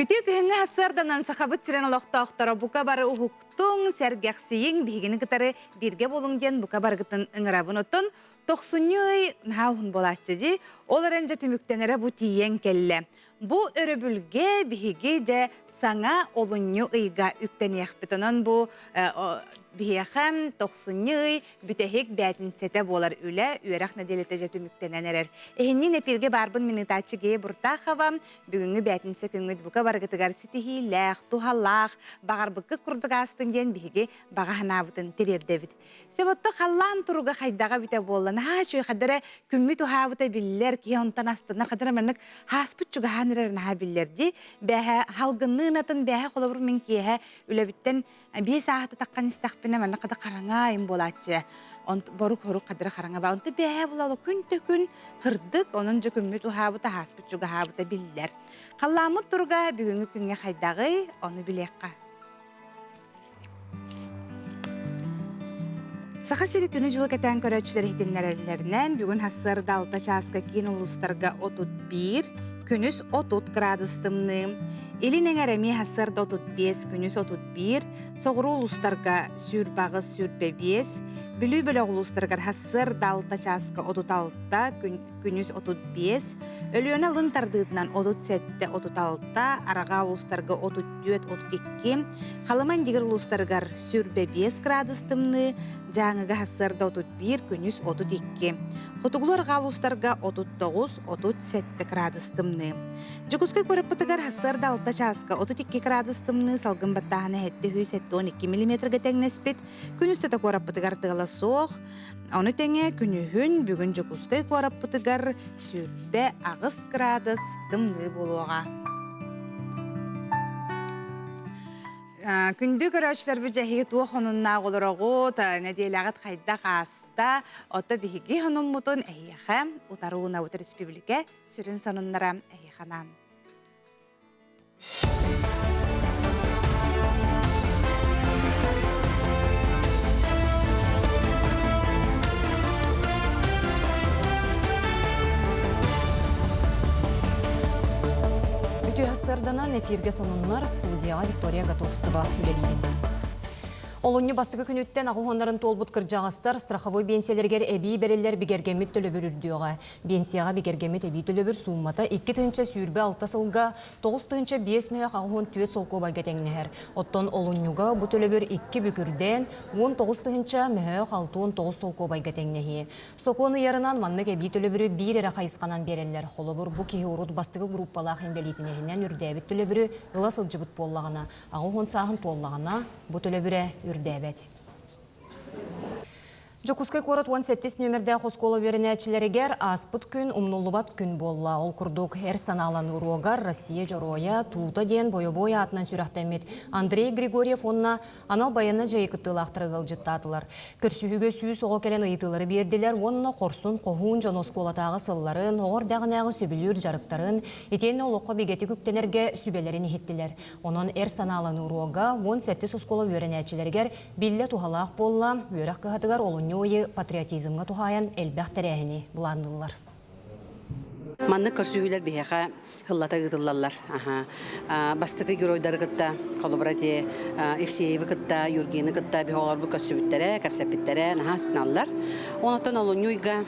Үтүө күһүҥҥү сарсыарданан Сахабыт сирин олохтоохторо бука бары уһуктуҥ, сэргэхсийиҥ, биһигини кытары бииргэ буолуҥ диэн бука барыгытын ыҥырабын. Оттон тохсунньу ый наһаа уһун буолааччы дии. Ол эрэн дьэ түмүктэнэрэ бу тиийэн кэллэ. Бу өрөбүлгэ биһиги дьэ саҥа олунньу ыйга үктэниэхпит. Онон бу биһиэхэ тохсунньу ый бүтэһик бээтинсэтэ буолар үлэ, үөрэх нэдиэлэтэ дьэ түмүктэнэн эрэр. Эһинниин эпииргэ баарбын мин ыытааччы Гея Буртахова. Бүгүҥҥү бээтинсэ күҥҥүт бука барыгытыгар ситиһиилээх, туһалаах, баҕарбыккыт курдук аастын диэн биһиги баҕа санаабытын тириэрдэбит. Себотто халлаан туруга хайдаҕа эбитэ буолла. Наһаа үчүгэй хадара күммүт уһаабыта биллэр, киһи онтон астынар, хадара маннык хааспыт чугаһаан эрэр наһаа биллэр дии. Бээһэ халгынныын атын бээһэ холобур мин киэһэ үлэбиттэн биэс ааһыта таххан истэхпинэ манна хата хараҥа айым буолааччы. Онт борук-хорук хадара хараҥа ба. Онто бээһэ буолала күн да күн кырдык, онон дьэ күммүт уһаабыта, хааспыт чугаһаабыта биллэр. Халлааммыт туруга бүгүҥҥү күҥҥэ хайдаҕый, ону билиэххэ. Саха сири күнү-дьылы кэтээн көрөөччүлэр иһитиннэрэллэринэн, бүгүн сарсыарда 6 чааска киин улуустарга 31, күнүс 30 градус тымныы. Илин эҥэр эмиэ сарсыарда 35, күнүс 31, соҕуруу улуустарга 28, 25, Бүлүү бөлөх улуустарыгар сарсыарда 6 чааска 36, күнүс 35, Өлүөнэ алын тардыытынан 37, 36, Арҕаа улуустарга 34, 32, Халыма Индигир улуустарыгар 25 градус тымныы, Дьааҥыга сарсыарда 31, күнүс 32, Хотугулуу арҕаа улуустарга 39, 37 градус тымныы. Дьокуускай куораппытыгар сарсыарда 6 чааска 32 градус тымныы, салгын баттааһына 772 миллиметргэ тэҥнэспит, Күн устата куораппытыгар тыала суох, ону тэҥэ күнүһүн бүгүн Дьокуускай куораппытыгар 28 градус тымныы буолуоҕа. Күндү көрөөччүлэрбит дьэ эһиги туох сонуннаах олороҕут, нэдиэлэҕит хайдах ааста, ото биһиги сонуммутун эһиэхэ утары уунабыт республика сүрүн сонуннара эһиэхэ анаан. Үтүө сарданан эфиргэ сонуннар студияҕа Виктория Готовцева үлэлиибин. Олунньу бастакы күнүттэн аҕыс туолбут кырдьаҕастар страховой биэнсийэлэригэр эбии бэриллэр бигэргэммит төлөбүр үрдүөҕэ. Биэнсийэҕэ бигэргэммит эбии төлөбүр сууммата 2026 сылга 9 5 мөһөх 84 солкуобайга тэҥнэһэр. Оттон олунньуга бу төлөбүр икки бүк үрдээн 19 тыһыынча мөһөөх 69 солкуобайга тэҥнэһиэ. Сокуон ыйарынан маннык эбии төлөбүрү биир эрэ хайысханан биэрэллэр. Холобур, бу киһи урут бастакы группалаах инбэлиитинэһинэн үрдээбит төлөбүрү ыла сылдьыбыт буоллаҕына, 80 сааһын туоллаҕына, бу төлөбүрэ үрдээбэт. Дьокуускай куорат 17 нүөмэрдээх оскуола үөрэнээччилэригэр ааспыт күн умнуллубат күн буолла. Ол курдук, эр санааланыы уруогар Россия Дьоруойа Тута диэн бойобуой аатынан сүрэхтэммит Андрей Григорьев уонна анал байыаннай дьайыы кыттыылаахтара ыалдьыттаатылар. Көрсүһүүгэ 100 оҕо кэлэн ыйытыылары биэрдилэр уонна хорсун хоһуун дьон оскуолатааҕы сылларын, оҕо эрдэҕинээҕи сөбүлүүр дьарыктарын, итиэннэ олоххо бигэтик үктэнэргэ сүбэлэрин иһиттилэр. Онон эр санааланыы уруога 17 оскуола үөрэнээччилэригэр Биллэ туһалаах буолла, үөрэх кыһатыгар олунньу ыйы патриотизмҥа туһаайан элбэх тэрээһини былаанныыллар. Маннык көрсүһүүлэр биһиэхэ сыллата ыытыллаллар. Бастакы геройдары кытта, холобура ити Евсеевы кытта, Юргины кытта биһи оҕолорбут көрсүбүттэрэ, кэпсэппиттэрэ, наһаа астыналлар. Онтон олунньу ыйга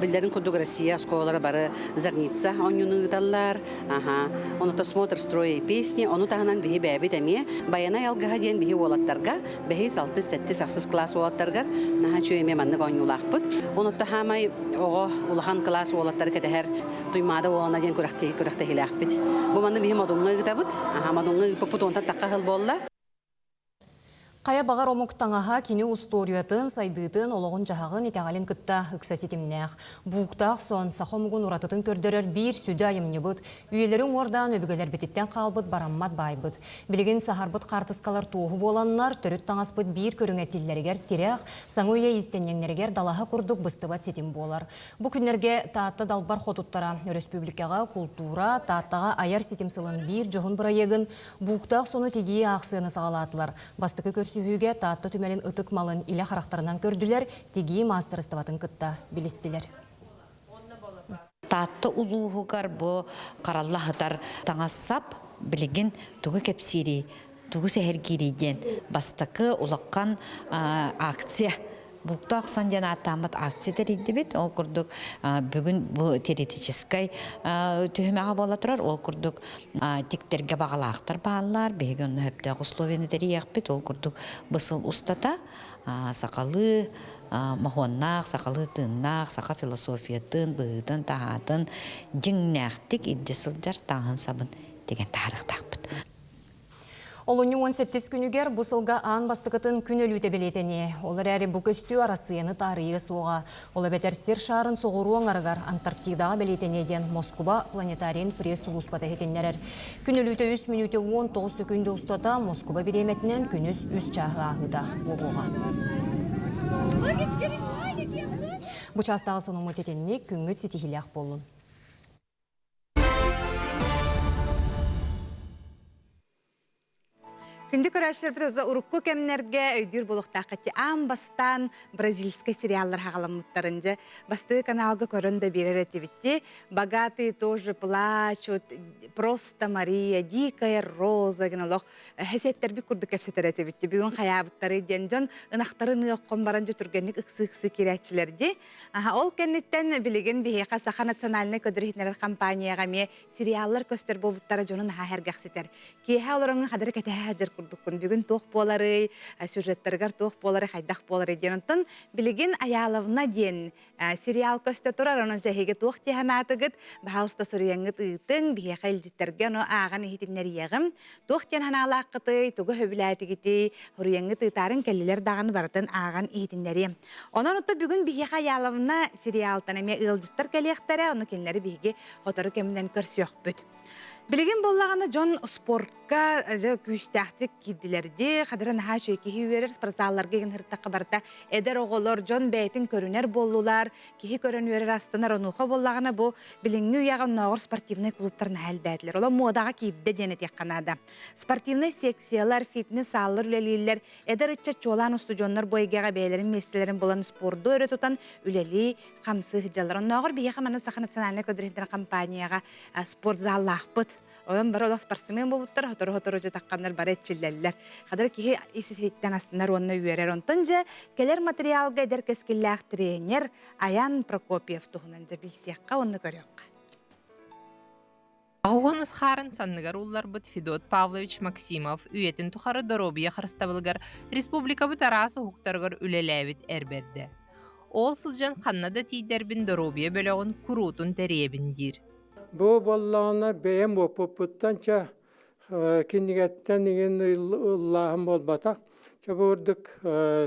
биллэрин курдук Россия оскуолалара бары Зарница оонньууну ыыталлар. Аха. Онута смотр строя и песни, ону таһынан биһи бэйэбит эмиэ Байанай алгыһа диэн биһи уолаттарга, бэһис, алтыс, сэттис, ахсыс кылаас уолаттарыгар наһаа үчүгэй эмиэ маннык оонньуулаахпыт. Онута хаамай оҕо улахан кылаас уолаттары кэтэһэр Туймаада уолана диэн күрэхтэһиилээхпит. Бу манны биһи Модуҥҥа ыытабыт. Аха, Модуҥҥа ыыппыппыт уонтан тахха сыл буолла. Хайа баҕар омук таҥаһа кини устуоруйатын, сайдыытын, олоҕун-дьаһаҕын, итэҕэлин кытта ыкса ситимнээх. Бууктаах сон саха омугун уратытын көрдөрөр биир сүдү айымньыбыт, үйэлэри уҥуордаан өбүгэлэрбититтэн хаалбыт бараммат баайбыт. Билигин саһарбыт хаартыскалар туоһу буоланнар, төрүт таҥаспыт биир көрүҥэ тиллэригэр тирэх, саҥа үйэ иистэнньэҥнэригэр далаһа курдук быстыбат ситим буолар. Бу күннэргэ Таатта далбар хотуттара өрөспүүбүлүкэҕэ култуура, Тааттаҕа айар ситим сылын биир дьоһун бырайыагын Бууктаах сону тигии аахсыйаны саҕалаатылар. Бастакы көрсүһүүгэ Таатта түмэлин ытык малын илэ харахтарынан көрдүлэр, тигии маастарыстыбатын кытта билистилэр. Таатта улууһугар бу харалла сытар таҥас-сап. Билигин тугу кэпсиирий, тугу сэһэргиирий диэн бастакы улахан акция Буктаах сон диэн ааттааммыт акция тэрийдибит. Ол курдук бүгүн бу теоретическай түһүмэҕэ буола турар. Ол курдук тиктэргэ баҕалаахтар бааллар. Биһиги онно сөптөөх условияны тэрийиэхпит. Ол курдук бу сыл устата сахалыы моһуоннаах, сахалыы тыыннаах, саха философиятын, быһыытын-таһаатын дьиҥнээхтик илдьэ сылдьар таҥаһын-сабын тигэн таһаарыахтаахпыт. Олунньу 18 күнүгэр бу сылга аан бастакытын күн өлүүтэ бэлиэтэниэ. Ол эрээри бу көстүү Арассыыйаны таарыйыа суоҕа. Ол эбэтэр сир шаарын соҕуруу аҥарыгар Антарктидаҕа бэлиэтэниэ диэн Москуба планетарийын пресс-сулууспата иһитиннэрэр. Күн өлүүтэ 3 мүнүүтэ 19 сөкүүндэ устата Москуба бириэмэтинэн күнүс 3 чааһы ааһыыта буолуоҕа. Бу чаастааҕы сонуммут итинник күҥҥүт ситиһиилээх буоллун. Күндү көрөөччүлэрбит урукку кэмнэргэ өйдүүр буолуохтаахха аан бастаан бразильскай сериаллар хаҕаламмыттарын дьэ бастыы каналга көрөн да биэрэр этибитти богатые тоже плачут просто Мария дикая роза гин олох хэсиэттэрбит курдук кэпсэтэр этибитти бүгүн хайаабыттары диэн дьон ынахтарын ыаххон баран дьэ түргэнник ыксы-ыксы киирээччилэр ди Аха, ол кэнниттэн билигин биһиэхэ Саха национальнай көдөрүһүннэрэр компанияҕа эмиэ сериаллар көстөр буолбуттара дьону наһаа сэргэхситэр. Киэһэ олороҥҥун хадары кэтэһэ сылдьар курдуккун. Бүгүн туох буоларый, сюжеттарыгар туох буоларый, хайдах буоларый диэн. Онтон билигин Аяловна диэн сериал көстө турар. Онон эһиги туох дии санаатыгыт? Баһаалыста суруйаҥҥыт ыытыҥ, биһиэхэ илдьиттэргэ ону ааҕан иһитиннэриэҕим. Туох диэн санаалааххытый, тугу сөбүлээтигитий, суруйаҥҥыт ыытаарыҥ кэллилэр даҕаны барытын ааҕан иһитиннэриэм. Онон ото бүгүн биһиэхэ Аяловна сериалтан эмиэ ыалдьыттар кэлиэхтэрэ, ону кинилэри биһиги сотору кэминэн көрсүөхпүт. Билигин буоллаҕына дьон спортка дьэ күүстээхтик киирдилэр дии. Хадара наһаа үчүгэй киһи үөрэр спортзалларга игин сырыттахха барыта эдэр оҕолор дьон бэйэтин көрүнэр буоллулар, киһи көрөн үөрэр астынар онуоха буоллаҕына бу билиҥҥи үйэҕэ оннооҕор спортивнай клубтар наһаа элбээтилэр. Олор муодаҕа киирдэ диэн этиэххэ наада. Спортивнай секциялар, фитнес-сааллар үлэлииллэр, Эдэр ыччат чуолаан устудьуоннар бу эйгэҕэ бэйэлэрин миэстэлэрин булан спорду өрө тутан үлэлии, хамсыы сылдьаллар. Оннооҕор биһиэхэ манна Саха национальнай көдөрүһүнтэн компанияҕа спортзаллаахпыт. Онон бары олох спортсмен буолбуттар, сотору-сотору дьэ тахханнар бары эрчиллэллэр. Хадыр киһи ис-иһиттэн астынар уонна үөрэр. Онтон дьэ кэлэр материалга эдэр кэскиллээх тренер Аян Прокопьев туһунан дьэ билсиэххэ уонна көрүөххэ. Оһуон ысхаарын санныгар улларбыт Федот Павлович Максимов үйэтин тухары доруобуйа харыстабылыгар республикабыт араас уһуктарыгар үлэлээбит эр бэрдэ. Ол сылдьан ханна да тиийдэрбин доруобуйа бөлөҕүн куруутун тэрийэбин диир. Бу буоллаҕына бэйэм уоппуппуттан чэ кинигэттэн иҥин ыллааһын буолбатах. Чэ бу курдук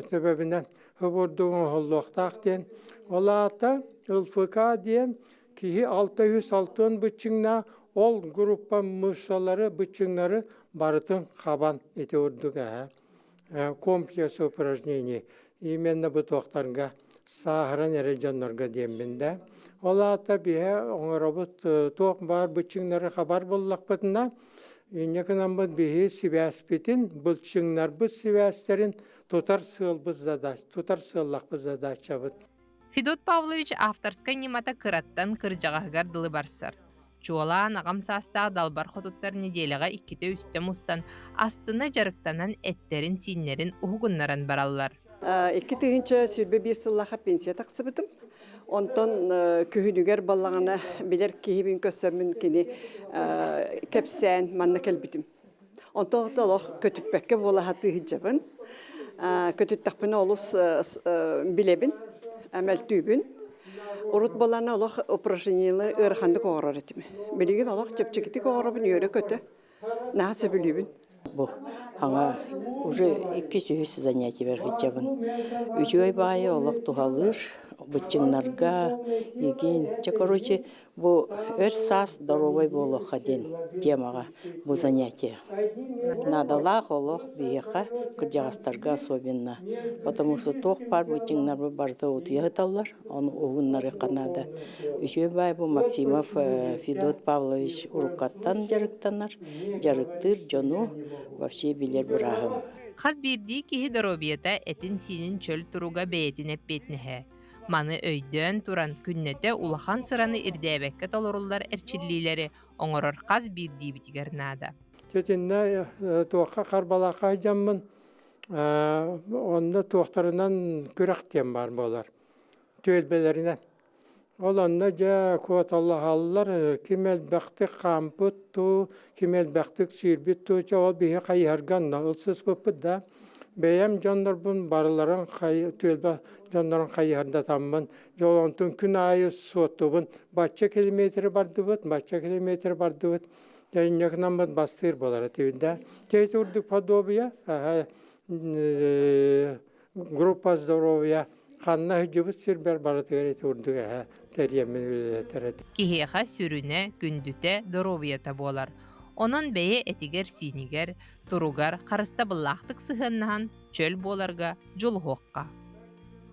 төбөбүнэн бу курдук оҥоһуллуохтаах диэн. Ол аата ЛФК диэн Киһи 660 быччыҥнаах, ол группа мышцалары, быччыҥнары барытын хабан ити курдук эһэ. Комплекс упражнений именно бу туохтарга сааһыран эрэ дьоннорго диэммин да. Ол аата биһэ оҥоробут туох баар быччыҥнары хабар буллахпытына, инньэ гынаммыт биһи сибээспитин, былчыҥнарбыт сибээстэрин тутар сыалбыт задач, тутар сыаллахпыт задачабыт. Федот Павлович авторскай ньымата кыраттан кырдьаҕаһыгар дылы барсар. Чуолаан аҕам саастаах далбар хотуттар нэдиэлэҕэ иккитэ-үстэ мустан, астына дьарыктанан эттэрин-сииннэрин уһугуннаран бараллар. 2021 сыллаахха пенсия тахсыбытым. Онтон күһүнүгэр баллаҕана билэр киһибин көрсөммүн кини кэпсээн манна кэлбитим. Онтон олох көтүппэккэ буола сатыы сылдьабын. Көтүттэхпинэ олус билэбин, мөлтүүбүн. Урут буоллаҕына олох упражнениелары ыараханнык оҥорор этим. Билигин олох чэпчэкитик оҥоробун, үөрэ-көтө. Наһаа сөбүлүүбүн. Бу хаҥа уже иккис үһүс занятиебар сылдьабын. Үчүгэй баайы олох туһалыыр, быччыҥнарга, игин. Чэ, короче, Бу өр саас доруобай буолуохха диэн темаҕа бу занятие. Наадалаах олох биһиэхэ, кырдьаҕастарга особенно. Потому что туох баар быччыҥнарбыт барыта утуйа сыталлар, ону уһуннарыахха наада. Үчүгэй баай бу Максимов Федот Павлович уруккаттан дьарыктанар, дьарыктыыр дьону вообще билэр бырааһым. Хас биирдии киһи доруобуйата этин-сиинин чөл туруга бэйэтин эппиэтинэһэ. Маны өйдөөн туран, күннэтэ улахан сыраны ирдээбэккэ толоруллар эрчиллиилэри оҥорор хас биирдиибитигэр наада. Итиннэ туохха Харбалаахха сылдьаммын онно туохтарынан күрэх диэн баар буолар. Түөлбэлэринэн. Ол онно дьэ куоталаһаллар, ким элбэхтик хаампыт дуу, ким элбэхтик сүүрбүт дуу, чэ ол биһи хайыһарга онно ылсыспыппыт да. Бэйэм дьоннорбун барыларын түөлбэ дьоннорун хайыһардатаммын, дьэ ол онтун күн аайы суоттубун, бачча километры бардыбыт, бачча километры бардыбыт, дьэ инньэ гынаммыт бастыыр буолар этибит да. Дьэ үрдүк подобие, группа здоровья ханна сылдьыбыт сирбэр барытыгар ити курдук эһэ тэрийэммин үлэлэтэр этим. Киһиэхэ сүрүнэ, күндүтэ доруобуйата буолар. Онон бэйэ этигэр-сиинигэр, туругар харыстабыллаахтык сыһыаннаһан чөл буоларга дьулуһуохха.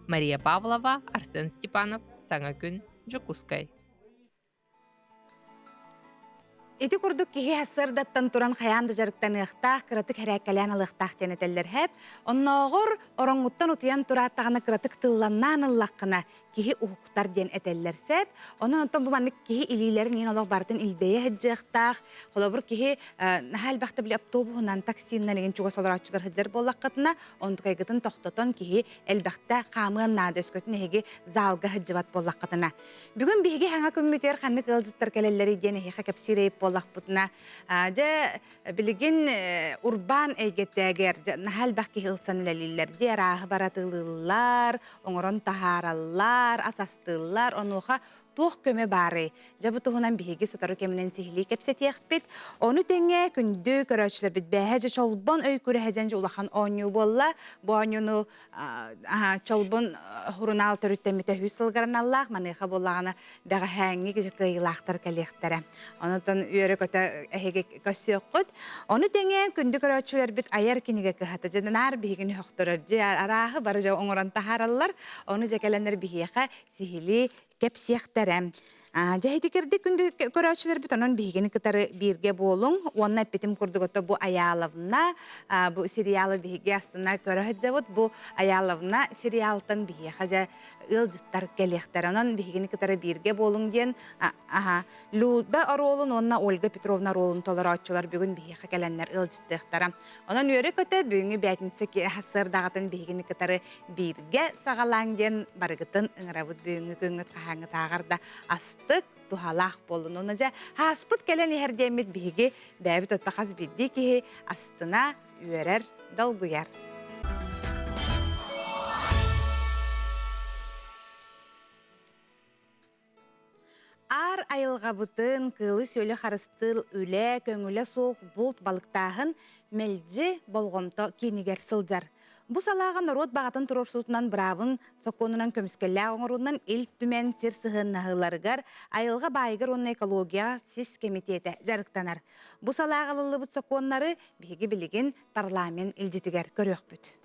Мария Павлова, Арсен Степанов, Саҥа күн, Дьокуускай. Ити курдук киһи сарсыардаттан туран хайаан да дьарыктаныахтаах, кыратык хэрээккэлээн ылыахтаах диэн этэллэр һэп. Оннооҕор ороҥҥуттан утуйан турааттаҕына кыратык тылланнаан ыллаххына киһи уһуктар диэн этэллэр сөп. Онон онтон бу маннык киһи илиилэрин иин олох барытын илбэйэ сылдьыахтаах. Холобур киһи наһаа элбэхтэ били автобуһунан, таксиннан игин чугас олорооччулар сылдьар буоллаххытына, онтукайгытын тохтотон киһи элбэхтэ хаамыан наада өскөтүн эһиги залга сылдьыбат буоллаххытына. Бүгүн биһиги хаҥа күммүтүгэр ханнык ыалдьыттар кэлэллэрий диэн эһиэхэ кэпсиир эйип буоллахпытына, дьэ билигин урбаан эйгэтигэр наһаа элбэх киһи ылсан үлэлииллэр дии арааһы баратылыыллар, оҥорон таһаараллар, ас астыыллар, онуоха туох көмө баарый? Дьэ бу туһунан биһиги сотору кэминэн сиһилии кэпсэтиэхпит. Ону тэҥэ күндү көрөөччүлэрбит бээһэ дьэ чолбон өй күрэһэ дьэн улахан оонньуу буолла. Бу оонньууну Чолбон сурунаал төрүттэммитэ үһүс сылыгар аналлаах, маныаха буоллаҕына бэҕэһээҥҥи кыайыылаахтар кэлиэхтэрэ. Онон үөрэ-көтө эһиги көрсүөххүт. Ону тэҥэ күндү көрөөччүлэрбит айар кинигэ кыһата дьэ наар биһигини сөхтөрөр дьэ арааһы бары дьэ оҥорон таһаараллар. Ону дьэ кэлэннэр биһиэхэ сиһилии кэпсиэхтэрэ. Дьэ ити кирдик күндү көрөөччүлэрбит онон биһигини кытары бииргэ буолуҥ уонна эппитим курдук ото бу Аяловна бу сериалы биһиги астына көрө сылдьабыт бу Аяловна сериалтан биһиэхэ дьэ ыалдьыттар кэлиэхтэр онон биһигини кытары бииргэ буолуҥ диэн аха Люда оруолун уонна Ольга Петровна оруолун толорооччулар бүгүн биһиэхэ кэлэннэр ыалдьыттыахтара. Онон үөрэ-көтө бүгүҥҥү бээтинсэ сарсыардаҕытын биһигини кытары бииргэ саҕалааҥ диэн барыгытын ыҥырабыт бүгүҥҥү күҥҥүт хаһааҥҥытааҕар да астык, туһалаах буоллун. Уонна дьэ ааспыт кэлэн иһэр диэммит биһиги бэйэбит отто хас биирдии киһи астына, үөрэр, долгуйар. Аар айылҕабытын, кыылы-сүөлү харыстыыр үлэ, көҥүлэ суох булт балыктааһын мэлдьи болҕомто киинигэр сылдьар. Бу салааҕа норуот баҕатын туруорсуутунан быраабын сокуонунан көмүскэллээх оҥоруунан Ил Түмэн сир сыһыаннаһыыларыгар, айылҕа баайыгар уонна экологияҕа сис кэмитиэтэ дьарыктанар. Бу салааҕа ылыллыбыт сокуоннары биһиги билигин парламент илдьитигэр көрүөхпүт.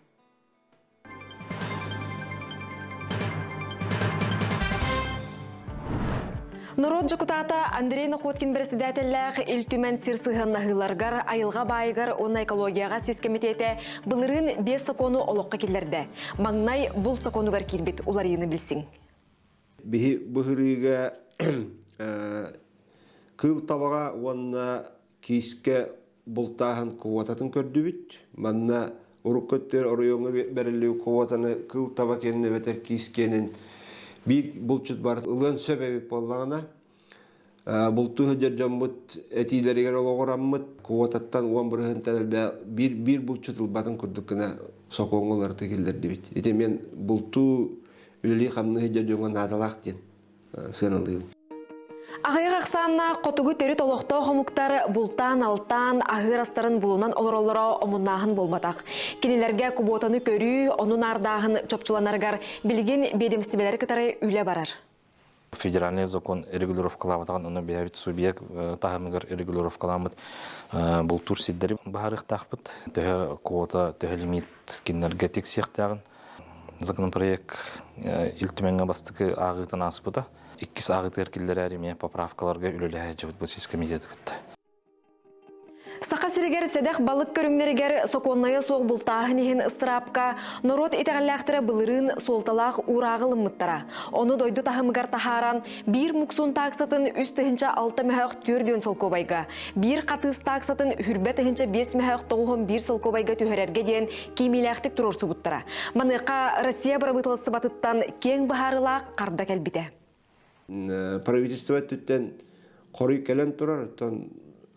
Норуот дьокутаата Андрей Находкин бэрэссэдээтэллээх Ил Түмэн сир сыһыаннаһыыларыгар, айылҕа баайыгар уонна экологияҕа сис кэмитиэтэ былырыын биэс сокуону олоххо киллэрдэ. Маҥнай булт сокуонугар киирбит уларыйыыны билсиҥ. Биһи быһырыыга кыыл табаҕа уонна киискэ бултааһын квотатын көрдүбүт. Манна урукку өттүгэр оройуоҥҥа бэриллибит квотаны кыыл таба киэнин эбэтэр киис киэнин биир булчут бар ылыан сөп эбит буоллаҕына, бултуу сылдьар дьоммут этиилэригэр олоҕураммыт квотаттан 10 бырыһыантан элбэх биир биир булчут ылбатын курдук гына сокуоҥҥа уларыта киллэрдибит. Ити мен бултуу үлэлии-хамныы сылдьар дьоҥҥо наадалаах диэн сыаналыыбын. Аҕыйах ахсааннаах хотугу төрүт олохтоох омуктар бултаан-алтаан, аһыыр астарын булунан олороллоро омуннааһын буолбатах. Кинилэргэ кубуотаны көрүү, ону наардааһын чопчуланарыгар билигин биэдэмистибэлэри кытары үлэ барар. Федеральный закон регулировкалаабатаҕын, ону бэйэбит субъект таһымыгар регулировкаламмыт бултуур сирдэри быһаарыахтаахпыт. Төһө квота, төһө лимит кинилэргэ тиксиэхтээҕин Законопроект Ил Түмэҥҥэ бастакы ааҕыытын ааспыта. Иккис ааҕыытыгар киллэрээр эмиэ поправкаларга үлэлэһэ сылдьыбыт бу сис комитеты кытта. Саха сиригэр сиригэр сэдэх балык көрүҥнэригэр сокуоннайа суох бултааһын иһин ыстыраапка норуот итэҕэллээхтэрэ былырыын суолталаах уурааҕы ылыммыттара. Ону дойду таһымыгар таһааран, биир муксуун тааксатын 3 6 мөһөөх 4 солкуобайга, биир хатыыс тааксатын хүрбэ 1005 мөһөөх 91 солкуобайга түһэрэргэ диэн киимиилээхтик туруорсубуттара. Маныаха Россия бырабыыталыстыбатыттан киэҥ быһаарыылаах харда кэлбитэ. Правительство өттүттэн хоруй кэлэн турар, оттон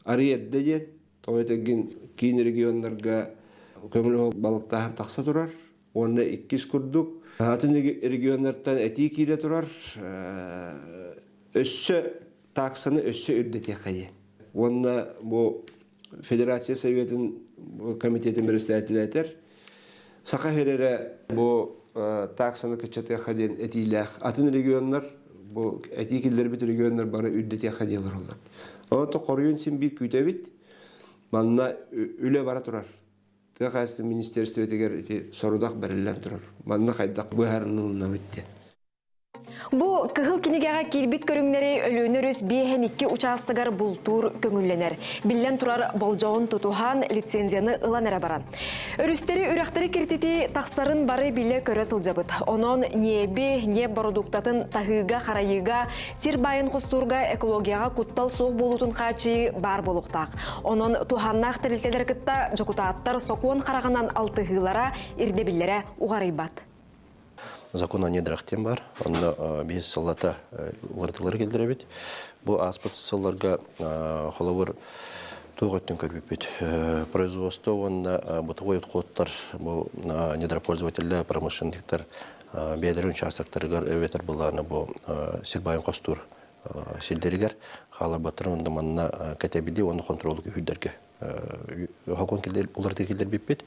арый эрдэ диэн, тоҕо этэргин киин регионнарга көҥүл балыктааһын тахса турар. Уонна иккис курдук, атын регионнартан этии киирэ турар, өссө таксаны өссө үрдэтиэххэ диэн. Уонна бу Федерация Советын комитетин председателэ этэр, Саха сирэ бу таксаны кыччатыахха диэн этиилээх. Атын регионнар бу этии киллэрбит регионнар бары үрдэтиэххэ диэн олороллор. Онон хоруйун син биир күүтэбит. Манна үлэ бара турар. Тыа хаһаайыстыбатын министерствотыгар ити сорудах бэриллэн турар. Манна хайдах быһаарынылыннабыт диэн. Бу кыһыл кинигэҕэ киирбит көрүҥнэри Өлүөнэ өрүс биэһэн икки учаастагар бултуур көҥүллэнэр. Биллэн турар, болдьоҕун тутуһан, лицензияны ылан эрэ баран. Өрүстэри, үрэхтэри киртитии тахсарын бары билэ-көрө сылдьабыт. Онон ньиэби, ньиэп бородууктатын таһыыга, харайыыга, сир баайын хостуурга экологияҕа куттал суох буолуутун хааччыйыы баар буолуохтаах. Онон туһааннаах тэрилтэлэр кытта дьокутааттар сокуон хараҕынан алтыһыылара, ирдэбиллэрэ уҕарыйбат. Закон о недрах диэн бар. Онно биир сыллата уларытыылары киллэрэбит. Бу ааспыт сылларга холобур туох өттүн көрбүппүт. Производство уонна бытовой отходтар бу недропользователлэр, промышленниктар бэйэлэрин участоктарыгар эбэтэр былаана бу сир баайын хостуур сирдэригэр хааларбаттарын уонна манна кэтэбили уонна хонтуруолу күүһүрдэргэ хокуон уларытыы киллэрбиппит.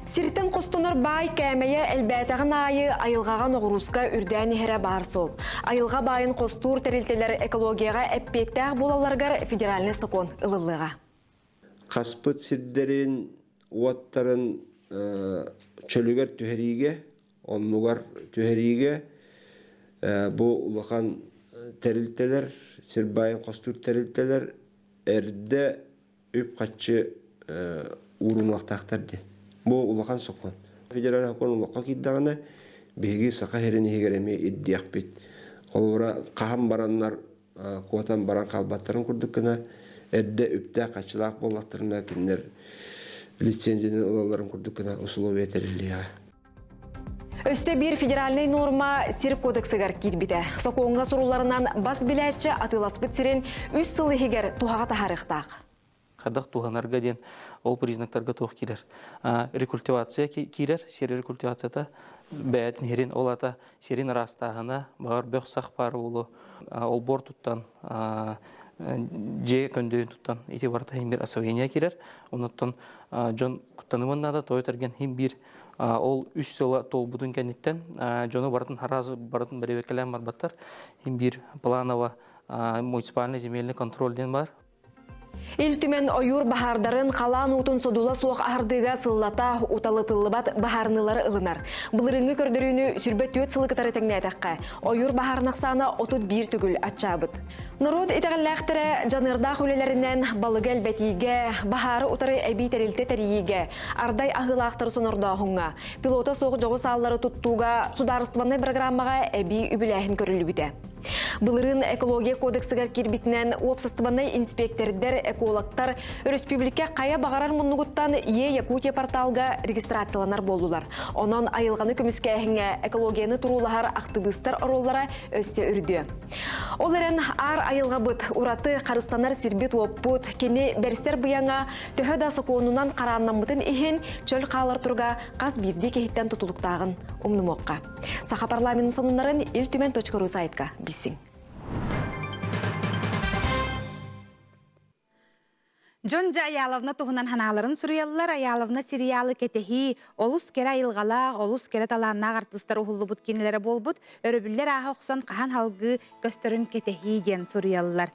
Сиртэн хостонор баай кээмэйэ элбээтэҕин аайы айылҕаҕа ноҕурууска үрдээн иһэрэ баар суол. Айылҕа баайын хостуур тэрилтэлэр экологияҕа эппиэттээх буолалларыгар федеральнай сокуон ылыллыаҕа. Хаспыт сирдэрин, уоттарын чөлүгэр түһэриигэ, оннугар түһэриигэ бу улахан тэрилтэлэр, сир баайын хостуур тэрилтэлэр эрдэ үп-харчы уурунуохтаахтар диэн. Бу улахан сокуон. Федеральнай сокуон олоххо киирдэҕинэ, биһиги Саха сирин иһигэр эмиэ ирдиэхпит. Холобура, хаһан бараннар куотан баран хаалбаттарын курдук гына, эрдэ үптээх-харчылаах буоллахтарына, кинилэр лицензияны ылалларын курдук гына усулуобуйа тэриллиэҕэ. Өссө биир федеральнай норма сир кодексыгар киирбитэ. Сокуоҥҥа сурулларынан бас билээччи атыыласпыт сирин үс сыл иһигэр туһаҕа таһаарыахтаах. Хайдах туһанарга диэн ол признактарга туох киирэр? Рекультивация киирэр, сир рекультивацията бэйэтин сирин, ол ата сирин ыраастааһына, баҕар бөх-сах баар буолуо, олбуор туттан, дьиэ көндөөйүн туттан ити барыта иһин биир освоение киирэр. Онуттан дьон куттанымын наада, той тэрген иһин биир Ол үс сыла туолбутун кэнниттэн дьону барытын сразу барытын бэрэбиэркэлээн барбаттар. Иһин биир планово муниципальный земельный контроль диэн бар. Ил Түмэн ойуур баһаардарын халаан уутун содула суох аһардыыга сыллата уталытыллыбат баһаарынылары ылынар. Былырыыҥҥы көрдөрүүнү 24 сылы кытары тэҥнээтэххэ, ойуур баһаарын ахсаана 31 төгүл аччаабыт. Норуот итэҕэллээхтэрэ дьаныардаах үлэлэринэн балыгы элбэтиигэ, баһаары утары эбии тэрилтэ тэрийиигэ, ардай аһыылаахтары сонордооһуҥҥа, пилота суох дьоҕус ааллары туттууга судаарыстыбаннай программаҕа эбии үбүлээһин көрүллүбүтэ. Былырыын экология кодексыгар киирбитинэн уопсастыбаннай инспиэктэрдэр, экологтар өрөспүүбүлүкэ хайа баҕарар муннугуттан Е-Якутия порталга регистрацияланар буоллулар. Онон айылҕаны көмүскээһиҥҥэ экологияны туруулаһар актыбыыстар оруоллара өссө үрдүө. Ол эрэн аар айылҕабыт ураты харыстанар сирбит-уоппут, кини бэрсэр быйаҥа төһө да сокуонунан харааннаммытын иһин чөл хаалар туруга хас биирдии киһиттэн тутулуктааҕын умнумуохха. Саха парламентын сонуннарын Ил Түмэн .ру сайтка билсиҥ. Дьон дьэ Аяловна туһунан ханааларын суруйаллар. Аяловна сериалы кэтэһии, олус кэрэ айылҕалаах, олус кэрэ талааннаах артыыстар уһуллубут кинилэрэ буолбут. Өрөбүллэр ааһа охсон хаһан халгыы көстөрүн кэтэһии диэн суруйаллар.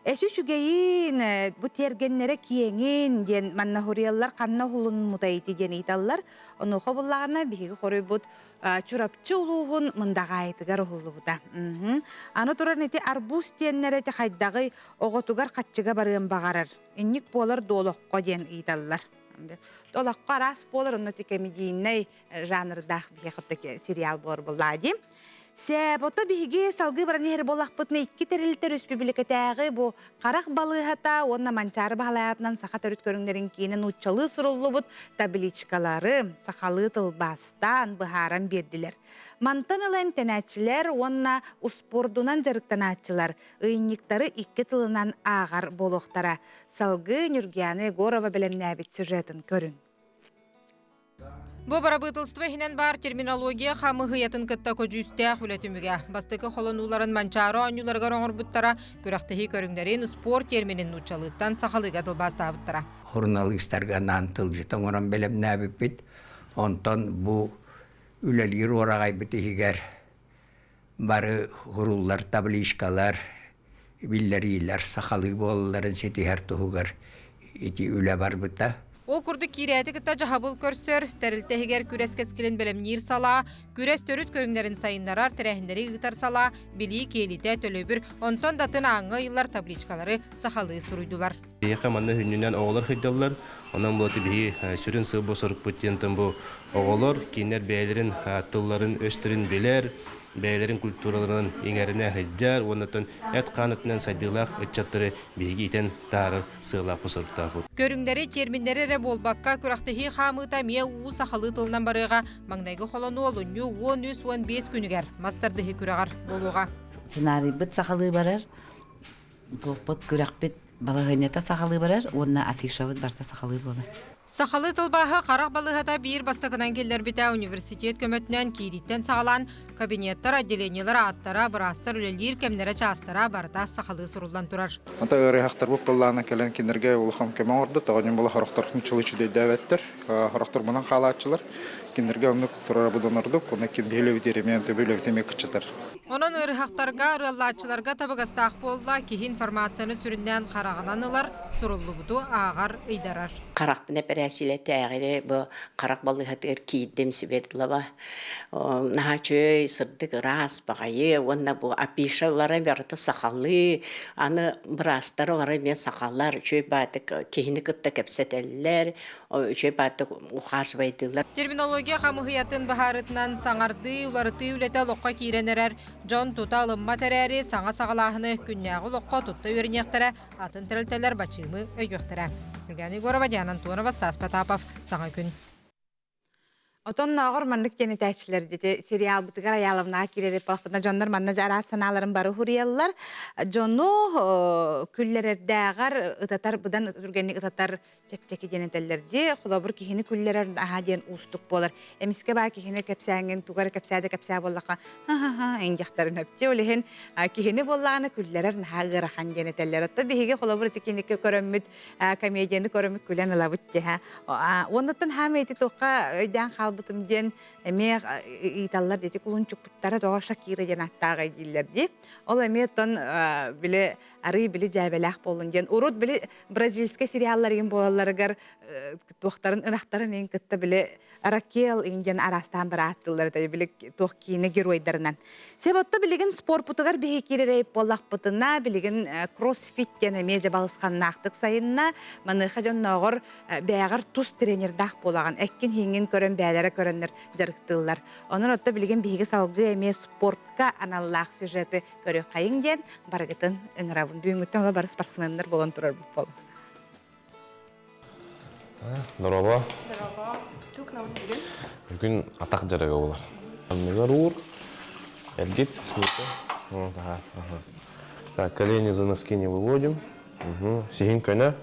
Эсү үчүгэйин, бу тиэргэннэрэ киэҥин диэн манна хуруйаллар, ханна уһулунмутай ити диэн ыйыталлар. Онуоха буллаҕына биһиги хоруйбут Чурапчы улууһун Мындаҕаайытыгар уһуллубута. Аны туран ити арбуз диэннэрэ ити хайдаҕый оҕотугар хаччыга барыан баҕарар. Инник буолар дуо олоххо диэн ыйыталлар. Олоххо араас буолар, онно ити комедийнай жанрдаах биһиэхэ сериал буолар буоллаа дии. Сээбото биһиги салгыы баран иһэр буоллахпытына икки тэрилтэ өрөспүүбүлүкэтээҕи бу харах балыыһата уонна Манчаары Баһылайаатынан саха төрүт көрүҥнэрин киинэ нууччалыы суруллубут табличкалары сахалыы тылбаастаан быһааран биэрдилэр. Мантан ыла эмтэнээччилэр уонна успуордунан дьарыктанааччылар ыйынньыктары икки тылынан ааҕар буолуохтара. Салгыы Нюргиана Егорова бэлэмнээбит сюжетын көрүҥ. Бу бырабыыталыстыба иһинэн баар терминология хамыыһыйатын кытта көдьүүстээх үлэ түмүгэ. Бастакы холонууларын Манчаары оонньууларыгар оҥорбуттара, күрэхтэһии көрүҥнэрин спорт терминин нууччалыыттан сахалыыга тылбаастаабыттара. Суруналыыстарга анаан тылдьыт оҥорон бэлэмнээбиппит. Онтон бу үлэлиир уораҕайбыт иһигэр бары уруллар табличкалар, биллэриилэр сахалыы буолалларын ситиһэр туһугар ити үлэ барбыта. Ол курдук киирээти кытта дьаһабыл көрсөр, тэрилтэ иһигэр күрэс кэскилин бэлэмниир салаа, күрэс төрүт көрүҥнэрин сайыннарар, тэрээһиннэри ыытар салаа, билии киэлитэ, төлөбүр, онтон да атын ааҥҥа ыйыллар табличкалары сахалыы суруйдулар. Биһиэхэ манна хүннүнэн оҕолор сылдьаллар. Онон буолла биһи сүрүн сыал сорукпут диэн бу оҕолор кинилэр бэйэлэрин тылларын, өстөрүн билэр, бэйэлэрин культураларын иҥэринэ сылдьар уонна эт-хаан өттүнэн сайдыылаах ыччаттары биһиги итэн таары сыалаах соруктаахпыт. Көрүҥнэри, терминнэри эрэ буолбакка, күрэхтэһии хаамыыта эмиэ уу сахалыы тылынан барыаҕа. Маҥнайгы холонуу олунньу 13-15 күнүгэр мас тардыһыы күрэҕэр буолуоҕа. Сценарийбыт сахалыы барар, туохпут күрэхпит балаһыанньата сахалыы барар уонна афишабыт барыта сахалыы буолар. Сахалыы тылбааһы харах балыыһата биир бастакынан киллэрбитэ университет көмөтүнэн киирииттэн саҕалаан кабинеттар, отделениелар ааттара, быраастар үлэлиир кэмнэрэ чаастара барыта сахалыы суруллан турар. Ата ыарыһахтарбыт быллаана кэлэн кинилэргэ улахан көмө оҥордо. Тоҕо диэн була хорохтор нуччалыы үчүгэйдээбэттэр, хорохтор мунан хаалааччылар. Кинилэргэ оннук турара быдан ордук, онно ким биһи үлэбит эмиэ төбө үлэбит эмиэ кыччатар. Онон ыарыһахтарга, арыаллааччыларга табыгастаах буолла, киһи информацияны сүрүннээн хараҕынан ылар, суруллубуту ааҕар, ыйдарар. Харахпын эпэрээссийэлэтээҕи бу харах балыыһатыгар киирдим Светлова. Наһаа үчүгэй, сырдык, ыраас баҕайы уонна бу афишалара барыта сахалыы, аны быраастара бары эмиэ сахалар, үчүгэй баатык киһини кытта кэпсэтэллэр, үчүгэй бааттык ухаживайдыыллар. Терминология хамыһыйатын быһаарытынан саҥардыы, уларытыы үлэтэ олоххо киирэн эрэр. Дьон тута ылыммат эрээри, саҥа саҕалааһыны күннээҕи олоххо тутта үөрэниэхтэрэ, атын тэрилтэлэр бачыымы өйүөхтэрэ. Юлиана Егорова, Диана Антонова, Стас Потапов. Саҥа күн. Отоннооҕор маннык диэн этээччилэр дити сериалбытыгар Аяловнаҕа киирэр эппахпытына дьоннор манна араас санааларын бары хуруйаллар. Дьону күллэрэрдээҕэр ытатар быдан түргэнник ытатар чэпчэки диэн этэллэр дии. Холобур киһини күллэрэр аһаа диэн уустук буолар. Эмискэ баа киһини кэпсээҥҥин тугу эрэ кэпсээ да кэпсээ буоллахха ха-ха-ха иҥдьэхтэрин өптү. Ол иһин киһини буоллаҕына күллэрэр наһаа ыарахан диэн этэллэр. Оттон биһиги холобур ити киники көрөммүт комедияны көрөммүт күлэн ылабыт дии. Уоннаттан хаама ити туохха өйдөөн хаалбытым диэн эмиэ ыйыталлар ити кулунчукпуттара тоҕо Шакира диэн аттааҕай дииллэр дии. Ол эмиэ оттон били арыы били дьээбэлээх буоллун диэн урут били бразильскай сериаллар игин буолалларыгар туохтарын ынахтарын иин кытта били Ракел иин диэн араастаан барааттыллар этэ били туох киинэ геройдарынан. Себотто билигин спорпутугар биһи киирэрэй буоллахпытына билигин кроссфит диэн эмиэ дьэ балысханнаахтык сайынна. Маныаха дьоннооҕор бээҕэр тус тренердаах буолаҕын эккин хиҥҥин көрөн бээлэрэ көрөннөр дьарыктыыллар. Онон отто билигин биһиги салгыы эмиэ спортка аналлаах сюжеты көрүөххэйиҥ диэн барыгытын ыҥырабын. Бүгүҥҥүттэн ыла бары спортсменнар буолан турарбыт буолла. Дорообо. Дорообо. Тук наут бүгүн? Бүгүн атах дьарыга болар. Анныгар уур, эргит, смыта. Вот, ага, ага. Так, колени за носки не выводим. Угу. Сиһин көнө.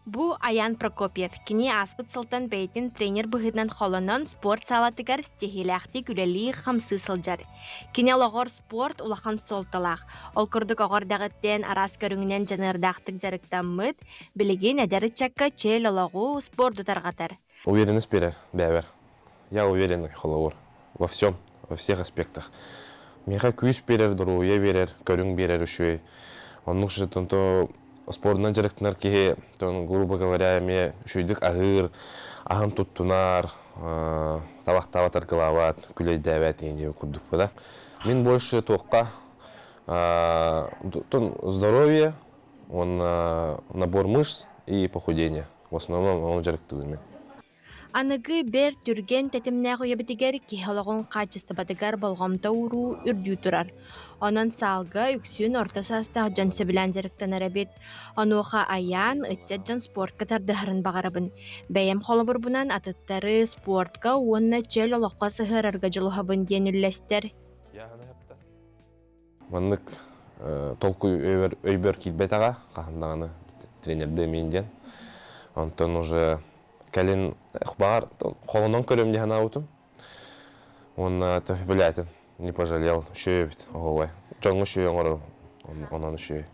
Бу Аян Прокопьев. Кини ааспыт сылтан бэйэтин тренер быһыытынан холонон спорт саалатыгар ситиһиилээхтик үлэлии-хамсыы сылдьар. Кини олоҕор спорт улахан суолталаах. Ол курдук оҕо эрдэҕиттэн араас көрүҥүнэн дьаныардаахтык дьарыктаммыт, билигин эдэр ыччакка чөл олоҕу, спорду тарҕатар. Уверенность берер, бэбэр. Я уверенный, холобур, во всем, во всех аспектах. Миэхэ күүс берер, доруобуйа берер, көрүҥ берер үчүгэй. Оннук шытын то спордунан дьарыктанар киһи, тон, грубо говоря, эмиэ үчүгүйдүк аһыыр, аһын туттунар, табахтаабат, аргылаабат, күлэйдээбэт диэн курдук да. Мин больше туохха тон здоровье, он набор мышц и похудение. В основном он дьарыктыыбын мен. Аныгы бэрт түргэн тэтимнээх үйэбитигэр киһи олоҕун хаачыстыбатыгар болҕомто ууруу үрдүү турар. Онон саалга үксүн орто саастаах дьон сөбүлээн дьарыктанар эбит. Онуоха айаан, ыччат дьон спортка тардыһарын баҕарабын. Бэйэм холобурбунан атыттары спортка уонна чөл олоххо сыһыарарга дьулуһабын диэн үллэстэр. Маннык толкуй өйбөр киирбэтэҕэ, хаһан даҕаны тренердиэмин диэн. Онтон уже кэлин баҕар холонон көрөм дии санаабытым. Уонна билээтим, не пожалел, үчүгэй эбит, оһуобай. Дьоҥҥо үчүгэй оҥорорум, онон үчүгэй.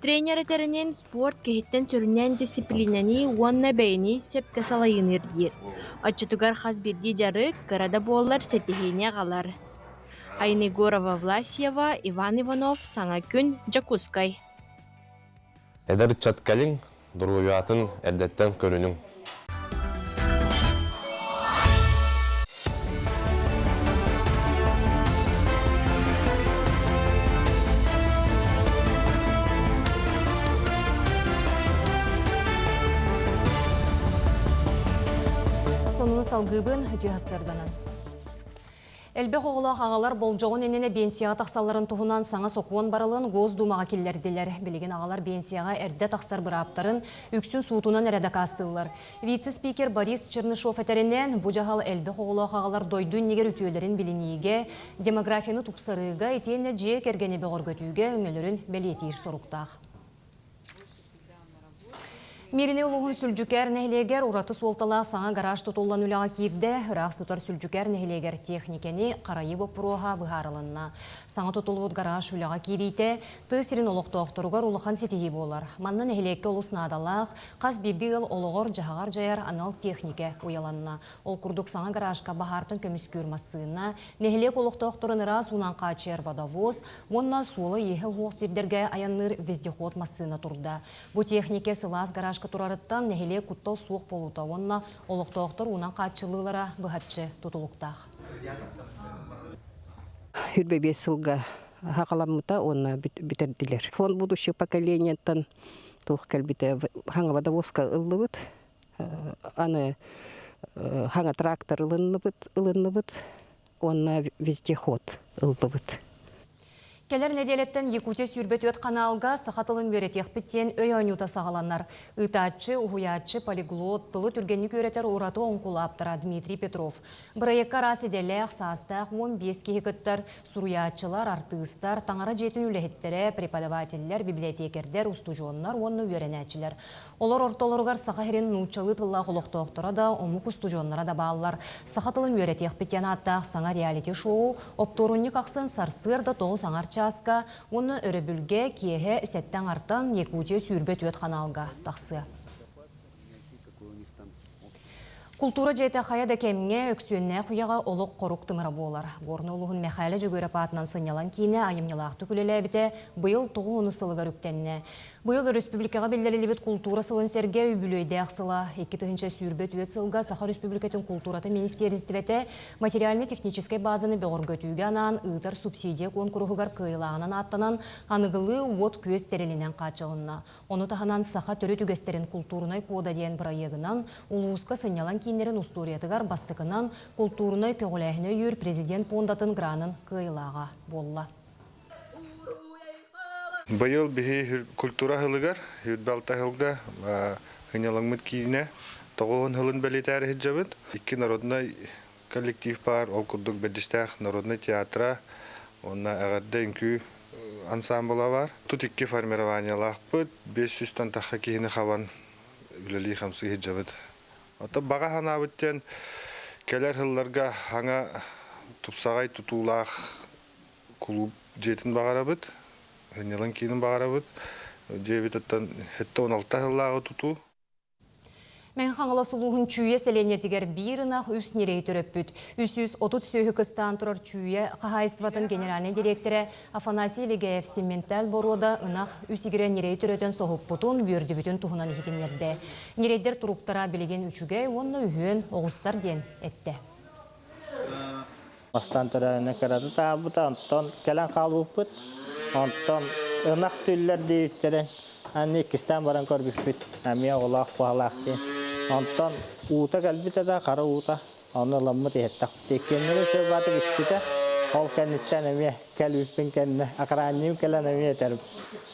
Тренер этэринэн, спорт киһиттэн сүрүннээн дисциплинэни уонна бэйэни сөпкө салайыыны ирдиир. Оччотугар хас биирдии дьарык, кыра да буоллар, ситиһиини аҕалар. Айна Егорова-Власьева, Иван Иванов, Саҥа күн, Дьокуускай. Эдэр ыччат кэлиҥ, доруобуйатын эрдэттэн көрүнүҥ. Сонуну салгыыбын үтүө сарсыарданан. Элбэх оҕолоох аҕалар болдьоҕун иннинэ биэнсийэҕэ тахсалларын туһунан саҥа сокуон барылын Госдумаҕа киллэрдилэр. Билигин аҕалар биэнсийэҕэ эрдэ тахсар бырааптарын үксүн суутунан эрэ дакаастыыллар. Вице-спикер Борис Чернышов этэринэн, бу дьаһал элбэх оҕолоох аҕалар дойду иннигэр үтүөлэрин билиниигэ, демографияны тупсарыыга итиэннэ дьиэ кэргэни бөҕөргөтүүгэ өҥөлөрүн бэлиэтиир соруктаах. Мииринэй улууһун Сүлдьүкээр нэһилиэгэр ураты суолталаах саҥа гараж тутуллан үлэҕэ киирдэ. Ыраах сытар Сүлдьүкээр нэһилиэгэр техникэни харайыы боппуруоһа быһаарылынна. Саҥа тутуллубут гараж үлэҕэ киириитэ тыа сирин олохтоохторугар улахан ситиһии буолар. Манна нэһилиэккэ олус наадалаах, хас биирдии ыал олоҕор-дьаһаҕар дьайар анал техникэ уйаланна. Ол курдук саҥа гаражка баһаартан көмүскүүр массыына, нэһилиэк олохтоохторун ыраас уунан хааччыйар водовоз уонна суола-ииһэ уһуох сирдэргэ айанныыр вездеход массыына турда. Бу техникэ сылаас гаражка турарыттан нэһилиэк куттал суох буолуута уонна олохтоохтор уунан хааччыллыылара быһаччы тутулуктаах. Хүрбэ биэс сылга хахаламмыта уонна бүтэрдилэр. Фонд будущего поколениеттан туох кэлбитэ хаҥа водовозка ыллыбыт. Аны хаҥа трактор ылынныбыт, ылынныбыт уонна вездеход ыллыбыт. Кэлэр нэдиэлэттэн Якутия 24 ханаалга саха тылын үөрэтиэхпит диэн өй оонньуута саҕаланар. Ыытааччы, уһуйааччы, полиглот, тылы түргэнник үөрэтэр ураты оҥкул ааптара Дмитрий Петров. Бырайыакка араас идэлээх, саастаах 15 киһи кыттар, суруйааччылар, артыыстар, таҥара дьиэтин үлэһиттэрэ, преподавателлэр, библиотекэрдэр, устудьуоннар уонна үөрэнээччилэр. Олор ортолоругар Саха сирин нууччалыы тыллаах олохтоохторо да, омук устудьуоннара да бааллар. Саха тылын үөрэтиэхпит диэн ааттаах саҥа реалити-шоу оптуорунньук ахсын сарсыарда тоҕус аҥар чааска уонна өрөбүлгэ киэһэ сэттэ аҥартан Якутия 24 ханаалга тахсыа. Култуура дьиэтэ хайа да кэмҥэ өксүөннээх үйэҕэ олох хорук тымыра буолар. Горнай улууһун Мэхээлэ Дьөгүөрэп аатынан сынньалаҥ киинэ айымньылаахтык үлэлээбитэ быйыл тоҕус сылыгар үктэннэ. Быйыл өрөспүүбүлүкэҕэ биллэриллибит култуура сылын сэргэ үбүлүөйдээх сыла 2024 сылга Саха Өрөспүүбүлүкэтин култууратын министиэристибэтэ материально-техническэй базаны бөҕөргөтүүгэ анаан ыытар субсидия куонкуруһугар кыайыылааҕынан ааттанан аныгылыы уот-күөс тэрилинэн хааччылынна. Ону таһынан Саха төрүт үгэстэрин култуурунай кода диэн бырайыагынан улууска сынньалаҥ кииннэрин устуоруйатыгар бастакынан култуурунай көҕүлээһини өйүүр президент пуондатын гранын кыайыылааҕа буолла. Быйыл биһи культура сылыгар, 26 сылга сынньалаҥмыт киинэ тоҕуһун сылын бэлиэтээри сылдьабыт. Икки народнай коллектив баар, ол курдук Бэрдистээх народнай театра уонна Эҕэрдэ үҥкүү ансамбла баар. Тут икки формированиелаахпыт, 500-тан тахха киһини хабан үлэлии-хамсыы сылдьабыт. Оттон баҕа санаабыт диэн кэлэр сылларга саҥа тупсаҕай тутуулаах кулууп дьиэтин баҕарабыт, сынньалаҥ киинин баҕарабыт. Дьиэбит оттон 76 сыллааҕы тутуу. Мэҥэ Хаҥалас улууһун Чүүйэ сэлиэнньэтигэр биир ынах үс ньирэйи төрөппүт. 330 сүөһү кыстаан турар Чүүйэ хаһаайыстыбатын генеральнай дириэктэрэ Афанасий Легаев симменталь боруода ынах үс игирэ ньирэйи төрөтөн соһуппутун, үөрдүбүтүн туһунан иһитиннэрдэ. Ньирэйдэр туруктара билигин үчүгэй уонна үһүөн оҕустар диэн эттэ. Бастаан төрөөһүнэ кырата таабыта, онтон кэлэн хаалбыппыт. Онтон ынах түллэр диэбиттэрин аны иккистээн баран көрбүппүт. Эмиэ оҕолоох куһалаах диэн. Онтон уута кэлбитэ да, хара уута. Ону ыламмыт иһэттэхпит. Иккиэннэри үчүгэй испитэ. Ол кэнниттэн эмиэ кэлбиппин кэннэ охраннигым кэлэн эмиэ этэр.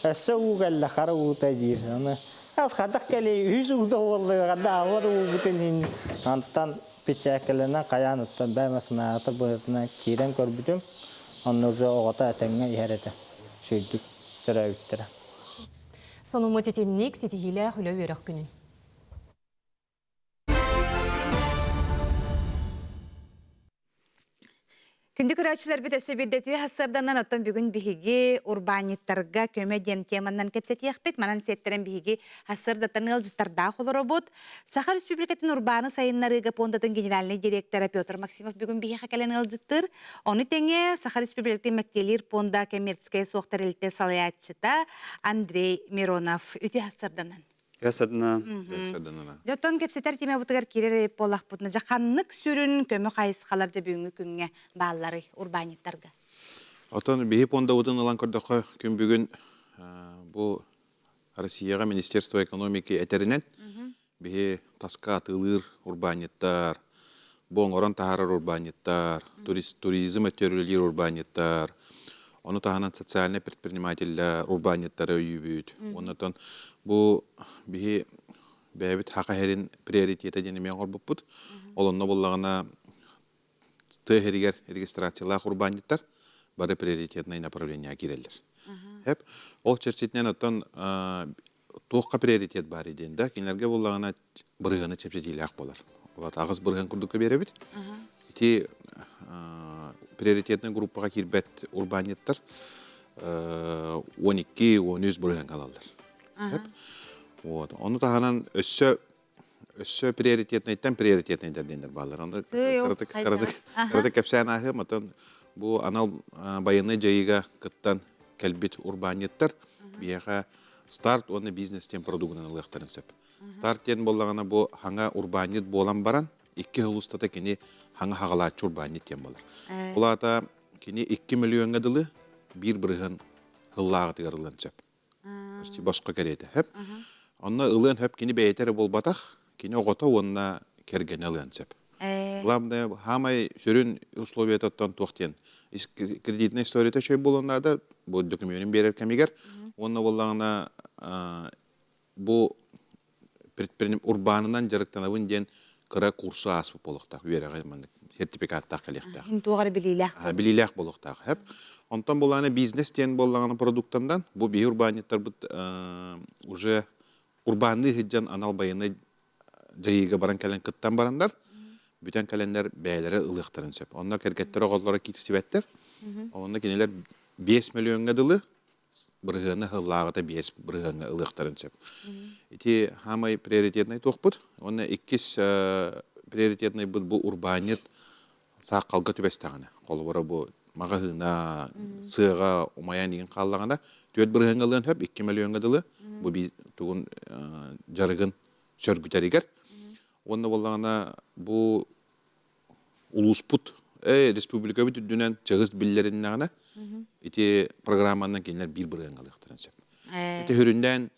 Өссө уу кэллэ, хара уута диир. Аны хадах кэлиэй, үһүс уута буолла, хадах аҕабат уубутун иһин. Онтон Пичээккэлэнэн хайаан оттон бэйэм асмаата быһыытынан киирэн көрбүтүм, онно уже оҕото этэҥҥэ иһэр этэ, үчүгэйдик төрөөбүттэрэ. Сонуммут итинник ситиһиилээх үлэ-үөрэх күнүн. Күндү көрөөччүлэрбит өссө биирдэ үтүө сарсыарданан оттон бүгүн биһиги урбаанньыттарга көмө диэн теманан кэпсэтиэхпит. Манан сиэттэрэн биһиги сарсыардаттан ыалдьыттардаах олоробут. Саха Республикатын урбааны сайыннарыыга пуондатын генеральнай директора Петр Максимов бүгүн биһиэхэ кэлэн ыалдьыттыыр. Ону тэҥэ Саха Республикатын мэктиэлиир пуонда коммерческай суох тэрилтэ салайааччыта Андрей Миронов үтүө сарсыарданан. Садына. Дьоттон кэпсэтэр темабытыгар киирэр буоллахпытына, дьэ ханнык сүрүн көмө хайысхалар дьэ бүгүҥҥү күҥҥэ баалларый урбаанньыттарга? Отон биһи пуондабытын ылан көрдөххө, күн бүгүн бу Россияҕа Министерство экономики этэринэн биһи таска атыылыыр урбаанньыттар, бу оҥорон таһаарар урбаанньыттар, туризм өттүгэр үлэлиир урбаанньыттар, ону таһынан социальнай предпринимателлэр урбаанньыттары өйүүбүт. Оннотон бу биһи бэйэбит хаха иһэрин приоритета диэн эмиэ оҥорбуппут. Ол онно буоллаҕына тыа иһэригэр регистрациялаах урбаанньыттар бары приоритетнай направлениеҕа киирэллэр. Хэп. Ол чэрчитинэн оттон туохха приоритет баар диэн да кинилэргэ буоллаҕына бырыһыана чэпчэтиилээх буолар. Ол аҕыс бырыһыан курдукка биэрэбит. Ити приоритетнай группаҕа киирбэт урбаанньыттар 12-13 бырыһыаҥҥа ылаллар. Вот. Ону таһынан өссө өссө приоритетнайтан приоритетнайдар диэннэр бааллар. Онно кыратык кэпсээн ааһыам, оттон бу анал байыаннай дьайыыга кыттан кэлбит урбаанньыттар биһиэхэ старт уонна бизнес диэн продугунан ылыахтарын сөп. Старт диэн буоллаҕына бу хаҥа урбаанньыт буолан баран икки сыл устата кини хаҥа хаҕалааччы урбаанньыт диэн буолар. Ол аата кини 2 миллиоҥҥа дылы биир бырыһыан ыллааҕытыгар ылыан сөп. Почти босхо кэриэтэ сөп. Онно ылыан сөп кини бэйэтэ эрэ буолбатах, кини оҕото уонна кэргэнэ ылыан сөп. Главное, хаамай сүрүн условиятыттан туох диэн кредитная историята үчүгэй буолуон наада, бу документын биэрэр кэмигэр уонна буоллаҕына бу урбаанынан дьарыктанабын диэн кыра курсу ааспыт буолуохтаах, үөрэҕи маннык сертификаттаах кэлиэхтээх. Иһин туох эрэ билиилээх. Билиилээх буолуохтаах. Хэп. Онтон буоллаҕына бизнес диэн буоллаҕына продуктандан бу биһи урбаанньыттарбыт уже урбаанныы сылдьан анал байыаннай дьайыыга баран кэлэн кыттан бараннар бүтэн кэлэннэр бэйэлэрэ ылыахтарын сөп. Онно кэргэттэр оҕолоро киирсибэттэр. Онно кинилэр 5 миллиоҥҥа дылы бырыһыаны сыллааҕыта 5 бырыһыаҥҥа ылыахтарын сөп. Ити хаамай приоритетнай туохпут. Уонна иккис приоритетнайбыт бу урбаанньыт сааххалга түбэстэҕинэ. Холобура бу маҕаһыына, сыаҕа умайан иҥин хааллаҕына, 4 бырыһыаҥҥа ылыан сөп, 2 миллиоҥҥа дылы бу тугун дьарыгын сөргүтэригэр. Уонна буоллаҕына бу улууспут республикабыт үрдүнэн чыгыс биллэриннэҕинэ ити программанан кинилэр биир бырыһыаҥҥа ылыахтарын сөп. Ити сүрүннээн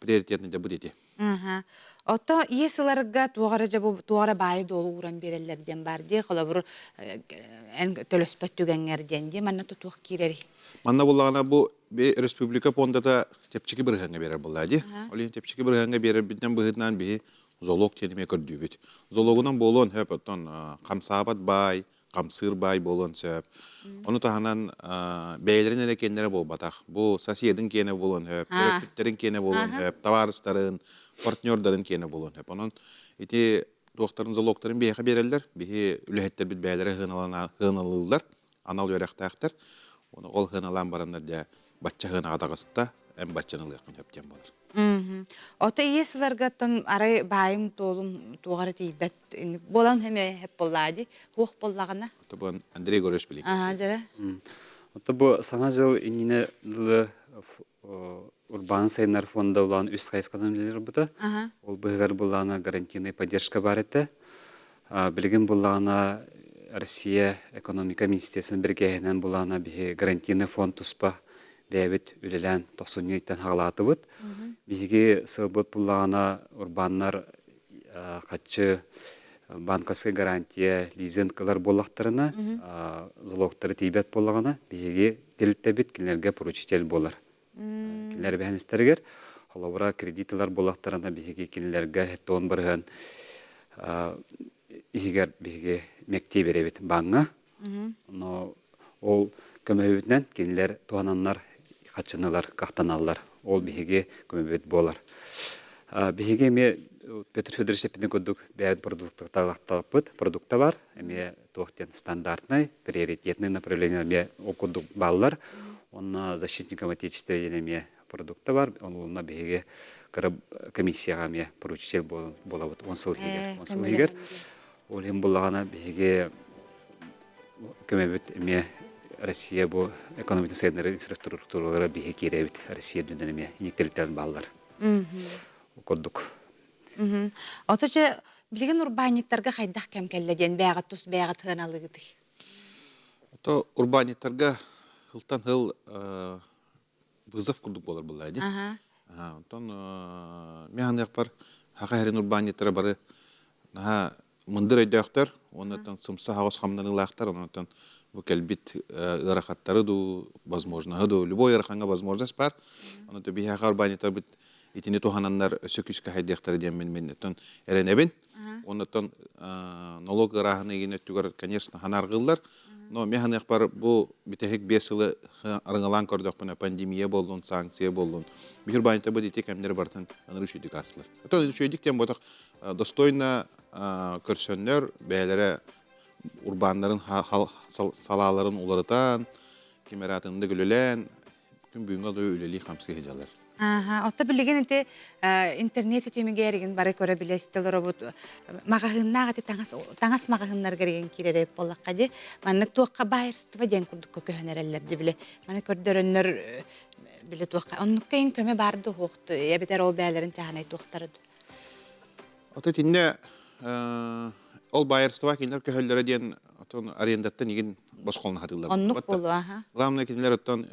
приоритетный да бу ити. Ото иэс ыларга туох эрэ дьэ бу туох эрэ баайы-дуолу ууран биэрэллэр диэн баар дии. Холобур, эн төлөспөт түгэҥҥэр диэн дии. Манна туох киирэрий? Манна буллаҕына бу республика пуондата чэпчэки бырыһыаҥҥа биэрэр буоллаа дии. Ол иһин чэпчэки бырыһыаҥҥа биэрэрбитинэн быһыытынан биһи залог диэн эмиэ көрдүүбүт. Залогунан буолуон сөп, оттон хамсаабат баай, хамсыыр баай буолуон сөп. Ону таһынан бэйэлэрин эрэ киэннэрэ буолбатах. Бу соседын киэнэ буолуон сөп, төрөппүттэрин киэнэ буолуон сөп, табаарыстарын, партнердарын киэнэ буолуон сөп. Онон ити туохтарын залогтарын биһиэхэ биэрэллэр. Биһи үлэһиттэрбит бэйэлэрэ сыаналыыллар, анал үөрэхтээхтэр. Ону ол сыаналаан бараннар дьэ бачча сыанаҕа таҕыста, эн баччаны ылыаххын сөп диэн буолар. Ото ийэ сыларгаттан арай баайым туолум туоҕара тиийбэт буолан эме хеп боллаади хуох боллаҕына. Ото бу Андрей Егорович билин Аа дьара. Ото бу саҥа дьыл иннинэ дылы урбаан сайыннар фонда улаан үс хайысханан үлэлиир бута. Ол быһыгар буллаана гарантийная поддержка бар этэ. Билигин буллаана Россия экономика министерствотын биргээһинэн булаана биһи гарантийный фонд туспа бэйэбит үлэлээн тохсунньу ыйтан хаҕалаатыбыт. Биһиги сылбыт буллаҕына урбааннар хаччы банковскай гарантия, лизинг ылар буоллахтарына, залогтары тиийбэт буоллаҕына, биһиги тэрилтэбит кинилэргэ поручитель буолар. Кинилэр эбэһинэстэригэр холобура кредит ылар буоллахтарына, биһиги кинилэргэ тоон барыһан иһигэр биһиги мэктиэ биэрэбит бааҥҥа. Но ол көмөбүтүнэн кинилэр туһананнар хаччынылар, кахтаналлар. Ол биһиги көмөбүт буолар. Биһиги эмиэ Петр Федорович эппитин курдук бэйэбит продукталаахталаппыт продукта бар. Эмиэ туох диэн стандартнай, приоритетный направление эмиэ ол курдук бааллар. Онно защитникам отечества диэн эмиэ продукта бар. Онно биһиги кыра комиссияҕа эмиэ поручитель буолабыт он сыл иһигэр. Он сыл иһигэр. Ол иһин буллаҕына биһиги көмөбүт эмиэ Россия бу экономикатын сайыннарар инфраструктуралара биһи киирэбит Россия үрдүнэн эмиэ иниктэлиттэн бааллар. Курдук. Ото че билигин урбаанньыттарга хайдах кэм кэллэ диэн бээҕит тус бээҕит сыаналыыгытый? Ото урбаанньыттарга хылтан хыл вызов курдук буолар буоллаа дии. Онтон мен ханыахпар хаха хэрин урбаанньыттара бары наһаа мындыр өйдөөхтөр, уоннаттан сымса хаҕыс хамнаныылаахтар, онон бу кэлбит ыарахаттары дуу, возможноһы дуу, любой ыарахаҥҥа возможность бар. Онон биһиэхэ урбаанньыттарбыт итини туһананнар өссө күүскэ хайдыахтара диэн мин мин эрэнэбин. Оннуттан налог ырааһын игин өттүгэр, конечно, ханаргыллар. Но мен ханыахпар бу бүтэһик 5 сылы арыҥалаан көрдөхпүнэ пандемия боллун, санкция боллун. Бихир бааньта бу дити кэмнери бартын аныры үчүйдүк астылар. То үчүйдүк тем ботох достойно көрсөннөр бэйэлэрэ урбааннарын салааларын уларытан, ким эрэ атыннык үлэлээн, күн бүгүҥҥэ дылы үлэлии хамсыы сылдьаллар. Ааха, отто билигин ити интернет ситимигэр игин бары көрө билэ истэ олоробут. Маҕаһыыннаах ити таҥас таҥас маҕаһыыннарыгар игин киирэр буоллахха ди. Маннык туохха байерство диэн курдукка көһөн эрэллэр ди били. Маны көрдөрөннөр били туохха оннукка ин көмө бар да уһуохту эбэтэр ол бээлэрин чаһанай туохтары. Ото итиннэ ол байерство кинилэр көһөллөрө диэн отон арендаттан игин босхолно хатыыллар. Оннук буолуо аха. Главное кинилэр оттон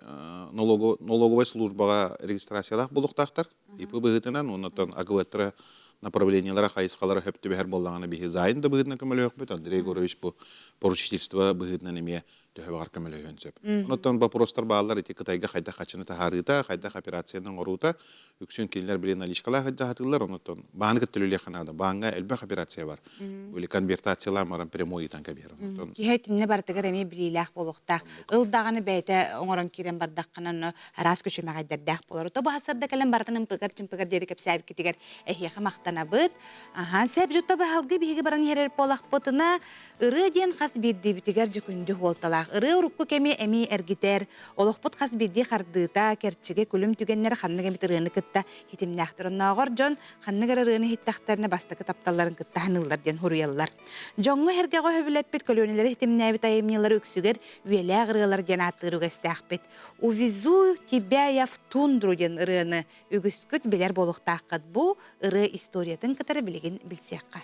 налоговай службаҕа регистрациялаах буолуохтаахтар. ИП быһыытынан уонна АГВ-тара направлениелара хайысхалара хөп түбэһэр буоллаҕына биһи займ да быһыытынан көмөлөһүөхпүт. Андрей Егорович бу поручительство быһыытынан эмиэ төһө баҕар көмөлөһүөн сөп. Онон вопростар бааллар ити Кытайга хайдах хачыны таһаарыыта, хайдах операцияны оҥоруута, үксүн кинилэр били наличкалаах сатыыллар, онон бааны кытта үлэлиэххэ наада. Бааҥҥа элбэх операция бар. Или конвертациялаан баран прямой ыытан кэбиһэр. Киһи итиннэ барытыгар эмиэ билиилээх буолуохтаах. Ыл даҕаны бэйэтэ оҥорон киирэн бардаххына, онно араас күчүмэҕэйдэрдээх буолар. Ото баһасарда кэлэн барытын ымпыгар-чымпыгар диэри кэпсээбиккитигэр эһиэхэ махтанабыт. Аха, сөп дьутта баһалгы биһиги баран иһэрэр буолахпытына, Ырыа диэн хас биирдиибитигэр дьүкүндү суолталаах. Ырыа урукку кэми эмиэ эргитэр. Олохпут хас биирдии хардыыта, кэрчигэ, күлүм түгэннэрэ ханнык эмит ырыаны кытта хитимнээхтэр. Оннооҕор дьон ханнык эрэ ырыаны иһиттэхтэринэ бастакы тапталларын кытта саныыллар диэн суруйаллар. Дьоҥҥо-сэргэҕэ сөбүлэппит көлүөнэлэри хитимнээбит айымньылары үксүгэр үйэлээх ырыалар диэн ааттыыр үгэстээхпит. «Увезу тебя я в тундру» диэн ырыаны үгүскүт билэр буолуохтааххыт. Бу ырыа историятын кытары билигин билсиэххэ.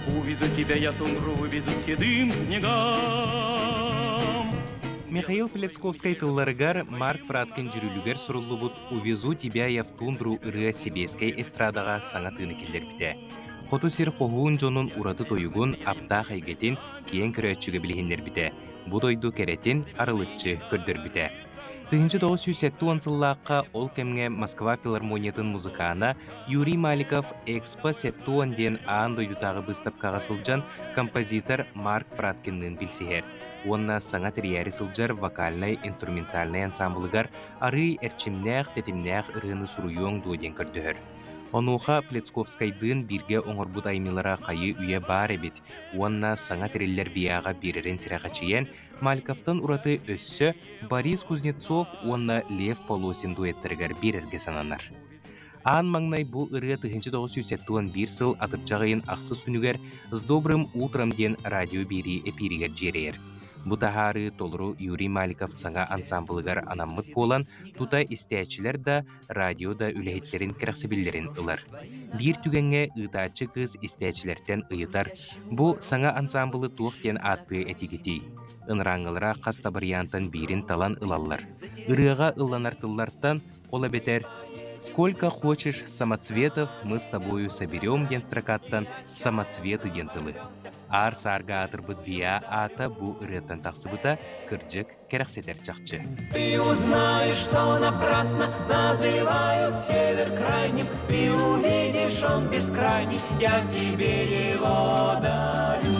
Увезу тебя я тундру, выведу седым снегам. Михаил Плецковскай тылларыгар Марк Фраткин дьүрүлүгэр суруллубут «Увезу тебя я в тундру» ырыа сэбиэскэй эстрадаҕа саҥа тыыны киллэрбитэ. Хоту сир хоһуун дьонун ураты тойугун, аптаах эйгэтин киэҥ көрөөччүгэ билиһиннэрбитэ. бу дойду кэрэтин арылыччы көрдөрбүтэ. 1970 сыллаахха ол кэмҥэ Москва филармониятын музыкаана Юрий Маликов «Экспо 70» диэн аан дойдутааҕы быыстапкаҕа сылдьан композитор Марк Фраткинныын билсиһэр уонна саҥа тэрийээри сылдьар вокальнай-инструментальнай ансамблыгар арыый эрчимнээх, тэтимнээх ырыаны суруйуоҥ дуо диэн көрдөһөр. Онуоха Плецковскайдыын бииргэ оҥорбут айымньылара хайыы үйэ баар эбит уонна саҥа тэриллэр ВИА-ҕа биэрэрин сэрэхэчийэн, Мальковтан ураты өссө Борис Кузнецов уонна Лев Полосин дуэттарыгар биэрэргэ сананар. Аан маҥнай бу ырыа 1971 сыл атырдьах ыйын ахсыс күнүгэр «С добрым утром» диэн радио биэрии эпииригэр дьиэрэйэр. Бу таһаарыы толору Юрий Маликов саҥа ансаамбылыгар анаммыт буолан, тута истээччилэр да, радио да үлэһиттэрин кэрэхсэбиллэрин ылар. Биир түгэҥҥэ ыытааччы кыыс истээччилэртэн ыйытар: «Бу саҥа ансаамбылы туох диэн ааттыа этигитий?» Ынырааҥҥылара хас да барыйаантан биирин талан ылаллар. Ырыаҕа ылланар тыллартан Ол эбэтэр «Сколько хочешь самоцветов мы с тобою соберем» диэн строкаттан «самоцветы» диэн тылы. Аар-саарга аатырбыт ВИА аата бу ырыаттан тахсыбыта, кырдьык, кэрэхсэтэр чахчы. Ты узнаешь, что напрасно называют север крайним. Ты увидишь, он бескрайний, я тебе его дарю.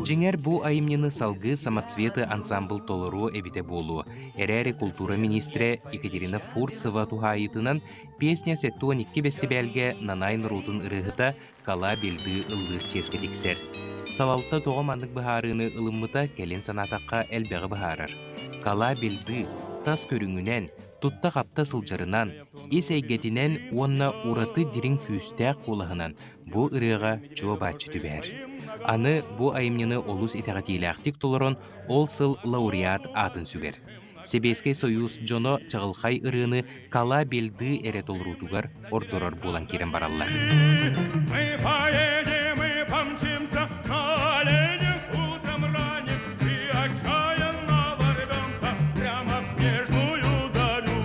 Дьиҥэр бу айымньыны салгыы «Самоцветы» ансаамбыл толоруо эбитэ буолуо. Эрээри култуура миниистирэ Екатерина Фурцева туһаайыытынан «Песня 72» бэстибээлгэ Нанай норуотун ырыаһыта Кала Бельды ыллыыр чиэскэ тиксэр. Салалта тоҕо маннык быһаарыыны ылыммыта кэлин санаатахха элбэҕи быһаарар. Кала Бельды тас көрүҥүнэн, тутта-хапта сылдьарынан, ис эйгэтинэн уонна ураты дириҥ күүстээх куолаһынан бу ырыаҕа чуо-бааччы түбэһэр. Аны бу айымньыны олус итэҕэтиилээхтик толорон ол сыл лауреат аатын сүгэр. Сэбиэскэй Сойуус дьоно чаҕылхай ырыаны Кала Бельды эрэ толоруутугар ордорор буолан киирэн бараллар. Мы поедем и помчимся на оленях утром ранним и отчаянно ворвемся прямо в снежную зарю.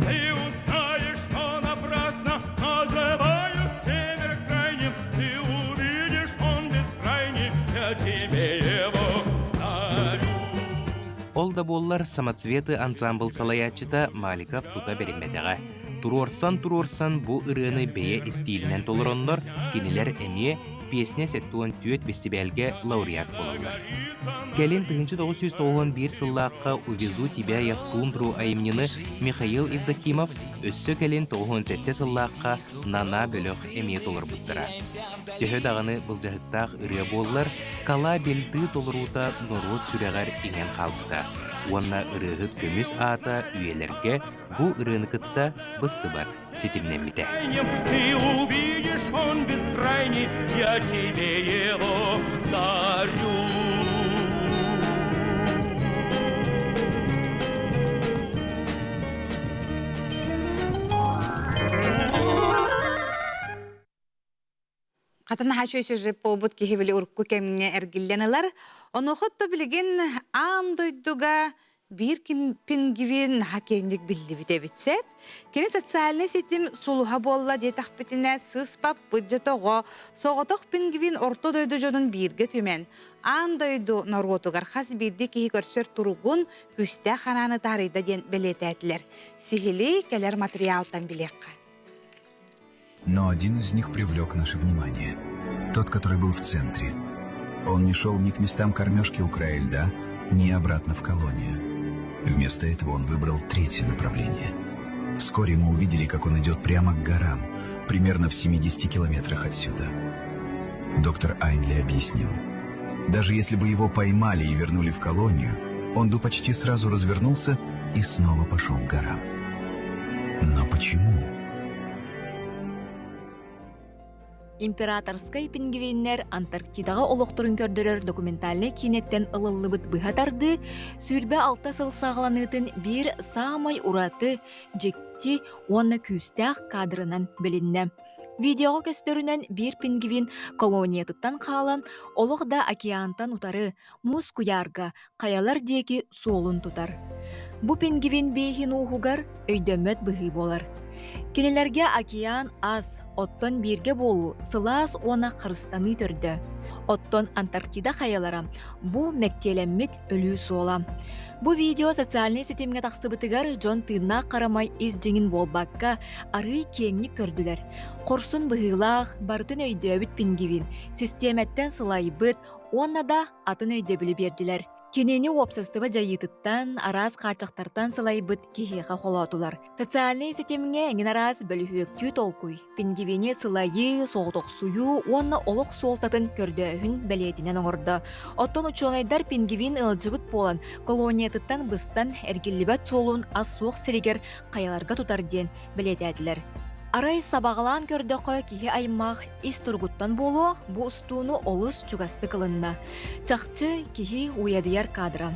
Ты узнаешь, что напрасно называют север крайним, ты увидишь, он бескрайний, я тебе его дарю. Ол да буоллар «Самоцветы» ансаамбыл салайааччыта Маликов тута бэриммэтэҕэ. Туруорсан-туруорсан бу ырыаны бэйэ истиилинэн толороннор, кинилэр эмиэ «Песня 74» бэстибээлгэ лауреат буолаллар. Кэлин 1991 сыллаахха «Увезу тебя я в тундру» айымньыны Михаил Евдокимов, өссө кэлин 97 сыллаахха Нана бөлөх эмиэ толорбуттара. Төһө даҕаны былдьаһыктаах ырыа буоллар, Кала Бельды толоруута норуот сүрэҕэр иҥэн хаалбыта уонна ырыаһыт көмүс аата үйэлэргэ бу ырыаны кытта быстыбат ситимнэммитэ. Ты увидишь, он бескрайний, я тебе его дарю. Хата наһаа үчүгэй сюжет буолбут киһи били урукку кэмҥэ эргиллэн ылар. Онуоха то билигин аан дойдуга биир пингвин наһаа киэҥник биллибит эбит сөп. Кини социальнай ситим сулуһа буолла диэтэхпитинэ сыыспаппыт дьэ тоҕо соҕотох пингвин орто дойду дьонун бииргэ түмэн аан дойду норуотугар хас биирдии киһи көрсөр туругун күүстээх ханааны таарыйда диэн бэлиэтээтилэр. Сиһилии кэлэр материалтан билиэххэ. Но один из них привлек наше внимание. Тот, который был в центре. Он не шел ни к местам кормежки у края льда, ни обратно в колонию. Вместо этого он выбрал третье направление. Вскоре мы увидели, как он идет прямо к горам, примерно в 70 километрах отсюда. Доктор Айнли объяснил. Даже если бы его поймали и вернули в колонию, он бы почти сразу развернулся и снова пошел к горам. Но почему? Императорскай пингвиннэр Антарктидаҕа олохторун көрдөрөр документальнай киинэттэн ылыллыбыт быһа тардыы 26 сыл саҕаланыытын биир саамай ураты, дьикти уонна күүстээх кадрынан билиннэ. Видеоҕа көстөрүнэн биир пингвин колониятыттан хаалан олох да океантан утары, муус куйаарга, хайалар диэки суолун тутар. Бу пингвин биэһин ууһугар өйдөммөт быһыы буолар. Кинилэргэ океан ас, оттон бииргэ буолуу сылаас уонна харыстаныы төрдө. Оттон Антарктида хайалара бу мэктиэлэммит өлүү суола. Бу видео социальнай ситимҥэ тахсыбытыгар дьон тыыннаах харамай ис дьиҥин буолбакка, арыый киэҥник көрдүлэр. Хорсун быһыылаах, барытын өйдөөбүт пингвин, систиэмэттэн сылайбыт уонна да атын өйдөбүлү биэрдилэр. Кинини уопсастыба дьайыытыттан, араас хааччахтартан сылайбыт киһиэхэ холоотулар. Социальнай ситимҥэ эҥин араас бөлүһүөктүү толкуй, пингвини сылайыы, соҕотохсуйуу уонна олох суолтатын көрдөөһүн бэлиэтинэн оҥордо. Оттон учуонайдар пингвин ыалдьыбыт буолан, колониятыттан быстан эргиллибэт суолун ас суох сиригэр хайаларга тутар диэн бэлиэтээтилэр. Арай сабаҕалаан көрдөххө, киһи аймах ис туругуттан буолуо, бу устууну олус чугастык ылынна. Чахчы, киһи уйадыйар кадра.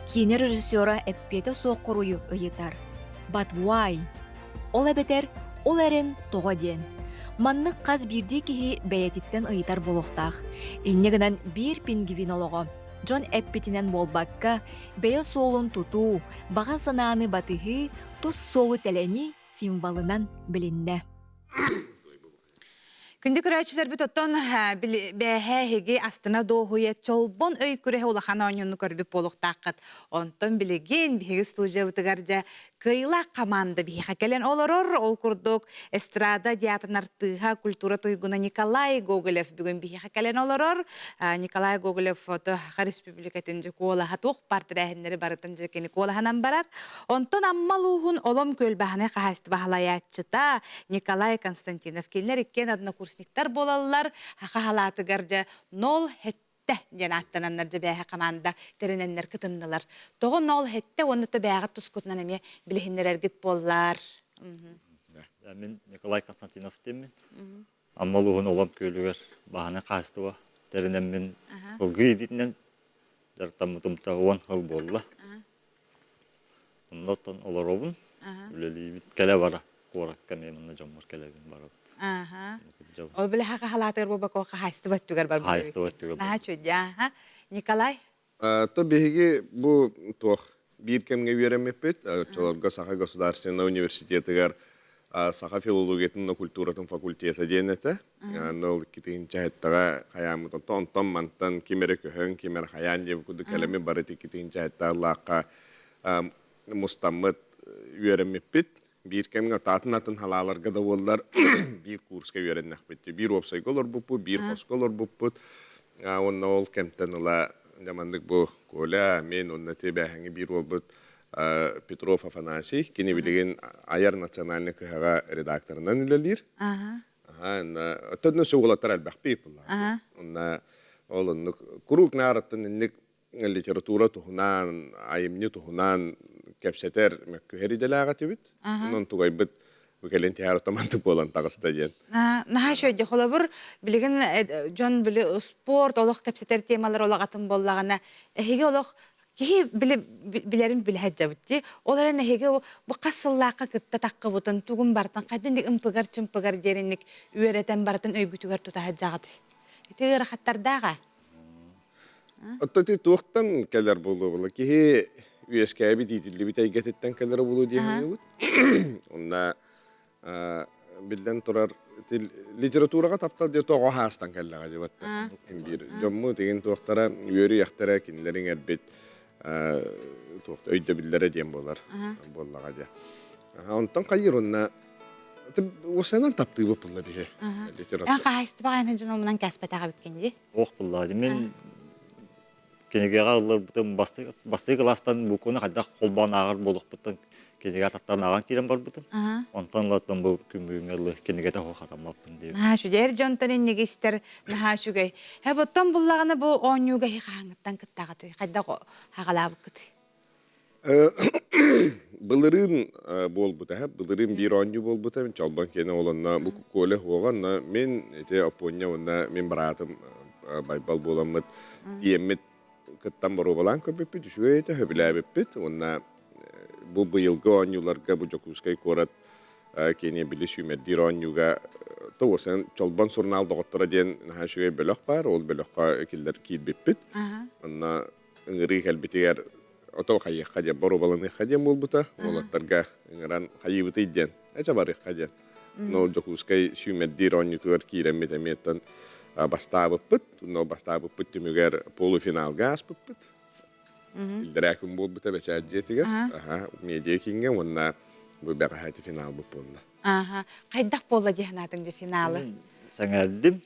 Киинэ режиссера эппиэтэ суох хоруйу ыйытар. But why? Ол эбэтэр ол эрэн тоҕо диэн. Маннык хас биирдии киһи бэйэтиттэн ыйытар буолуохтаах. Инньэ гынан биир пингвин олоҕо дьон эппитинэн буолбакка, бэйэ суолун тутуу, баҕа санааны батыһыы, тус суолу тэлэнии символынан билиннэ. Күндү көрөөччүлэрбит оттон бээһээ эһиги астына дуоһуйа чолбон өй күрэһэ улахан оонньууну көрбүт буолуохтааххыт. Онтон билигин биһиги студиябытыгар дьэ кыайыылаах команда биһиэхэ кэлэн олорор. Ол курдук эстрада театрын артыыһа, культура туйгуна Николай Гоголев бүгүн биһиэхэ кэлэн олорор. Николай Гоголев Саха Республикатын дьэ куолаһа туох баар тэрээһиннэри барытын дьэ кини куолаһынан барар. Онтон Амма улууһун Олом күөл баһынай хаһаайыстыба салайааччыта Николай Константинов кинилэр иккиэн однокурсниктар буолаллар. Саха халаатыгар дьэ нол хэттэ диэн ааттананнар дьэ бээһэ команда тэринэннэр кытыннылар. Тоҕо нол хэттэ уонна бээҕит тускутунан эмиэ билиһиннэрэргит буоллар. Мин Николай Константинов диэммин. Амма улууһун Олом күөлүгэр баһынай хаһаайыстыба тэринэммин ылгыы идитинэн дьарыктаммытым 10 сыл буолла. Онно оттон олоробун, үлэлиибит, кэлэ-бара куоракка эмиэ манна дьоммор кэлэбин барабын. Ол били хаһалаатыгар буолбакка хаһаайыстыба өттүгэр барбыт. Хаһаайыстыба өттүгэр. Наһаа үчүгэй аха. Николай? То биһиги бу туох биир кэмҥэ үөрэммиппит. Оччолорго Саха государственнай университетыгар саха филологиятын уонна культуратын факультета диэн этэ. Ол иккитинчи хайааммыт онтон мантан ким эрэ көһөн, ким эрэ хайаан диэбит курдук кэлэми бары иккитинчи лаахха мустаммыт үөрэммиппит. Биир кэмҥэ таатын атын халааларга да буоллар биир курска үөрэннэхпит. Биир уопсайга олорбуппут, биир хоско олорбуппут. Уонна ол кэмтэн ыла дьаманнык бу Коля, мен уонна тибээһиҥи биир уолбут Петров Афанасий, кини билигин Айар национальный кыһаҕа редакторынан үлэлиир. Онно сугулаттар элбэхпит булла. Онна ол оннук куруук наараттан инник литература туһунан, айымньы туһунан кэпсэтэр мөккүһэр идэлээх этибит. Онон тугайбыт бу кэлин тиһэр отомантык буолан таҕыста диэн. Наһаа үчүгэй холобур билигин дьон били спорт олох кэпсэтэр темалар олох атын буоллаҕына эһиги олох киһи билэрин билэ сылдьабыт дии. Ол эрэн эһиги бу хас сыллаахха кытта таххыбытын, тугун барытын хайдах ымпыгар-чымпыгар диэринник үөрэтэн барытын өйгүтүгэр тута сылдьаҕыт. Ити ыарахаттардааҕа. Оттон ити туохтан кэлэр буолуо була? Киһи үөскээбит, иитиллибит эйгэтиттэн кэлэрэ буолуо дии саныыбыт. Онна биллэн турар литератураҕа таптал диэ тоҕо хаастан кэллэҕэ дии биир дьоммут игин туохтара үөрүйэхтэрэ кинилэр иҥэрбит туохта өйдөбүллэрэ диэн буолар буоллаҕа дии онтон хайыр онна уосанан таптыыбыт булла биһи литература хаһаайыстыбаҕа эн дьонумунан кээспэтэҕэ бүккин дии Ох булла мин кинигэҕэ ылларбытым бастакы кылаастан букваны хайдах холбоон ааҕар буолуохпуттан кинигэ атахтарын ааҕан киирэн барбытым. Онтон ылаттан бу күн бүгүҥҥэ дылы кинигэтэ суох хатаммаппын диэбит. Наһаа үчүгэй. Эр дьонтон инниги истэр наһаа үчүгэй. Һэ, оттон буллаҕына бу оонньууга иһи хаһааҥҥыттан кыттаҕытый? Хайдах хаҕалаабыккытый? Былырыын буолбута, былырыын биир оонньуу буолбута. Мин Чолбон киэнэ ол онно бу Коля суоҕа, онно мин ити Оппуонньа уонна мин быраатым Байбал буоламмыт тиэммит кыттан боруобалаан көрбүппүт, үчүгэй этэ, сөбүлээбиппит. Уонна бу быйылгы оонньууларга бу Дьокуускай куорат киэниэ били сүүмэрдиир оонньууга тоҕусан Чолбон сурунаал доҕотторо диэн наһаа үчүгэй бөлөх баар. Ол бөлөххө киллэр киирбиппит. Онно ыҥырыы кэлбитигэр ото хайыахха диэн боруобаланыахха диэн буолбута. Уолаттарга ыҥыран хайыыбытый диэн, эчэ барыахха диэн. Но Дьокуускай сүүмэрдиир оонньуутугар киирэммит эмиэттэн бастаабыппыт. Но бастаабыппыт түмүгэр полуфиналга ааспыппыт. Иллэрээ күн буолбута бэчээт дьиэтигэр. Медиа кииҥҥэ уонна бу бэҕэһээти финалбыт буолла. Хайдах буолла дии санаатыҥ дьэ финалы? Сэҥээрдим.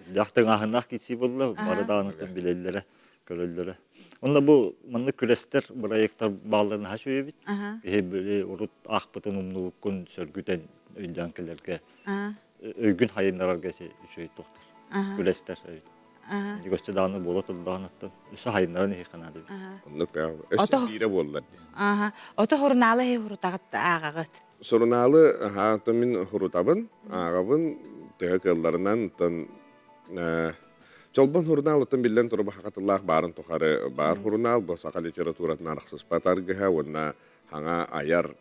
Дьах тыҥааһыннаах киирсии буолла. Бары даҕаныттан билэллэрэ. Көрөллөрө. Онно бу маннык күрэстэр, бырайыактар баалларын наһаа үчүгэйбит. Киһи били урут аахпытын умнубуккун сөргүтэн өйдөөн кэлэргэ, өйгүн хайыннарарга үчүгэй туохтар. Күрэстэр эбит. Өссө даҕаны буола турдаҕынаттан өссө хайыннаран иһиэххэ наада эбит. Оннук өссө биирэ буоллар дии. Ото сурунаалы иһи хурутаҕыт ааҕаҕыт. Сурунаалы аһаа мин хурутабын, ааҕабын төһө кыалларынан оттон Чолбон сурунаал оттон биллэн турар саха тыллаах баарын тухары баар сурунаал бу саха литературатын арахсыспат аргыһа уонна хаҥа айар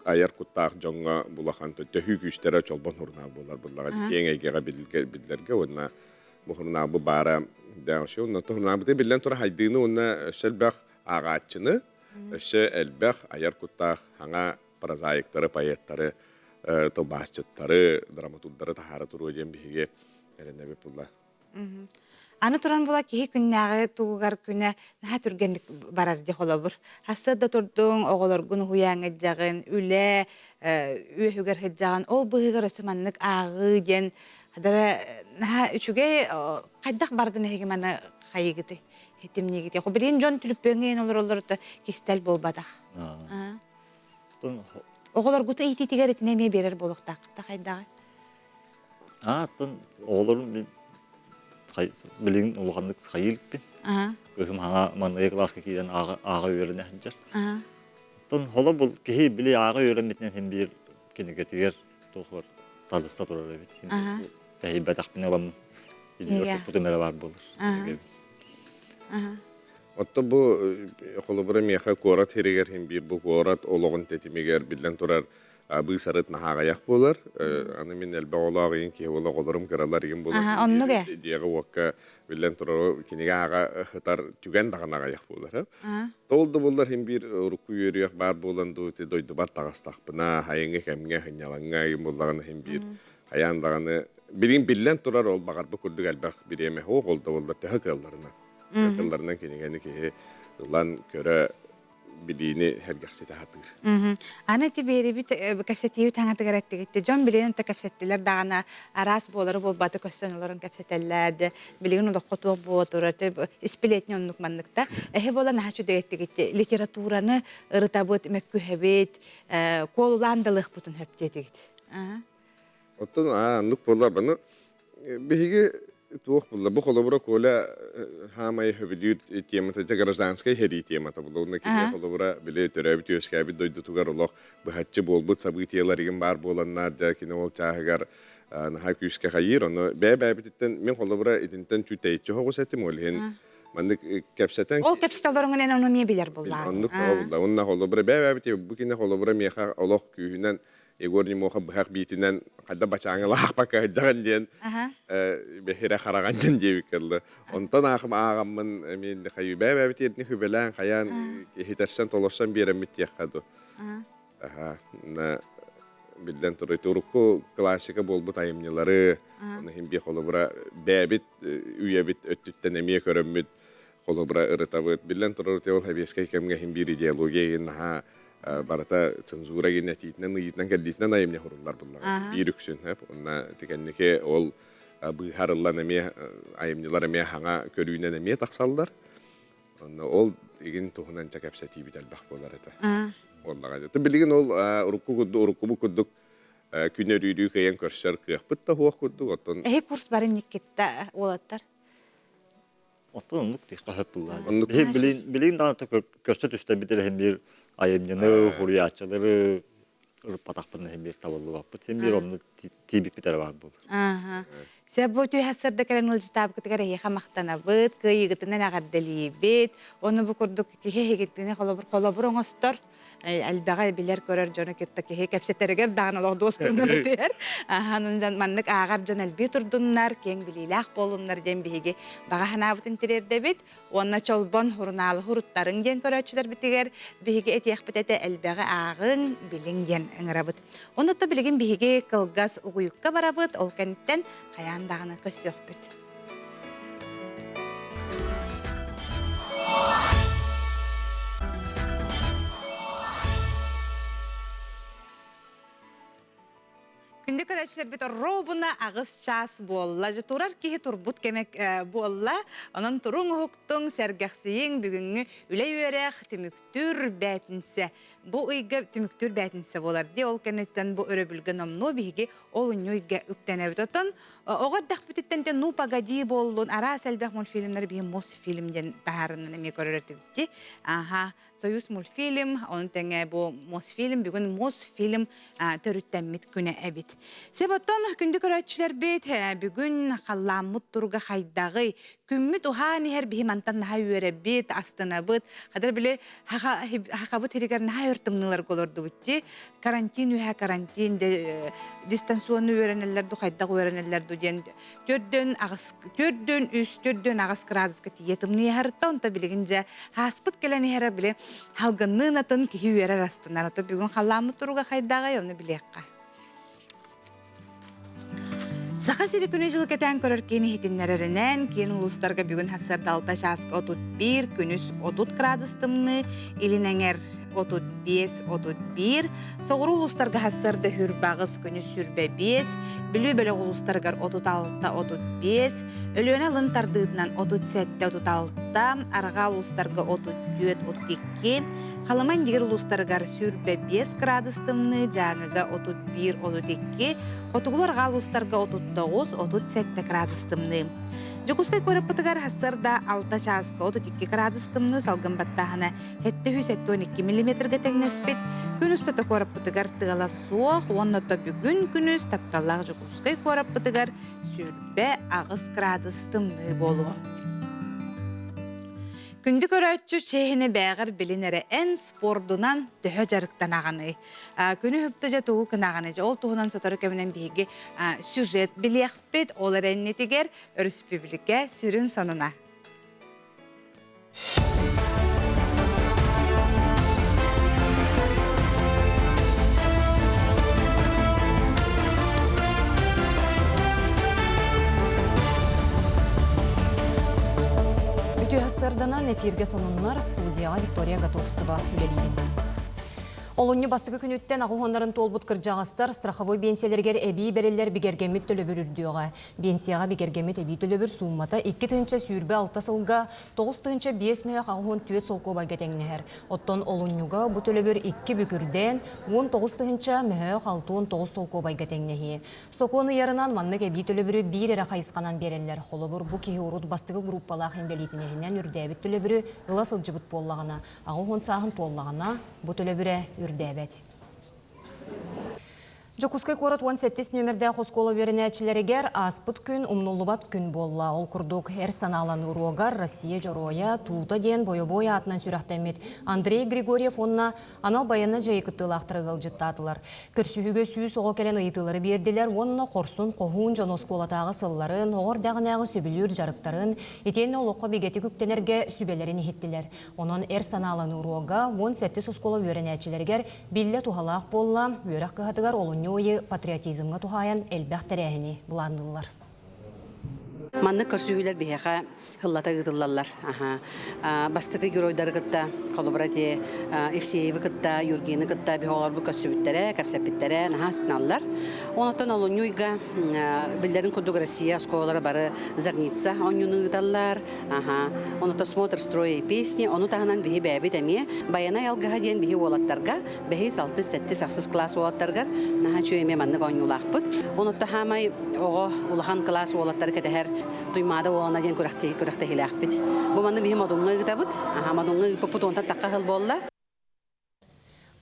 айар куттаах дьоҥҥо булахан төһүү күүстэрэ Чолбон сурунаал буолар буоллаҕа киэҥ эйгэҕэ биллэргэ уонна бу сурунаал бу баара дэҕши уонна сурунаалбытын биллэн турар хайдыыны уонна өссө элбэх ааҕааччыны өссө элбэх айар куттаах хаҥа прозаиктары, поэттары, тылбаасчыттары, драматурдары таһаара туруо диэн биһиги эрэнэбит булла. Аны туран була киһи күннээҕи тугугар күнэ наһаа түргэнник барар дии холобур. Хассыарда турдуҥ, оҕолоргун уһуйааҥҥа илдьэҕин, үлэ үөһүгэр сылдьаҕын, ол быыһыгар өссө маннык ааҕыы диэн хадара наһаа үчүгэй хайдах бардын эһиги маны хайыгытый хитимниигитий. Билигин дьон түлүппүөҥҥэ иһин олороллор кистэл буолбатах. Оҕолоргуту иитиитигэр итини эмиэ биэрэр буолуохтааххыт да хайдаҕый? Ааттан оҕолорум мин билигин улаханнык хайыы иликпин. Кыһым хаҥа маҥнайгы кылааска киирэн ааҕа үөрэнэ сылдьар. Оттон холо бу киһи били ааҕа үөрэммитинэн син биир кинигэтигэр туохугар тардыста турар эбит. Тэһийбэтэхпинэ ыламмын илиибэр туппутум эрэ баар буолар. Оттон бу холобура миэхэ куорат сиригэр иһин биир бу куорат олоҕун тэтимигэр биллэн турар быысарыт наһааҕайах буолар. Аны мин элбэх оҕолоох ийин киһи буола оҕолорум кыралар игин буолар. Оннук ээ. Дьиэҕэ-уокка биллэн турар кинигэ ааҕа сытар түгэн даҕаны аҕыйах буолар. Ол да буоллар иһин биир урукку үөрүйэх баар буолан дуу ити дойдубар таҕыстахпына айыҥҥы кэмҥэ сынньалаҥҥа игин буоллаҕына иһин биир хайаан даҕаны билигин биллэн турар ол баҕарбыт курдук элбэх бириэмэ суох ол да буоллар төһө кыалларынан Тылларынан кинигэни киһи ылан көрө билиини сэргэхситэ сатыыр. Аны ити биэрибит кэпсэтиибит таҥатыгар эттигитти дьон билигин да кэпсэттилэр даҕаны араас буолары буолбаты көстөн олорон кэпсэтэллэр билигин олоххо туох буола турар испилиэтин оннук манныкта эһи буолан наһаа үчүгэй эттигитти литератураны ырытабыт мөккүһэбит куолулаан да ылыахпытын сөп диэтигит Оттон оннук буолар баны биһиги туох булла бу холобура Коля хаамай хөбүлүүр темата дьэ гражданскай сэрии темата була уонна кини холобура били төрөөбүт үөскээбит дойдутугар олох быһаччы буолбут событиелар игин баар буоланнар дьэ кини ол чааһыгар наһаа күүскэ хайыыр ону бэйэ бэйэбититтэн мин холобура итинтэн чүүтэйиччи соҕус этим ол иһин маннык кэпсэтэн ол кэпсэтэ олоруҥун эн ону эмиэ билэр буллаа оннук буолла уонна холобура бэйэ бэйэбит бу кини холобура миэхэ олох күүһүнэн Егор Немоха быһах биитинэн хайда бачааҥылаахпакка сылдьаҕын диэн бэһирэ хараҕан диэн диэбиккэ дылы. Онтон аахым ааҕаммын эмиэ хайыы бээ-бээбит эрдин хүбэлээн хайаан иһитэрсэн толорсон биэрэммит диэххэ ду. Аха, биллэн турар урукку классика буолбут айымньылары, оны иһин биэ холобура бээбит үйэбит өттүттэн эмиэ көрөммүт холобура ырытабыт. Биллэн турар, ол сэбиэскэй кэмҥэ иһин биир идеология иһин наһаа барыта цензура гин этиитинэн, ыйыытынан, кэлдиитинэн айымньы хуруллар буллаҕа. Биир үксүн, уонна тикэнники ол быыһарыллан эмиэ айымньылар эмиэ хаҥа көрүүнэн эмиэ тахсаллар. Онно ол игин туһунан ча кэпсэтиибит элбэх буолар этэ. Буоллаҕа. Билигин ол урукку курдук, уруккубут курдук күн өрүүрүү кыайан көрсөр кыахпыт да суох курдук. Оттон Эһи курс барын никкитта уолаттар. Оттон оннук тихха хөп буллаа. Оннук. Билин билин даҕаны көрсө түстэрбит эрэ биир айымньыны, хуруйааччылары ырыппатахпын иһин биир табыллыбаппыт. Син биир онну тиийбиппит эрэ баар буолар. Ааха. Сөп бу түһэ кэлэн ыалдьытаабыкытыгар эһиэхэ махтанабыт, кыайыыгытынан эҕэрдэлиибит. Ону бу курдук киһи эһигитини холобур холобур оҥостор. Элбэҕи билэр-көрөр дьону кытта киһи кэпсэтэригэр даҕаны олох дуоспурунан түһэр. Аһанынан маннык ааҕар дьон элбии турдуннар, киэҥ билиилээх буолуннар диэн биһиги баҕа санаабытын тириэрдэбит. Уонна Чолбон сурунаалы суруттарыҥ диэн көрөөччүлэрбитигэр биһиги этиэхпит этэ элбэҕи ааҕыҥ, билиҥ диэн ыҥырабыт. Онно билигин биһиги кылгас угуйукка барабыт, ол кэнниттэн хайаан даҕаны көрсүөхпүт. Күндү. көрөөччүлэрбит ровно аҕыс чаас буолла. Дьэ, турар киһи турбут кэмэ буолла. Онон туруҥ уһуктуҥ, сэргэхсийиҥ, бүгүҥҥү үлэ-үөрэх түмүктүүр бээтинсэ. Бу ыйга түмүктүүр бээтинсэ буолар дии. Ол кэнниттэн бу өрөбүлгэ номнуо биһиги олунньу ыйга үктэнэбит. Оттон оҕо эрдэхпититтэн те ну погоди буоллун, араас элбэх мультфильмнары биһи Мосфильм диэн таһаарынан эмиэ көрөр этибит дии. Аха, Союз мультфильм, ону тэҥэ бу Мосфильм, бүгүн Мосфильм төрүттэммит күнэ эбит. Себоттон күндү көрөөччүлэрбит, бүгүн халлааммыт туруга хайдаҕый? Күммүт уһаан иһэр биһи мантан наһаа үөрэбит, астынабыт. Хадыр били хахабыт иригэр наһаа өр тымныыларга олордубут дии. Карантин үһэ карантин, дистанционно үөрэнэллэр ду, хайдах үөрэнэллэр ду диэн төрдөн аҕыс төрдөн үс төрдөн аҕыс градуска тиийэ тымныйаһарытта онто билигин дьэ хааспыт кэлэн иһэрэ били халгынныын атын киһи үөрэр астынар ото бүгүн халлааммыт туруга хайдаҕай ону билиэххэ. Саха сири күнү-дьыл кэтээн көрөр киин иһитиннэрэринэн, киин улуустарга бүгүн сарсыарда 6 чааска 31, күнүс 30 градус тымныы, илин эҥэр 35-31, соҕуруу улуустарга сарсыарда хүрбаҕыс, күнүс 25, Бүлүү бөлөх улуустарыгар 36-35, Өлүөнэ алын тардыытынан 37-36, Арҕаа улуустарга 34-32, Халыма Индигир улуустарыгар 25 градус тымныы, Дьааҥыга 31-32, Хотугулуу арҕаа улуустарга 39-37 градус тымныы. Дьокуускай куораппытыгар сарсыарда 6 чааска 32 градус тымныы салгын баттааһына 772 миллиметргэ тэҥнэспит. Күн устата куораппытыгар тыала суох уонна то бүгүн күнүс тапталлаах Дьокуускай куораппытыгар 28 градус тымныы буолуо. Күндү көрөөччү чиэһини бээҕэр билин эрэ эн спордунан төһө дьарыктанаҕыный? Күнү үптэ дьэ тугу гынаҕыный? Ол туһунан сотору кэминэн биһиги сюжет билиэхпит. Ол эрэ иннитигэр өрөспүүбүлүкэ сүрүн сонуна. Үтүө сарданан эфиргэ сонуннар студияҕа Виктория Готовцева үлэлиибин. Олунньу бастакы күнүттэн аҕыс туолбут кырдьаҕастар страховой биэнсийэлэригэр эбии бэриллэр бигэргэммит төлөбүр үрдүөҕэ. Биэнсийэҕэ бигэргэммит эбии төлөбүр сууммата 2026 сылга 95 мөһөх 84 солкуобайга тэҥнэһэр. Оттон олунньуга бу төлөбүр икки бүкүрдээн 19 тыһыынча мөһөөх 69 солкуобайга тэҥнэһиэ. Сокуон ыйарынан маннык эбии төлөбүрү биир эрэ хайысханан биэрэллэр. Холобур, бу киһи урут бастакы группалаах инбэлиитинэһинэн үрдээбит төлөбүрү ыла сылдьыбыт буоллаҕына, 80 сааһын туоллаҕына, бу төлөбүрэ үрдээбэт. Дьокуускай куорат 17 нүөмэрдээх оскуола үөрэнээччилэригэр ааспыт күн умнуллубат күн буолла. Ол курдук, эр санааланыы уруогар Россия Дьоруойа Тута диэн бойобуой аатынан сүрэхтэммит Андрей Григорьев уонна анал байыаннай дьайыы кыттыылаахтара ыалдьыттаатылар. Көрсүһүүгэ 100 оҕо кэлэн ыйытыылары биэрдилэр уонна хорсун хоһуун дьон оскуолатааҕы сылларын, оҕо эрдэҕинээҕи сөбүлүүр дьарыктарын, итиэннэ олоххо бигэтик үктэнэргэ сүбэлэрин иһиттилэр. Онон эр санааланыы уруога 17 оскуола үөрэнээччилэригэр биллэ туһалаах буолла, үөрэх кыһатыгар олунньу ыйы патриотизмҥа туһаайан элбэх тэрээһини былаанныыллар. Маннык көрсүһүүлэр биһиэхэ сыллата ыытыллаллар. Бастакы геройдары кытта, холобура ити Евсеевы кытта, Юргины кытта биһи оҕолорбут көрсүбүттэрэ, кэпсэппиттэрэ, наһаа астыналлар. Онтон олунньу ыйга биллэрин курдук Россия оскуолалара бары Зарница оонньууну ыыталлар. Аха. Онута смотр строя и песни, ону таһынан биһи бэйэбит эмиэ Байанай алгыһа диэн биһи уолаттарга, бэһис, алтыс, сэттис, ахсыс кылаас уолаттарыгар наһаа үчүгэй эмиэ маннык оонньуулаахпыт. Онута хаамай оҕо улахан кылаас уолаттары кэтэһэр Туймаада уолана диэн күрэхтэһиилээхпит. Бу манны биһи Модуҥҥа ыытабыт. Аха, Модуҥҥа ыыппыппыт уонтан тахха сыл буолла.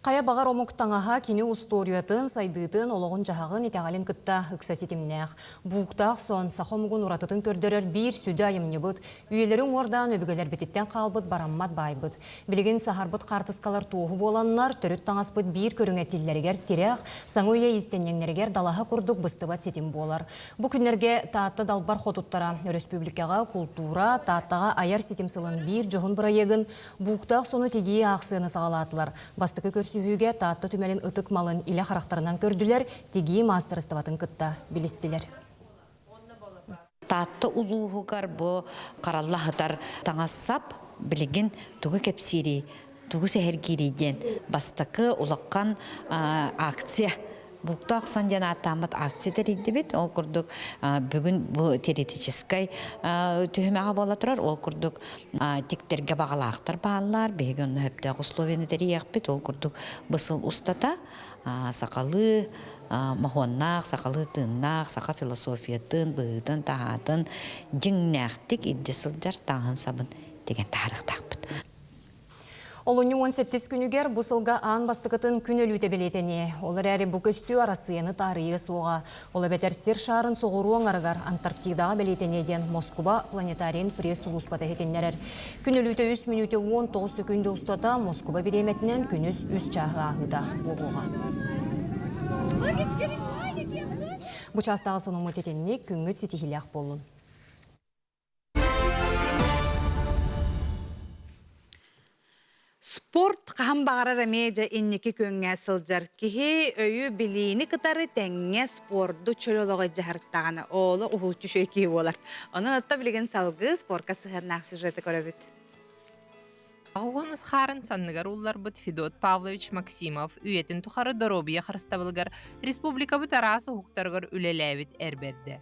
Хайа баҕар омук таҥаһа кини устуоруйатын, сайдыытын, олоҕун-дьаһаҕын, итэҕэлин кытта ыкса ситимнээх. Бууктаах сон саха омугун уратытын көрдөрөр биир сүдү айымньыбыт, үйэлэри уҥуордаан өбүгэлэрбититтэн хаалбыт бараммат баайбыт. Билигин саһарбыт хаартыскалар туоһу буоланнар, төрүт таҥаспыт биир көрүҥэ тиллэригэр тирэх, саҥа үйэ иистэнньэҥнэригэр далаһа курдук быстыбат ситим буолар. Бу күннэргэ Таатта далбар хотуттара өрөспүүбүлүкэҕэ култуура, Тааттаҕа айар ситим сылын биир дьоһун бырайыагын Бууктаах сону тигии аахсыйаны саҕалаатылар. Бастакы көрсүһүүгэ Таатта түмэлин ытык малын илэ харахтарынан көрдүлэр, тигии маастарыстыбатын кытта билистилэр. Таатта улууһугар бу харалла сытар таҥас-сап билигин тугу кэпсиирий, тугу сэһэргиирий диэн бастакы улахан акция. Буктаах сан диэн ааттааммыт акция тэрийдибит. Ол курдук бүгүн бу теоретическай түһүмэҕэ буола турар. Ол курдук тиктэргэ баҕалаахтар бааллар. Биһиги онно сөптөөх условияны тэрийиэхпит. Ол курдук бу сыл устата сахалыы моһуоннаах, сахалыы тыыннаах, саха философиятын, быһыытын-таһаатын дьиҥнээхтик илдьэ сылдьар таҥаһын-сабын тигэн таһаарыахтаахпыт. Олунньу 18 күнүгэр бу сылга аан бастакытын күн өлүүтэ бэлиэтэниэ. Ол эрээри бу көстүү Арассыыйаны таарыйыа суоҕа. Ол эбэтэр сир шаарын соҕуруу аҥарыгар Антарктидаҕа бэлиэтэниэ диэн Москуба планетарийын пресс-сулууспата иһитиннэрэр. Күн өлүүтэ 3 мүнүүтэ 19 сөкүүндэ устата Москуба бириэмэтинэн күнүс 3 чааһы ааһыыта буолуоҕа. Бу чаастааҕы сонуммут итинник күҥҥүт ситиһиилээх буоллун. Спорт хаһан баҕарар эмиэ дьэ инники күөҥҥэ сылдьар киһи өйү билиини кытары тэҥҥэ спорду чөл олоҕу дьаһартаҕына ооло уһулуччу үчүгэй киһи буолар. Онон отто билигин салгыы спорка сыһыаннаах сюжеты көрөбүт. Оҕон ысхаарын санныгар улларбыт Федот Павлович Максимов үйэтин тухары доруобуйа харыстабылыгар республикабыт араас уһуктарыгар үлэлээбит эр бэрдэ.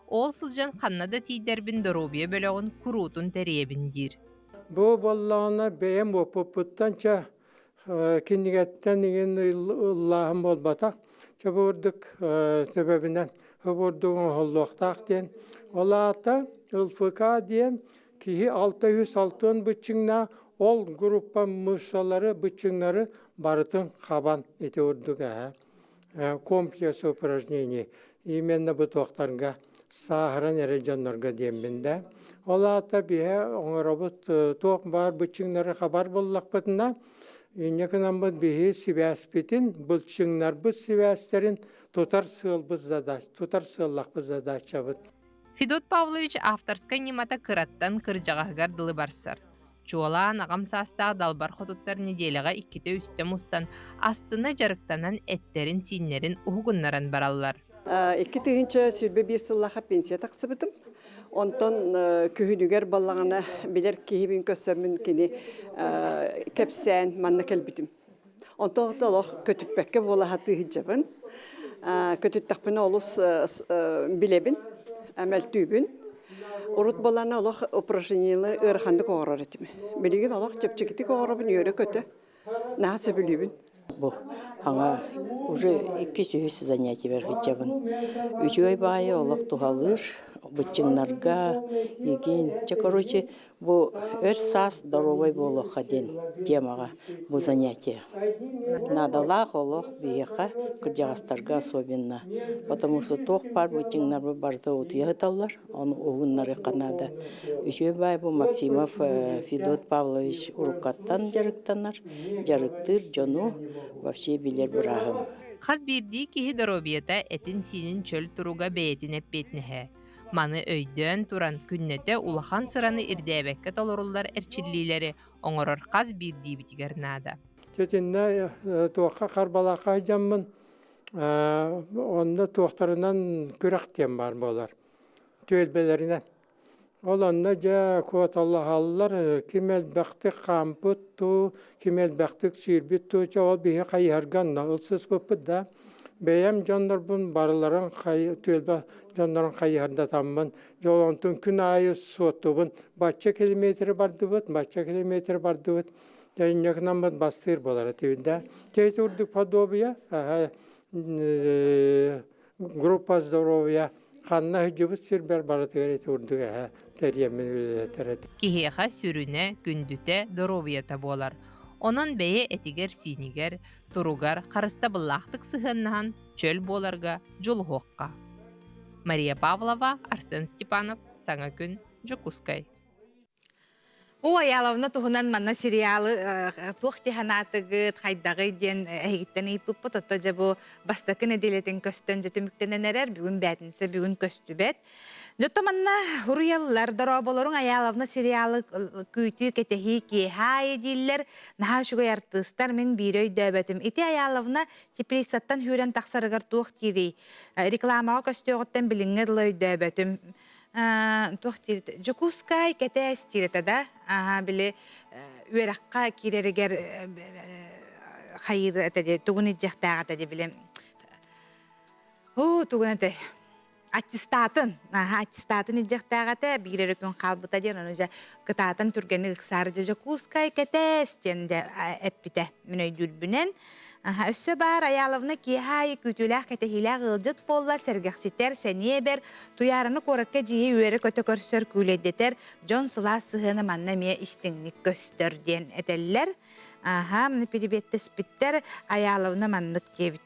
Ол сылдьан ханна да тиийдэрбин доруобуйа бөлөҕүн куруутун тэрийэбин диир. Бу буоллаҕына бэйэм уоппуппуттан чэ кинигэттэн иҥин ыллааһын буолбатах. Чэ бу курдук төбөбүнэн бу курдук оҥоһуллуохтаах диэн. Ол аата ЛФК диэн киһи 660 быччыҥнаах ол группа мышцалары быччыҥнары барытын хабан ити курдук эһэ комплекс упражнений именно бу туохтарга сааһыран эрэ дьоннорго диэммин да. Ол аата биһэ оҥоробут туох баар быччыҥнары хабар буллахпытына инньэ гынаммыт биһи сибээспитин былчыҥнарбыт сибээстэрин тутар сыалбыт задач тутар сыаллахпыт задачабыт. Федот Павлович авторскай ньымата кыраттан кырдьаҕаһыгар дылы барсар. Чуолаан аҕам саастаах далбар хотуттар нэдиэлэҕэ иккитэ-үстэ мустан, астына дьарыктанан эттэрин-сииннэрин уһугуннаран бараллар. 2021 сыллаахха пенсия тахсыбытым. Онтон күһүнүгэр баллаҕана билэр киһибин көрсөммүн кини кэпсээн манна кэлбитим. Онтон олох көтүппэккэ буола сатыы сылдьабын. Көтүттэхпинэ олус билэбин, мөлтүүбүн. Урут буоллаҕына олох упражнениелары ыараханнык оҥорор этим. Билигин олох чэпчэкитик оҥоробун, үөрэ-көтө. Наһаа сөбүлүүбүн. Бу хаҥа уже иккис үһүс занятиебар сылдьабын. Үчүгэй баайы олох туһалыыр, быччыҥнарга, игин. Чэ, короче, Бу өр саас доруобай буолуохха диэн темаҕа бу занятие. Наадалаах олох биһиэхэ, кырдьаҕастарга особенно. Потому что туох баар быччыҥнарбыт барыта утуйа сыталлар, ону уһуннарыахха наада. Үчүгэй баай бу Максимов Федот Павлович уруккаттан дьарыктанар, дьарыктыыр дьону вообще билэр бырааһым. Хас биирдии киһи доруобуйата этин-сиинин чөл туруга бэйэтин эппиэтинэһэ. Маны өйдөөн туран, күннэтэ улахан сыраны ирдээбэккэ толоруллар эрчиллиилэри оҥорор хас биирдиибитигэр наада. Итиннэ туохха харбалаахха сылдьаммын, онно туохтарынан күрэх диэн баар буолар, түөлбэлэринэн. Ол онно дьэ куоталаһаллар, ким элбэхтик хаампыт дуу, ким элбэхтик сүүрбүт дуу, чэ ол биһи хайыһарга онно ылсыспыппыт да. Бэйэм дьоннорбун барыларын түөлбэ дьоннорун хайыһардатаммын, дьол онтун күн аайы суоттубун, бачча километры бардыбыт, бачча километр бардыбыт, дьэ инньэ гынаммыт бастыыр буолар этибит да. Дьэ үрдүк подобие, группа здоровья ханна сылдьыбыт сирбэр барытыгар ити урдук эһэ тэрийэммин үлэлэтэр этим. Киһиэхэ сүрүнэ, күндүтэ, доруобуйата буолар. Онон бэйэ этигэр-сиинигэр, туругар харыстабыллаахтык сыһыаннаһан чөл буоларга дьулуһуохха. Мария Павлова, Арсен Степанов, Саҥа күн, Дьокуускай. О, Аяловна туһунан манна сериалы туох дии санаатыгыт, хайдаҕый диэн эһигиттэн ыйыппыппыт. Отто дьэ бу бастакы нэдиэлэтин көстөн дьэ түмүктэнэн эрэр. Бүгүн бээтинсэ, бүгүн көстүбэт. Дьотто манна хуруйаллар, дорооболоруҥ Аяловна сериалы күүтүү, кэтэһии киэһэ аайы дииллэр. Наһаа үчүгэй артыыстар, мин биири өйдөөбөтүм. Ити Аяловна теплицаттан сүүрэн тахсарыгар туох диирий? Рекламаҕа көстүөҕүттэн билиҥҥэ дылы өйдөөбөтүм. Туох диир Дьокуускай кэтээс диир этэ да били үөрэххэ киирэригэр хайыыр этэ дии тугун илдьиэхтээх этэ дии били. Һуу, тугун этэй? Аттестатын, аха, аттестатын илдьэхтээх этэ, биир эрэ күн хаалбыта диэн, ону дьэ кытаатан түргэнник ыксаары дьэ Дьокуускай кэтэс диэн дьэ эппитэ мин өйдүүрбүнэн. Аха, өссө баар Аяловна киэһэ аайы күүтүүлээх кэтэһиилээх ыалдьыт буолла, сэргэхситэр, сэниэ эбэр, Туйаараны куоракка дьиэ үөрэ-көтө көрсөр, күүлэйдэтэр, дьон сылаас сыһыана манна эмиэ истиҥник көстөр диэн этэллэр. Аха, пирибиэттэспиттэр, Аяловна маннык диэбит.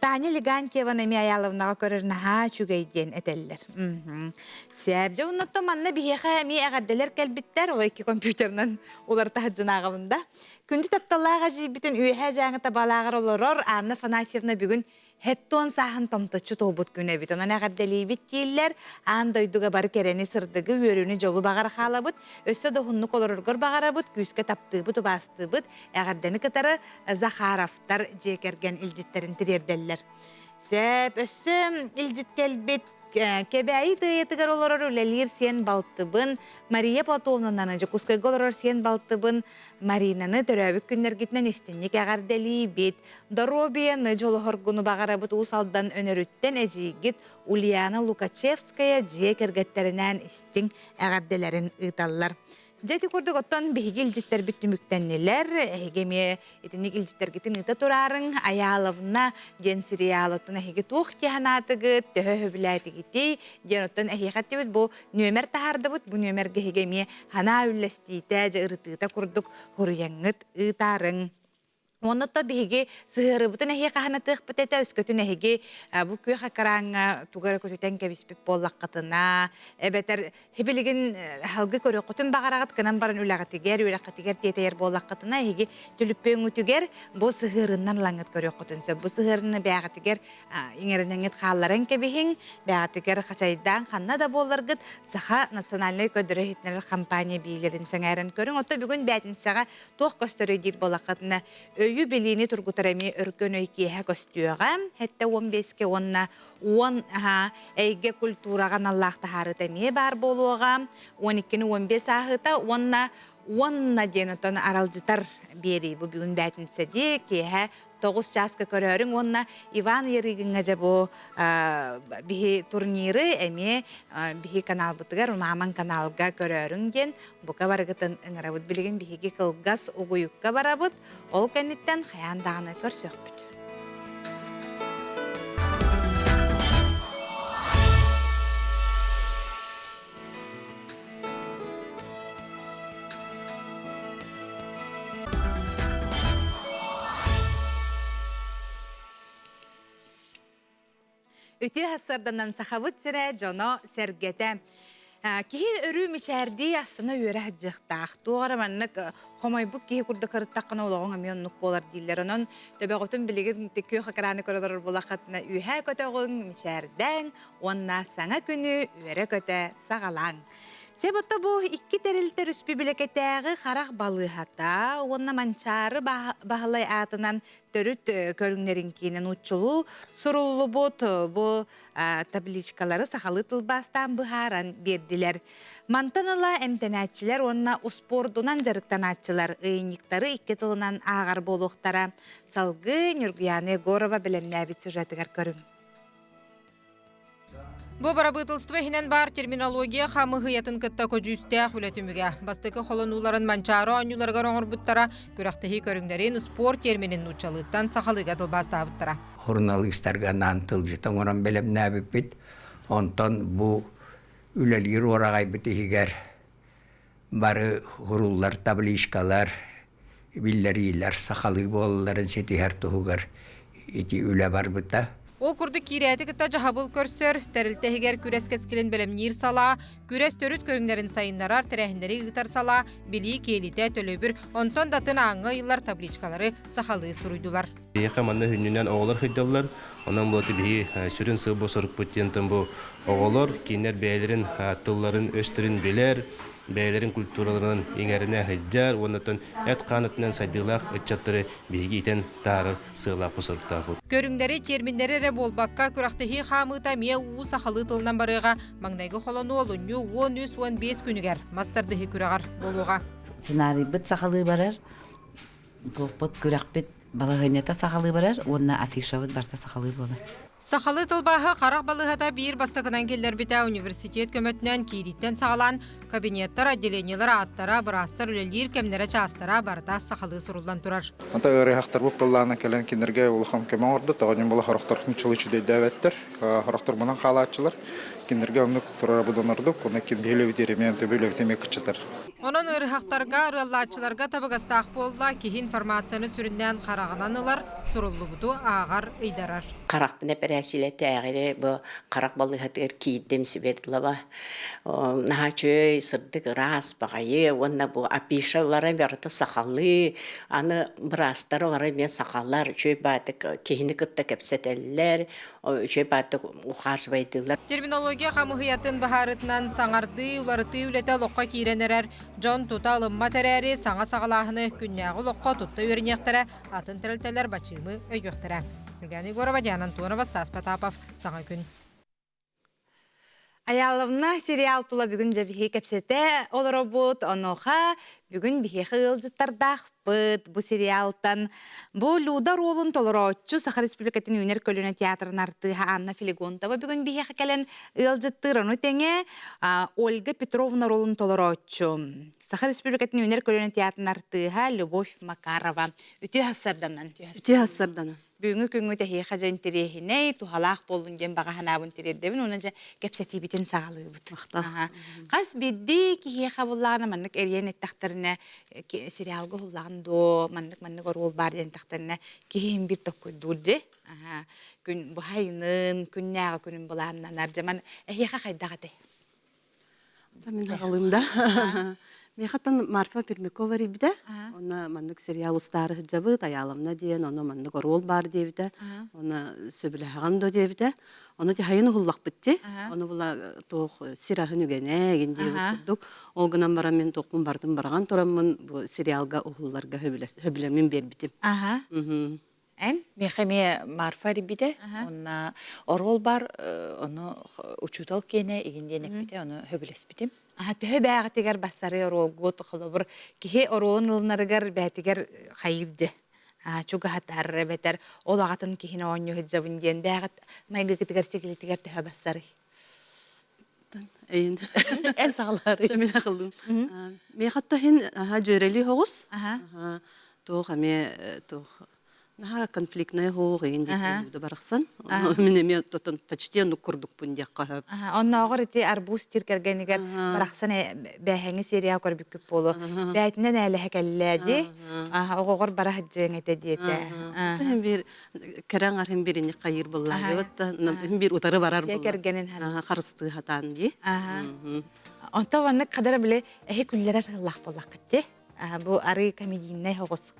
Таня Легантьеваны эмиэ Аяловнаҕа көрөр наһаа үчүгэй диэн этэллэр. Сээп. Дьэ, оннуттан манна биһиэхэ эмиэ эҕэрдэлэр кэлбиттэр. Ол икки компьютерынан уларыта сылдьан да. Күндү тапталлаах эдьиийбитин үөһээ дьааҥы табалааҕар олорор Анна Афанасьевна бүгүн Хеттон сааһын томточчу туолбут күн эбит. Онон эҕэрдэлиибит дииллэр. Аан дойдуга бары кэрэни, сырдыгы, үөрүүнү, дьолу баҕара хаалабыт. Өссө да уһуннук олороргор баҕарабыт, күүскэ таптыыбыт, убаастыыбыт. Эҕэрдэни кытары Захаровтар дьиэ кэргэн илдьиттэрин тириэрдэллэр. Сэп, өссө илдьит кэлбит Кэбээйи тыайатыгар олорор үлэлиир сиэн балтыбын Мария Платоновнаны, Дьокуускайга олорор сиэн балтыбын Маринаны төрөөбүт күннэргитинэн истинник эҕэрдэлиибит. Доруобуйаны, дьолоһоргуну баҕарабыт Уус Алдан Өнөрүттэн эдьиийгит Ульяна Лукачевская дьиэ кэргэттэринээн истиҥ эҕэрдэлэрин ыыталлар. Дьэ ити курдук оттон биһиги илдьиттэрбит түмүктэннилэр. Эһиги эмиэ итинник илдьиттэргитин ыыта тураарыҥ. Аяловна диэн сериал оттон эһиги туох дии санаатыгыт, төһө сөбүлээтигитий диэн оттон эһиэхэ эттибит бу нүөмэр таһаардыбыт. Бу нүөмэргэ эһиги эмиэ санаа үллэстиитэ, дьэ ырытыыта курдук хуруйаҥҥыт ыытаарыҥ. Уонна то биһиги сыһыарыбытын эһиэхэ хаһанатыахпыт этэ, өскөтүн эһиги бу күөх экраҥҥа тугу эрэ көтүтэн кэбиспит буоллаххытына, эбэтэр билигин халгы көрүөххүтүн баҕараҕыт гынан баран үлэҕитигэр, үөрэххитигэр тиэтэйэр буоллаххытына, эһиги түлүппүөҥҥүтүгэр бу сыһыарыннан ылаҥҥыт көрүөххүтүн сөп. Бу сыһыарыны бэйэҕитигэр иҥэринэҥҥит хаалларан кэбиһиҥ, бэйэҕитигэр хачайдаан ханна да буолларгыт Саха национальнай көрдөрөр-иһитиннэрэр компания биилэрин сэҥээрэн көрүҥ. Оттон бүгүн бээтинсэҕэ туох көстөрүй диир буоллаххытына, өйү-билиини тургутар эмиэ өркөн өй киэһэ көстүөҕэ. 75-кэ уонна 10 эйгэ культураҕа аналлаах таһаарыыта эмиэ баар буолуоҕа. 12-ни 15 ааһыыта уонна уонна диэн оттон аралдьытар биэрии бу бүгүн бээтинсэди киэһэ 9 чааска көрөөрүҥ уонна Иван Ярыгиҥҥа дьэ бу биһи турниры эмиэ биһи каналбытыгар Мааман каналга көрөөрүҥ диэн бука барыгытын ыҥырабыт. Билигин биһиги кылгас угуйукка барабыт. Ол кэнниттэн хайаан даҕаны көрсүөхпүт. Үтүө сарсыарданан Сахабыт сирэ дьоно сэргэтэ. Киһи өрүү мичээрдии астына үөрэ сылдьыахтаах. Туох эрэ маннык хомойбут киһи курдук ырыттаххына олоҕуҥ эмиэ оннук буолар дииллэр. Онон төбөҕүтүн билигин күөх экраны көрө олорор буоллаххытына үөһээ көтөҕүҥ, мичээрдээҥ уонна саҥа күнү үөрэ-көтө саҕалааҥ. Себото бу икки тэрилтэ өрөспүүбүлүкэтээҕи харах балыыһата уонна Манчаары Баһылай аатынан төрүт көрүҥнэрин киинэ нууччалуу суруллубут бу табличкалары сахалыы тылбаастаан быһааран биэрдилэр. Мантан ыла эмтэнээччилэр уонна успуордунан дьарыктанааччылар ыйынньыктары икки тылынан ааҕар буолуохтара. Салгыы Ньургуйаана Егорова бэлэмнээбит сюжетыгар көрүҥ. Бу бырабыыталыстыба иһинэн баар терминология хамыыһыйатын кытта көдьүүстээх үлэ түмүгэ. Бастакы холонууларын Манчаары оонньууларыгар оҥорбуттара, күрэхтэһии көрүҥнэрин спорт терминин нууччалыыттан сахалыыга тылбаастаабыттара. Суруналыыстарга анаан тылдьыт оҥорон бэлэмнээбиппит. Онтон бу үлэлиир уораҕайбыт иһигэр бары суруллар табличкалар, биллэриилэр сахалыы буолалларын ситиһэр туһугар ити үлэ барбыта. Ол курдук киирээти кытта дьаһабыл көрсөр, тэрилтэ иһигэр күрэс кэскилин бэлэмниир салаа, күрэс төрүт көрүҥнэрин сайыннарар, тэрээһиннэри ыытар салаа, билии киэлитэ, төлөбүр, онтон да атын ааҥҥа ыйыллар табличкалары сахалыы суруйдулар. Биһиэхэ манна хүннүнэн оҕолор сылдьаллар. Онон бу биһи сүрүн сыал сорукпут диэн бу оҕолор кинилэр бэйэлэрин тылларын, өстөрүн билэр, бэйэлэрин культураларын иҥэринэ сылдьар уонна эт-хаан өттүнэн сайдыылаах ыччаттары биһиги итэн таары сыалаах соруктаахпыт. Көрүҥнэри, терминнэри эрэ буолбакка, күрэхтэһии хаамыыта эмиэ уу сахалыы тылынан барыаҕа. Маҥнайгы холонуу олунньу 13-15 күнүгэр мас тардыһыы күрэҕэр буолуоҕа. Сценарийбыт сахалыы барар, туохпут күрэхпит балаһыанньата сахалыы барар уонна афишабыт барыта сахалыы буолар. Сахалыы тылбааһы харах балыыһата биир бастакынан киллэрбитэ университет көмөтүнэн киирииттэн саҕалаан кабинеттар, отделениелар ааттара, быраастар үлэлиир кэмнэрэ чаастара барыта сахалыы суруллан турар. Ата ыарыһахтарбыт быллаана кэлэн кинилэргэ улахан көмө оҥордо. Тоҕо диэн була сорохтор нуччалыы үчүгэйдээбэттэр, сорохтор мунан хаалааччылар. Кинилэргэ оннук турара быдан ордук. Онно ким биһи үлэбит эмиэ төбө үлэбит эмиэ кыччатар. Онон ыарыһахтарга, арыаллааччыларга табыгастаах буолла, киһи информацияны сүрүннээн хараҕынан ылар, суруллубуту ааҕар, ыйдарар. Харахпын эпэрээссийэлэтээҕи бу харах балыыһатыгар киирдим Светлова. Наһаа үчүгэй, сырдык, ыраас баҕайы уонна бу афишалара барыта сахалыы, аны быраастара бары эмиэ сахалар, үчүгэй баатык киһини кытта кэпсэтэллэр, үчүгэй баатык ухаживайдыыллар. Терминология хамыһыйатын быһаарытынан саҥардыы, уларытыы үлэтэ олоххо киирэн эрэр дьон тута ылыммат эрээри, саҥа саҕалааһыны күннээҕи олоххо тутта үөрэниэхтэрэ, атын тэрилтэлэр бачыымы өйүөхтэрэ. Юлиана Егорова, Диана Антонова, Стас Потапов. Саҥа күн. Аяловна сериал тула бүгүн дьэ биһи кэпсэтэ олоробут. Онуоха бүгүн биһиэхэ ыалдьыттардаахпыт. Бу сериалтан бу Люда оруолун толорооччу Саха Республикатын үүнэр көлүөнэ театрын артыыһа Анна Филигонтова бүгүн биһиэхэ кэлэн ыалдьыттыыр. Ону тэҥэ Ольга Петровна оруолун толорооччу Саха Республикатын үүнэр көлүөнэ театрын артыыһа Любовь Макарова. Үтүө хассарданан. Үтүө хассарданан. Бүгүҥҥү күҥҥүт эһиэхэ дьэ интэриэһинэй, туһалаах буоллун диэн баҕа санаабын тириэрдэбин уонна дьэ кэпсэтиибитин саҕалыыбыт. Хас биирдии киһиэхэ буллаҕына маннык эрийэн эттэхтэринэ сериалга уһуллаҕын дуо, маннык-маннык оруол баар диэн эттэхтэринэ киһи иһин биир токкуйдуур дии. Күн быһайынын, күннээҕи күнүн былааннанар. Дьэ ман эһиэхэ хайдах этэй? Мин аҕалыым да. Миэхэттэн Марфа Пермякова эрийбитэ. Онно маннык сериал устаары сылдьабыт, Айааловна диэн, ону маннык оруол баар диэбитэ. Онно сөбүлэһэҕин дуо диэбитэ. Ону тиһайын уһуллахпыт дии. Ону була туох сир аһын үгэнэ игин диэбит курдук. Ол гынан баран мин туохпун барытын бараҕан тураммын бу сериалга уһулларга сөбүлэммин биэрбитим. Эн? Миэхэ эмиэ Марфа эрийбитэ. Уонна оруол бар, ону учуутал киэнэ игин диэн эппитэ, ону сөбүлэспитим. Аха, төһө бээҕитигэр бассары оруолгут, холобур, киһи оруолун ылынарыгар бээтигэр хайыыр дьэ чугаһатар эбэтэр ол аҕатын киһини оонньуу сылдьабын диэн бээҕит майгыгытыгар сигилитигэр төһө бассарый? Эйин. Эн саҕалаары. Мин акыллым. Миэхэ иһин дьүөрэлии соҕус. Туох эмиэ туох наһаа конфликтная хоох игин диэки барахсан. Мин эмиэ тотон почти оннук курдукпун диэххэ сөп. Оннооҕор ити арбуз тир кэргэнигэр барахсан бээһэҥи серия көрбүккүт буолуо. Бээтинэн ээлэһэ кэллээ дии. Оҕоҕор бара сылдьыаҥ этэ диэтэ. Иһин биир кэрэ аҥар бирини хайыыр быллаабыт биир утары барар Дьиэ кэргэнин харыстыы хатаан дии. Онто маннык хадара биле эһи күллэрэр сыллаах буоллаххыт дии. Бу арыы комедийнай соҕус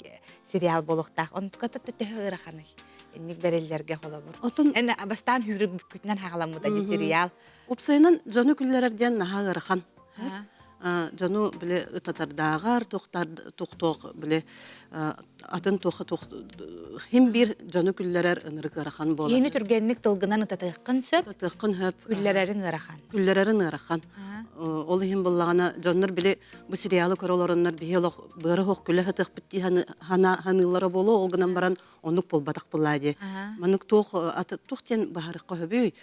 сериал буолуохтаах. Онтуката төһө ыараханый? Инник бэриллэргэ холобур. Эн бастаан хүүрүк бүккүтүнэн хаҕаламмыта ди сериал. Уопсайынан дьону күллэрэр диэн наһаа ыарахан. Дьону били ытатардааҕар туох били атын туохха туох хим биир дьону күллэрэр ынырык ыарахан буолар. Киһини түргэнник тылгынан ытатыаххын сөп. Ытатыаххын сөп. Күллэрэрин ыарахан. Күллэрэрин ыарахан. Ол иһин буллаҕына дьоннор били бу сериалы көрө олороннор биһи олох быары хоох күлэ сатыахпыт дии ханыыллара буолуо ол гынан баран оннук буолбатах буоллаа дии. Маннык туох туох диэн баһарыкка сөбүй?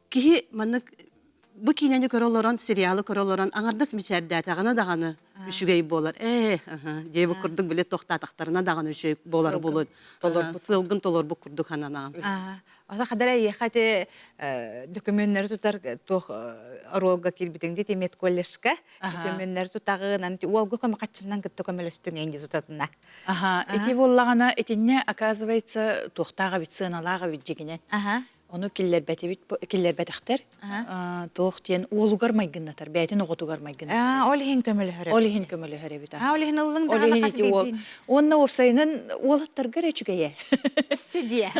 Киһи маннык бу киинэни көрө олорон, сериалы көрө олорон аҥардас мичээрдээтэҕинэ даҕаны үчүгэй буолар. Ээ, диэбит курдук били тохтаатахтарына даҕаны үчүгэй буолар буолуон. Сылгын толорбут курдук хананаҕын. Ата хадара эйиэхэ ити документнары тутар туох оруолга киирбитиҥ дии медколледжка документнары тутаҕын аны уолга көмө хаччынан кытта көмөлөстүҥ эйин тутатына. Аха, ити буоллаҕына итиннэ оказывается туохтаах эбит сыаналаах эбит дьигинэн. Ону киллэрбэтибит киллэрбэтэхтэр. Туох диэн уолугар майгыннатар, бэйэтин оҕотугар майгыннатар. Ол иһин көмөлөһөр Ол иһин көмөлөһөр эбит. Ол иһин ыллыҥ даҕаны хас биирдиин. Уонна уопсайынан уолаттаргар үчүгэйэ. Өссө диэ.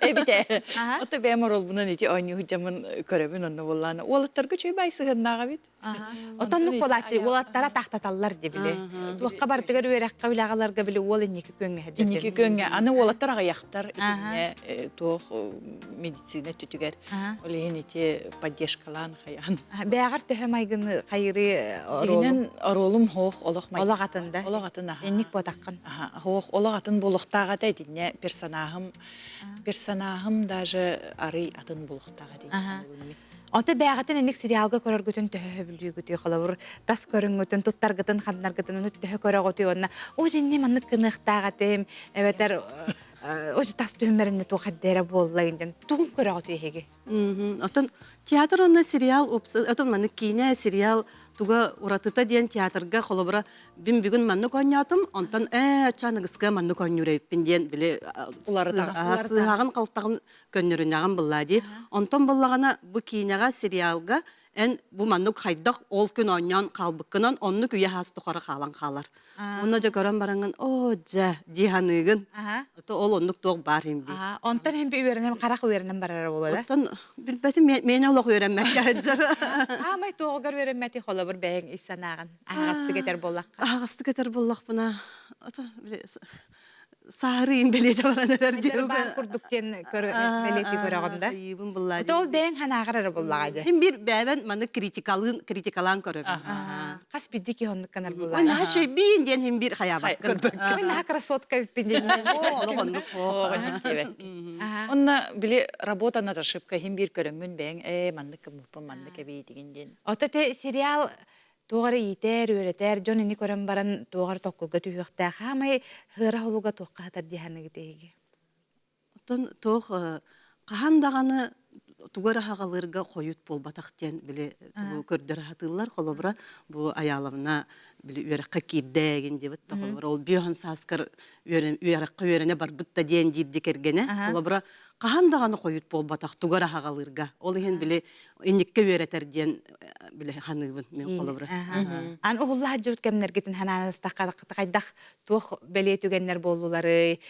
Эбитэ. Ото бэйэм оруолбунан ити оонньуу сылдьаммын көрөбүн онно буоллаана. Уолаттарга үчүгэй баай сыһыаннаах эбит. Отоннук буолааччы уолаттара таахтаталлар дии били. Туохха барытыгар үөрэххэ үлэҕэлэргэ били уол инники күөҥҥэ Инники күөҥҥэ. Аны уолаттар аҕыйахтар итиннэ туох. медицина өттүтүгэр. Ол иһин ити поддержкалаан хайаан. Бэҕэр төһө майгыны хайыры Дьиҥинэн оруолум хоох олох Олох атын да? Олох атын аха. Энник буотаххын. Хоох олох атын буолуохтаах этэ итиннэ персонажым персонажым даже арый атын буолуохтаах этэ. Ото бэҕэтин инник сериалга көрөргүтүн төһө сөбүлүүгүтүй холобур тас көрүҥҥүтүн туттаргытын ханнаргытын ону төһө көрөҕүтүй уонна оо дьинни маннык гыныахтаах этим эбэтэр ожи тас түһүммэринне туох эрдэрэ буолла диэн тугун көрөҕүтүй эһиги Оттон театр уонна сериал отон маннык киинэ сериал туга уратыта диэн театрга холобура бин бүгүн маннык оонньоотум онтон ээ аччааныгыска маннык оонньуур эбиппин диэн били сыыһаҕын халтаҕын көннөрүнэҕин быллаа дии. Онтон буллаҕына бу киинэҕэ, сериалга эн бу маннык хайдах ол күн оонньоон хаалбыккынан оннук үйэ хаас тухары хаалан хаалар. Онно дьэ көрөн бараҥҥын оо дьэ дии саныыгын. Ото ол оннук туох баар иһин бии. Онтон иһин би үөрэнэн харах үөрэнэн барара буолуо да? Оттон билбэтим миэнэ олох үөрэммэккэ сылдьар. Аамай туоҕугар үөрэммэти холобур бэйэҥ ис санааҕын аһаҕастык этэр буоллахха. Аһаҕастык этэр буоллахпына ото саарыын бэлиэтэ баран эрэр диэн баар курдук диэн бэлиэтии көрөҕүн да ыйыыбын буллаа ол бэйэҥ санааҕар эрэ буллаҕа дии Мин биир бэйэбэн маннык критикалыын критикалаан көрөбүн хас биирдии киһи оннук гынар буллаа наһаа чөйбиин диэн иһин биир хайаабаккын Мин наһаа красотка эбиппин диэн олох оннук Онно били работа над ошибкой иһин биир көрөҥҥүн бэйэҥ ээ маннык гыммыппын маннык эбиитигин диэн Ото те сериал Туох эрэ иитэр, үөрэтэр, дьон ини көрөн баран туох эрэ токкуйга түһүөхтээх. Хаамай ыара холуга туохха сытар дии саныыгыт эһиги? Оттон туох хаһан даҕаны тугу эрэ аҕалыырга хойут буолбатах диэн били тугу көрдөрө сатыыллар. Холобура, бу Айааловна били үөрэххэ киирдэ игин диэбит да холобура ол биоһон сааскар үөрэххэ үөрэнэ барбыт да диэн диирди кэргэнэ. Холобура, хаһан даҕаны хойут буолбатах тугу эрэ аҕалыырга. Ол иһин били инникке үөрэтэр диэн биле ханыыбын мен холобура. Ан уһулла сылдьыбыт кэмнэргитин ханаанастахха хайдах туох бэлиэ түгэннэр буоллуларый?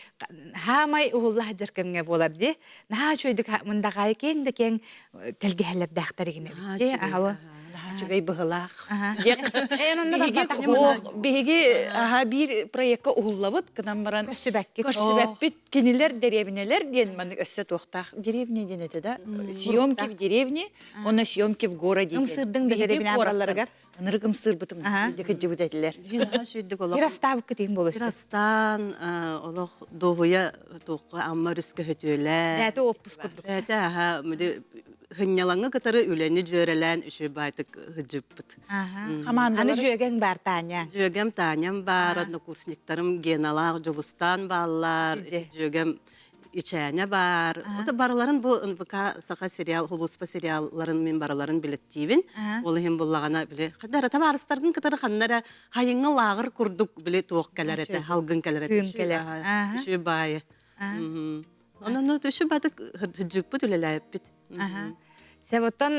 Хаамай уһулла сылдьар кэмҥэ буолар дии. Наһаа үчүгэйдик мындаҕаайы киэҥ да киэҥ тэлгэһэлэрдээхтэр игинэ дии. Аһалы. Наһаа үчүгэй быһылаах. Биһиги аха биир проекка уһуллабыт гынан баран көрсүбэккит. Көрсүбэппит. Кинилэр дэриэбинэлэр диэн маннык өссө туохтаах деревня диэн этэ да съемки в деревне уонна съемки в городе Ымсыырдыҥ да дэриэбинэ баралларыгар ынырык ымсыырбытым кыдьыбыт этилэр Ырастаабыккыт иһин болуосу Ырастаан олох дуоһуйа туохха Амма өрүскэ хөтүөлээн Бээтэ отпуск курдук Бээтэ аха хынньалаҥы кытары үлэни дьүөрэлээн үчүгэй баайтык ыдьыппыт. Аны дьүөгэҥ баар Таня. Дьүөгэм Таням баар, однокурсниктарым Геналаах Дьулустаан бааллар, дьүөгэм Ичээнэ баар. Ото барыларын бу НВК саха сериал, хулууспа сериалларын мин барыларын билэттиибин. Ол иһин буллаҕана били хадара табаарыстаргын кытары ханна эрэ хайыҥҥа лааҕыр курдук били туох кэлэр этэ, халгын кэлэр этэ. Тыын кэлэр. Үчүгэй баайы. Онон үчүгэй баатык хырдьыппыт үлэлээппит. Сәботтон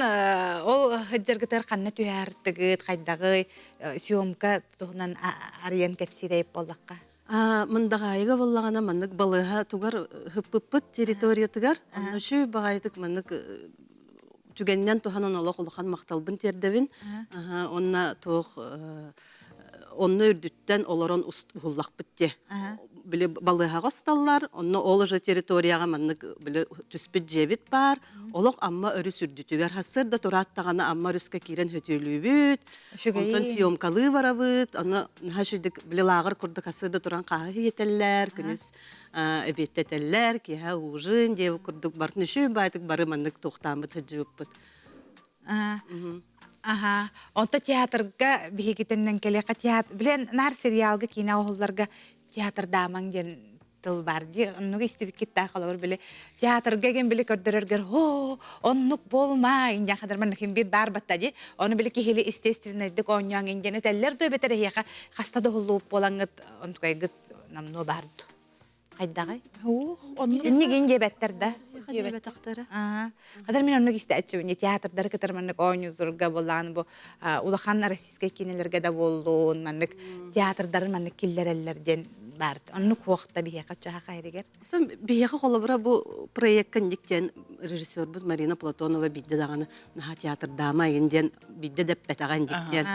ол сылдьаргытыгар ханна түһээхтигит, хайдаҕый, съемка туһунан арыйан кэпсиирэйип буоллахха? Мындаҕаайыга буоллаҕына маннык балыыһа тугар ыһыппыппыт территориятыгар онно үчүгэй баҕайытык маннык түгэнинэн туһанан олох улахан махталбын тиэрдэбин. Онно туох онно үрдүттэн олорон уһуллахпыт дии. Били балыыһаҕа усталлар, онно ол уже территорияҕа маннык били түспүт дьиэбит баар. Олох Амма өрүс үрдүтүгэр сарсыарда тураат даҕаны Амма өрүскэ киирэн хөтүөлүүбүт. Онтон съемкалыы барабыт. Аны наһаа үчүгдүк били лааҕыр курдук сарсыарда туран хааһы иһитэллэр, күнүс эбиэттэтэллэр, киэһэ ужин диэбит курдук бартын үчүгэй баайтык бары маннык туохтааммыт сылдьыбыппыт. Аха. Онто театрга биһигитинэн кэлиэххэ театр билэн наар сериалга киинэ оһоллорго театрдаамаҥ диэн тыл бар дии. Оннук истибиккит да холобур били театрга ген били көрдөрөргөр хоо оннук болма инжан хадар маннык бир бар батта ди. Ону били киһили естественнайдык оонньоон инжен этэллэр дуу эбэтэр эһиэхэ хаста да уһуллубут буолаҥҥыт онтукайгыт намнуо баар дуу. Хайдаҕай? Иннигин диэбэттэр да. Диэбэтэхтэрэ. Хатар мин оннук истээччибин театрдары кытары маннык оонньуурга буоллаҕына бу улахан российскай киинэлэргэ да буоллун маннык театрдары маннык киллэрэллэр диэн. баар. Оннук хуохта биһиэхэ чаха хайригер. Оттон биһиэхэ холобура бу проекка инник диэн режиссербут Марина Платонова биирдэ даҕаны наһаа театрдаама айын диэн биирдэ дэппэтэҕэ инник диэн.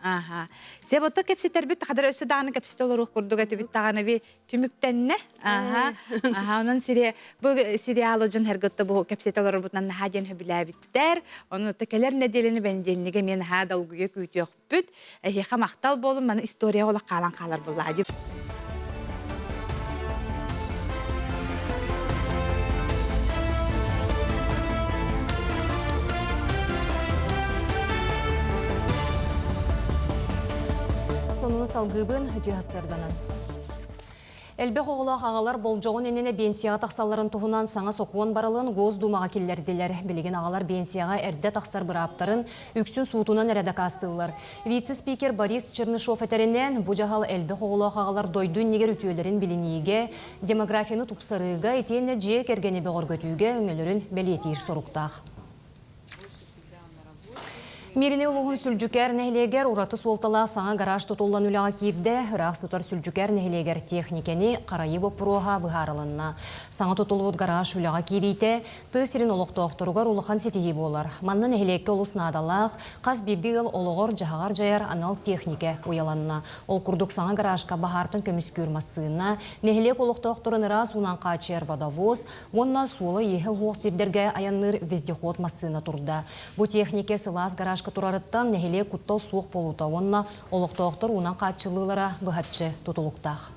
Аха. Сеп ото кэпсэтэрбит хадыр өссө даҕаны кэпсэтэ олоруох курдук этибит даҕаны би түмүктэннэ. Аха. Аха онон сире бу сериалы дьон херготто бу кэпсэтэ олорорбутунан наһаа диэн хөбүлээбиттэр. Онон ото кэлэр нэдиэлэни бэнидиэлнигэ эмиэ наһаа долгуйа күүтүөхпүт. Эһиэхэ махтал буолун, маны история олох хаалан хаалар буллаа дии. Сонуну салгыыбын үтүө сырданан. Элбэх оҕолоох аҕалар болдьоҕун иннинэ биэнсийэҕэ тахсалларын туһунан саҥа сокуон барылын Госдумаҕа киллэрдилэр. Билигин аҕалар биэнсийэҕэ эрдэ тахсар бырааптарын үксүн суутунан эрэ дакаастыыллар. Вице-спикер Борис Чернышов этэринэн, бу дьаһал элбэх оҕолоох аҕалар дойду иннигэр үтүөлэрин билиниигэ, демографияны тупсарыыга итиэннэ дьиэ кэргэни бөҕөргөтүүгэ өҥөлөрүн бэлиэтиир соруктаах. Мииринэй улууһун Сүлдьүкээр нэһилиэгэр ураты суолталаах саҥа гараж тутуллан үлэҕэ киирдэ. Ыраах сытар Сүлдьүкээр нэһилиэгэр техникэни харайыы боппуруоһа быһаарылынна. Саҥа тутуллубут гараж үлэҕэ киириитэ тыа сирин олохтоохторугар улахан ситиһии буолар. Манна нэһилиэккэ олус наадалаах, хас биирдии ыал олоҕор-дьаһаҕар дьайар анал техникэ уйаланна. Ол курдук саҥа гаражка баһаартан көмүскүүр массыына, нэһилиэк олохтоохторун ыраас уунан хааччыйар водовоз, Уонна суола-ииһэ уһуох сирдэргэ айанныыр вездеход массыына турда. Бу техникэ сылаас гаражка турарыттан нэһилиэк куттал суох буолуута уонна олохтоохтор уунан хааччыллыылара быһаччы тутулуктаах.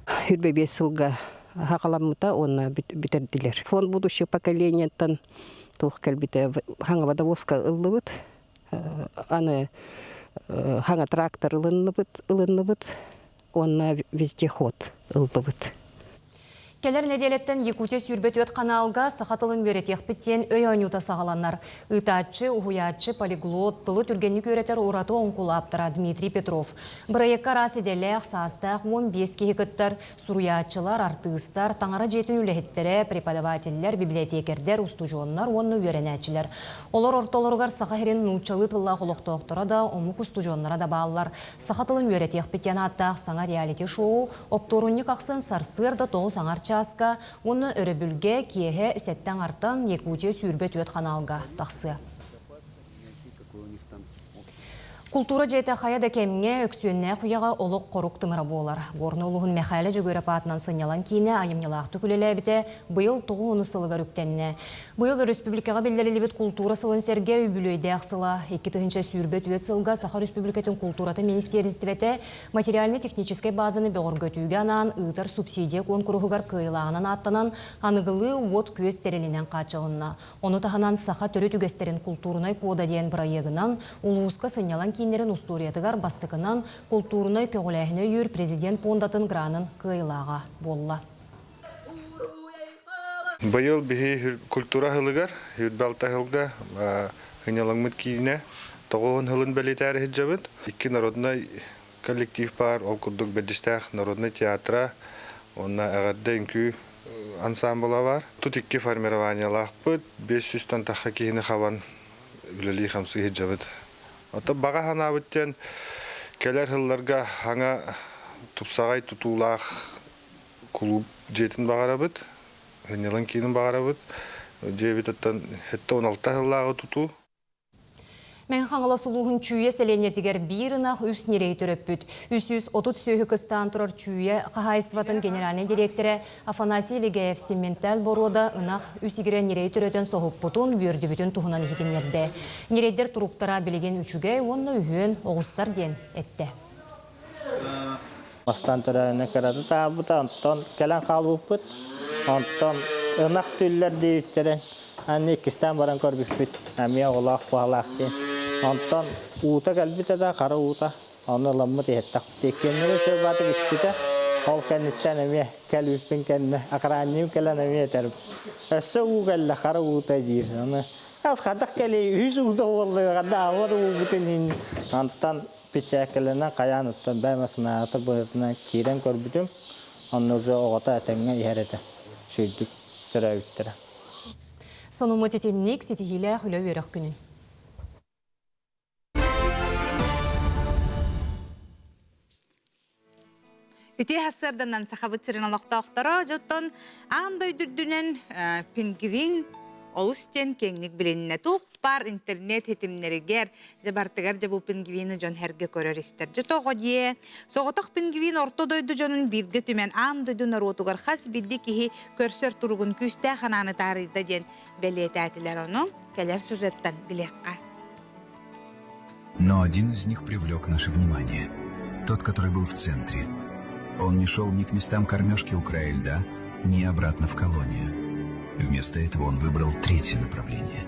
Хүрбэ биэс сылга хахаламмыта уонна бүтэрдилэр. Фонд будущего поколениеттан туох кэлбитэ хаҥа водовозка ыллыбыт. Аны хаҥа трактор ылынныбыт, ылынныбыт. уонна вездеход ыллыбыт. Кэлэр нэдиэлэттэн Якутия 24 ханаалга саха тылын үөрэтиэхпит диэн өй оонньуута саҕаланар. Ыытааччы, уһуйааччы, полиглот, тылы түргэнник үөрэтэр ураты оҥкул ааптара Дмитрий Петров. Бырайыакка араас идэлээх, саастаах 15 киһи кыттар, суруйааччылар, артыыстар, таҥара дьиэтин үлэһиттэрэ, преподавателлэр, библиотекэрдэр, устудьуоннар уонна үөрэнээччилэр. Олор ортолоругар Саха сирин нууччалыы тыллаах олохтоохторо да, омук устудьуоннара да бааллар. Саха тылын үөрэтиэхпит диэн ааттаах саҥа реалити-шоу оптуорунньук ахсын сарсыарда тоҕус аҥар чааска уонна өрөбүлгэ киэһэ сэттэ аҥартан Якутия 24 ханаалга тахсыа. Култуура дьиэтэ хайа да кэмҥэ өксүөннээх үйэҕэ олох хорук тымыра буолар. Горнай улууһун Мэхээлэ Дьөгүөрэп аатынан сынньалаҥ киинэ айымньылаахтык үлэлээбитэ быйыл тоҕус сылыгар үктэннэ. Быйыл өрөспүүбүлүкэҕэ биллэриллибит култуура сылын сэргэ үбүлүөйдээх сыла 2024 сылга Саха Өрөспүүбүлүкэтин култууратын министиэристибэтэ материально-техническэй базаны бөҕөргөтүүгэ анаан ыытар субсидия куонкуруһугар кыайыылааҕынан ааттанан аныгылыы уот-күөс тэрилинэн хааччылынна. Ону таһынан Саха төрүт үгэстэрин култуурунай кода диэн бырайыагынан улууска сынньалаҥ кииннэрин устуоруйатыгар бастакынан култуурунай көҕүлээһини өйүүр президент пуондатын гранын кыайыылааҕа буолла. Быйыл биһи культура сылыгар, үрбэ алта сылга сынньалаҥмыт киинэ тоҕуһун сылын бэлиэтээри сылдьабыт. Икки народнай коллектив баар, ол курдук Бэрдистээх народнай театра уонна Эҕэрдэ үҥкүү ансамбла баар. Тут икки формированиелаахпыт, 500-тан тахха киһини хабан үлэлии-хамсыы сылдьабыт. Оттон баҕа санаабыт диэн кэлэр сылларга саҥа тупсаҕай тутуулаах кулууп дьиэтин баҕарабыт, сынньалаҥ киинин баҕарабыт. Дьиэбит оттон 76 сыллааҕы тутуу. Мэҥэ Хаҥалас улууһун Чүүйэ сэлиэнньэтигэр биир ынах үс ньирэйи төрөппүт. 330 сүөһү кыстаан турар Чүүйэ хаһаайыстыбатын генеральнай дириэктэрэ Афанасий Легеев симменталь боруода ынах үс игирэ ньирэйи төрөтөн соһуппутун, үөрдүбүтүн туһунан иһитиннэрдэ. Ньирэйдэр туруктара билигин үчүгэй уонна үһүөн оҕустар диэн эттэ. Бастаан төрөөһүнэ кырата таабыта, онтон кэлэн хаалбыппыт. Онтон ынах түллэр диэбиттэрин аны иккистээн баран көрбүппүт. Эмиэ оҕолоох куһалаах диэн. Онтон уута кэлбитэ да, хара уута. Ону ыламмыт иһэттэхпит. Иккиэннэри үчүгэй испитэ. Ол кэнниттэн эмиэ кэлбиппин кэннэ охраннигым кэлэн эмиэ этэр. Өссө уу кэллэ, хара уута диир. Аны хайдах кэлиэй, үһүс уута буолла, ханна аҕабат уубутун иһин. Онтон Пичээккэлэнэн хайаан оттон бэйэм асынаата быһыытынан киирэн көрбүтүм, онно уже оҕото этэҥҥэ иһэр этэ, үчүгэйдик төрөөбүттэрэ. Сонуммут итинник ситиһиилээх үлэ-үөрэх күнүн. Үтүө сарсыарданан Сахабыт сирин олохтоохторо дьоттон аан дойду үрдүнэн пингвин олус диэн киэҥник билиннэ. Туох баар интернет ситимнэригэр дьэ бартыгар дьэ бу пингвины дьон сэргэ көрөр истэр. Дьэ тоҕо диэ? Соҕотох пингвин орто дойду дьонун бииргэ түмэн аан дойду норуотугар хас биирдии киһи көрсөр туругун күүстээх анааны таарыйда диэн бэлиэтээтилэр ону кэлэр сюжеттан билиэххэ. Но один из них привлек наше внимание. Тот, который был в центре. Он не шел ни к местам кормежки у края льда, ни обратно в колонию. Вместо этого он выбрал третье направление.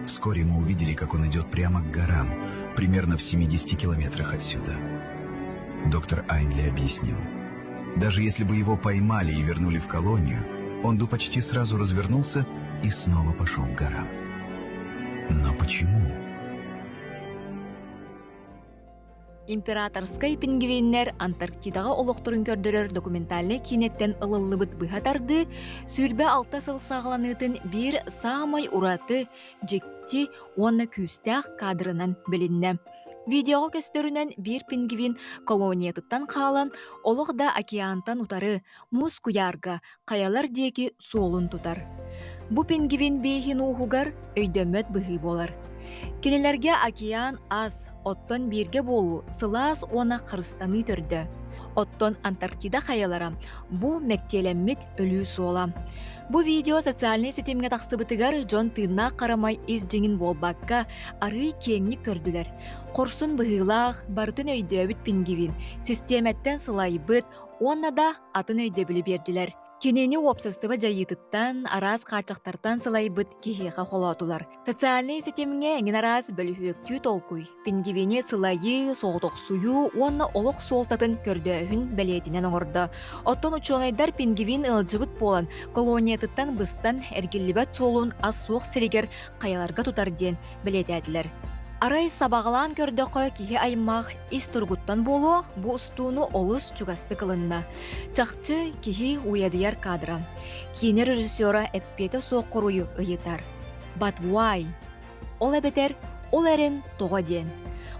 Вскоре мы увидели, как он идет прямо к горам, примерно в 70 километрах отсюда. Доктор Айнли объяснил. Даже если бы его поймали и вернули в колонию, он бы почти сразу развернулся и снова пошел к горам. Но почему? Императорскай пингвиннэр Антарктидаҕа олохторун көрдөрөр документальнай киинэттэн ылыллыбыт быһа тардыы 26 сыл саҕаланыытын биир саамай ураты, дьикти уонна күүстээх кадрынан билиннэ. Видеоҕа көстөрүнэн биир пингвин колониятыттан хаалан олох да океантан утары, муус куйаарга, хайалар диэки суолун тутар. Бу пингвин биэһин ууһугар өйдөммөт быһыы буолар. Кинилэргэ океан ас, оттон бииргэ буолуу сылаас уонна харыстаныы төрдө. Оттон Антарктида хайалара бу мэктиэлэммит өлүү суола. Бу видео социальнай ситимҥэ тахсыбытыгар дьон тыыннаах харамай ис дьиҥин буолбакка, арыый киэҥник көрдүлэр. Хорсун быһыылаах, барытын өйдөөбүт пингвин, систиэмэттэн сылайбыт уонна да атын өйдөбүлү биэрдилэр. Кинини уопсастыба дьайыытыттан, араас хааччахтартан сылайбыт киһиэхэ холоотулар. Социальнай ситимҥэ эҥин араас бөлүһүөктүү толкуй, пингвини сылайыы, соҕотохсуйуу уонна олох суолтатын көрдөөһүн бэлиэтинэн оҥордо. Оттон учуонайдар пингвин ыалдьыбыт буолан, колониятыттан быстан эргиллибэт суолун ас суох сиригэр хайаларга тутар диэн бэлиэтээтилэр. Арай сабаҕалаан көрдөххө, киһи аймах ис туругуттан буолуо, бу устууну олус чугастык ылынна. Чахчы, киһи уйадыйар кадра. Киинэ режиссера эппиэтэ суох хоруйу ыйытар. But why? Ол эбэтэр ол эрэн тоҕо диэн.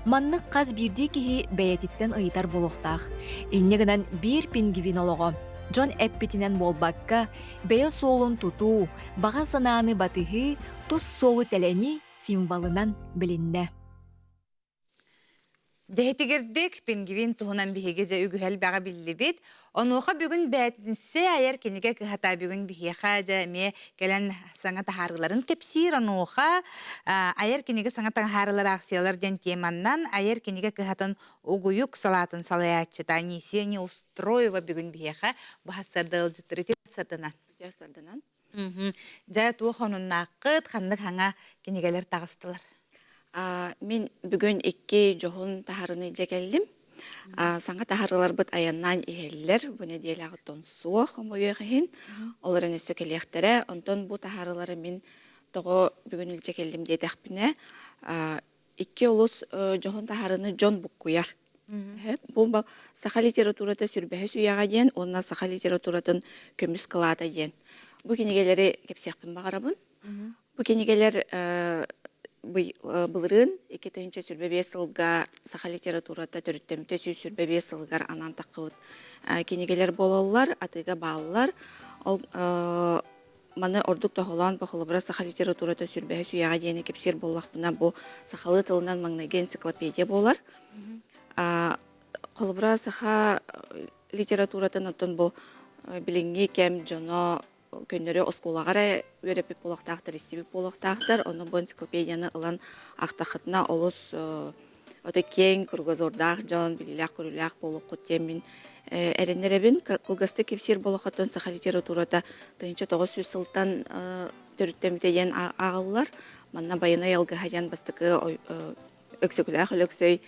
Маннык хас биирдии киһи бэйэтиттэн ыйытар буолуохтаах. Инньэ гынан биир пингвин олоҕо дьон эппитинэн буолбакка, бэйэ суолун тутуу, баҕа санааны батыһыы, тус суолу тэлэнии символынан билиннэ. Дэһитигирдик пингвин туһунан биһиги дьэ үгүһэ элбэҕи биллибит. Онуоха бүгүн бээтинсэ айар кинигэ кыһата бүгүн биһиэхэ дьэ эмиэ кэлэн саҥа таһаарыыларын кэпсиир. Онуоха айар кинигэ саҥа таһаарыылар аахсыйалар диэн теманнан айар кинигэ кыһатын угуйук салаатын салайааччыта Анисия Неустроева бүгүн биһиэхэ бу сарда ыалдьыттары сарданан. Сарданан. Дьэ, туох онуннааххыт, ханнык хаҥа кинигэлэр таҕыстылар? Мин бүгүн икки дьоһун таһарыны дьэ кэллим. Саҥа таһарыларбыт айаннаан иһэллэр. Бу нэдиэлэҕиттэн суох хомойуох иһин. Ол эрэн өссө кэлиэхтэрэ. Онтон бу таһарылары мин тоҕо бүгүн илдьэ кэллим диэтэхпинэ, икки олус дьоһун таһарыны дьон буккуйар. Бу саха литературата сүрбэһис үйэҕэ диэн уонна саха литературатын көмүс кылаата диэн. Бу кинигэлэри кэпсиэхпин баҕарабын. Бу кинигэлэр былырыын 2025 сылга саха литературата төрүттэммитэ 125 сылыгар анаан таххыбыт кинигэлэр буолаллар, атыыга бааллар. Ол Маны ордук тоһолоон холобура саха литературата сүрбэһис үйэҕэ диэни кэпсиир буоллахпына, бу сахалыы тылынан маҥнайгы энциклопедия буолар. Холобура саха литературатын оттон бу билиҥҥи кэм дьоно көннөрү оскуолаҕа эрэ үөрэппит буолуохтаахтар, истибит буолуохтаахтар. Ону бу энциклопедияны ылан аахтаххытына олус Ото киэҥ кругозордаах дьон, билиилээх-көрүүлээх буолуоххут диэн мин эрэннэрэбин. Кылгастык кэпсиир болохоттон саха литературата 1900 сылтан төрүттэммитэ диэн ааҕыллар. Манна Байанай алгыһа диэн бастакы Өксөкүлээх Өлөксөй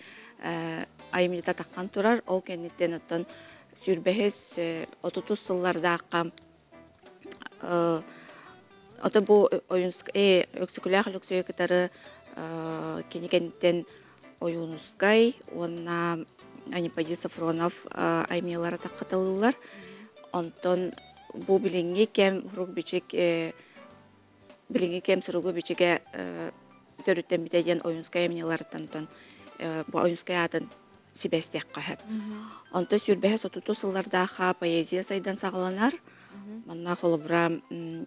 айымньыта таххан турар. Ол кэнниттэн оттон сүүрбэһис отутус сыллардаахха Ото бу Өксөкүлээх Өлөксөйү кытары кини кэнниттэн Ойуунускай уонна Анипадий Софронов аймыылара таххаталыыллар. Онтон бу билиҥҥи кэм сурук-бичик билиҥҥи кэм суругу-бичигэ төрүттэммитэ диэн Ойуунускай аймньыларыттан бу Ойуунускай аатын сибээстиэххэ сөп. Онто сүүрбэһэ сотуту сыллардаахха поэзия сайдан саҕаланар. Манна холобура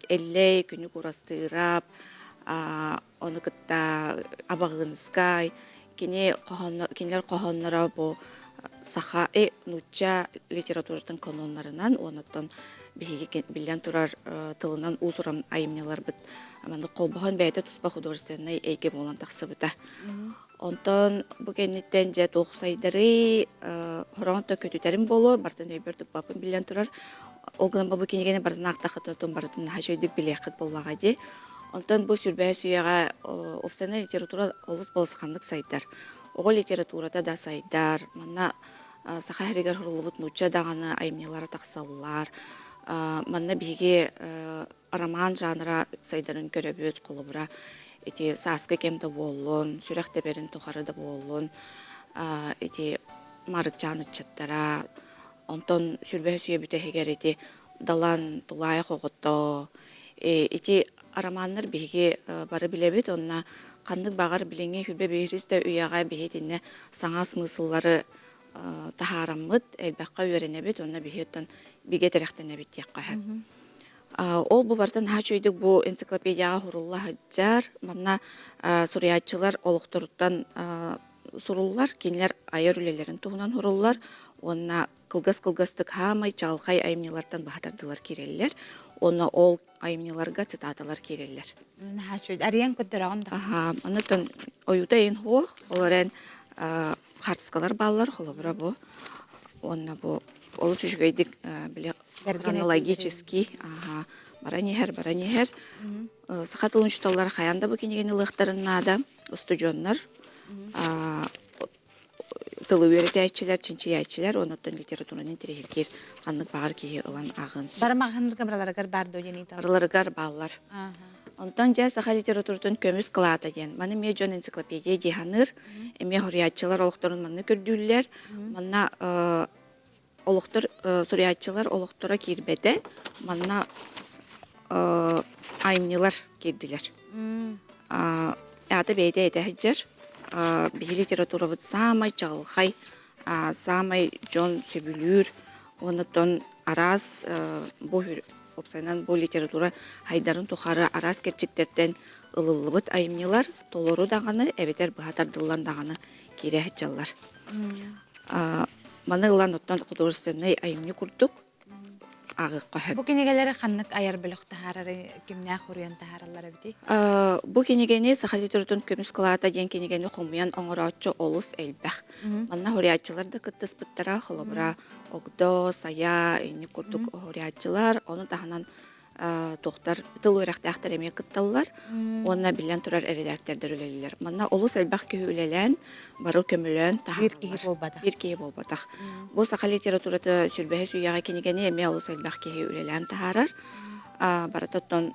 Эллэй, Күнү Курастыырап, ону кытта Абаҕыыныскай, кини кинилэр хоһоонноро бу саха нуучча литературатын каноннарынан уоннаттан биһиги биллэн турар тылынан уус-уран айымньыларбыт маннык холбоһон бэйэтэ туспа художественнай эйгэ буолан тахсыбыта. Онтон бу кэнниттэн дьэ туох сайдарый, хороон то көтүтэрим буолуо, бартын өйбөр туппаппын биллэн турар. Ол гынан бу кинигэни барытын аахтаххытына барытын наһаа үчүгэйдик билиэххит буоллаҕа дии. Онтон бу сүрбэһэ сүүйэҕэ уопсайынан литература олус балысханнык сайдар. Оҕо литературата да сайдар. Манна саха сиригэр суруллубут нуучча даҕаны айымньылара тахсаллар. Манна биһиги роман жанра сайдарын көрөбүт, холобура, ити сааскы кэм да буоллун, сүрэх тэбэрин тухары да буоллун, ити Марыкчаан ыччаттара, онтон сүрбэһэ сүүйэ бүтэһигэр ити Далан, Тулаайах оҕото, ити романнар биһиги бары билэбит, онно ханнык баҕар билиҥҥи хүбэ биирис да үйэҕэ биһи итиннэ саҥа смысллары таһаараммыт, элбэххэ үөрэнэбит уонна биһи оттон бигэ тирэхтэнэбит диэххэ сөп. Ол бу барыта наһаа үчүгэйдик бу энциклопедияҕа сурулла сылдьар. Манна суруйааччылар олохторуттан суруллар, кинилэр айар үлэлэрин туһунан суруллар уонна кылгас-кылгастык хаамай чаҕылхай айымньылартан быһа тардылар киирэллэр. Уонна ол айымньыларга цитаталар киирэллэр. Наһаа үчүгэй. Арыйан көрдөрөҕүн да. Аха, оннуттан ойуута иһин суох, ол эрэн хаартыскалар бааллар, холобура бу. Уонна бу олус үчүгэйдик били хронологический аха, баран иһэр, баран иһэр. Саха тылын учууталлара хайаан да бу кинигэни ылыахтарын наада. Устудьуоннар тылы үөрэтээччилэр, чинчийээччилэр, онуттан литератураны интэриэһиргиир ханнык баҕар киһи ылан ааҕыан сөп. Бары маҕаһыыннарга барыларыгар баар дуо диэн ыйыталлар? Барыларыгар бааллар. Онтон дьэ саха литературатын көмүс кылаата диэн. Маны эмиэ дьон энциклопедия дии саныыр. Эмиэ суруйааччылар олохторун манна көрдүүллэр. Манна олохтор суруйааччылар олохторо киирбэтэ. Манна айымньылар киирдилэр. Аата бэйэтэ этэ сылдьар. Биһи литературабыт саамай чаҕылхай, саамай дьон сөбүлүүр уонна араас бу уопсайынан бу литература хайдарын тухары араас кэрчиктэртэн ылыллыбыт айымньылар толору даҕаны эбэтэр быһа тардыллан даҕаны киирэ сылдьаллар. Маны ылан оттон художественнай айымньы курдук ааҕыахха сөп. Бу кинигэлэри ханнык айар бөлөх таһаарары кимнээх уруйан таһаараллар эбитий? Бу кинигэни Саха литературатын көмүс кылаата диэн кинигэни хомуйан оҥорооччу олус элбэх. Манна суруйааччылар да кыттыспыттара, холобура, Огдо, Сайа, инник курдук суруйааччылар, ону таһынан туохтар тыл үөрэхтээхтэр эмиэ кытталлар уонна биллэн турар эрэдээктэрдэр үлэлииллэр. Манна олус элбэх киһи үлэлээн, бары көмөлөөн Биир киһи буолбатах. Биир киһи буолбатах. Бу саха литературата сүрбэһис үйэҕэ кинигэни эмиэ олус элбэх киһи үлэлээн таһаарар. Барыта оттон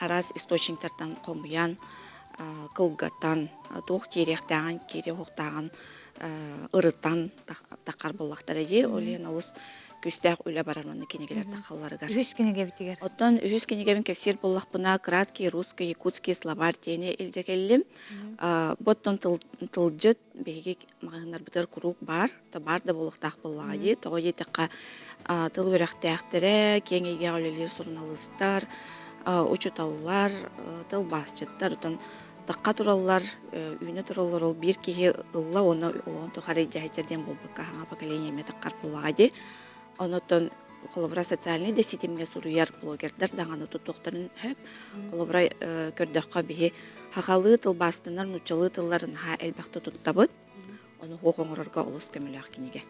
араас источниктартан хомуйан, кылгатан, туох киириэхтээҕин, киириэ-уохтааҕын ырытан таххар буоллахтара дии. Ол иһин олус күүстээх үлэ барар манна кинигэлэр таххалларыгар. Үһүс кинигэбитигэр. Оттон үһүс кинигэбин кэпсиир буоллахпына, краткий русско-якутский словарь диэни илдьэ кэллим. Бу оттон тылдьыт биһиги маҕаһыыннарбытыгар куруук баар, баар да буолуохтаах буоллаҕа дии. Тоҕо диэтэххэ, тыл үөрэхтээхтэрэ, киэҥ эйгэҕэ үлэлиир суруналыыстар, учууталлар, тылбаасчыттар, оттон тахха тураллар, үүнэ тураллар ол биир киһи ылла уонна олоҕун тухары дьаһайдьар диэн буолбакка хаҥа поколение эмиэ таххар буоллаҕа дии. Онотон холобура социальнай да ситимҥэ суруйар блогердар даҕаны туттуохтарын сөп. Холобура көрдөххө биһи хахалыы тылбаастанар нууччалыы тылларын наһаа элбэхтэ туттабыт. Ону хуох оҥорорго олус көмөлөөх кинигэ.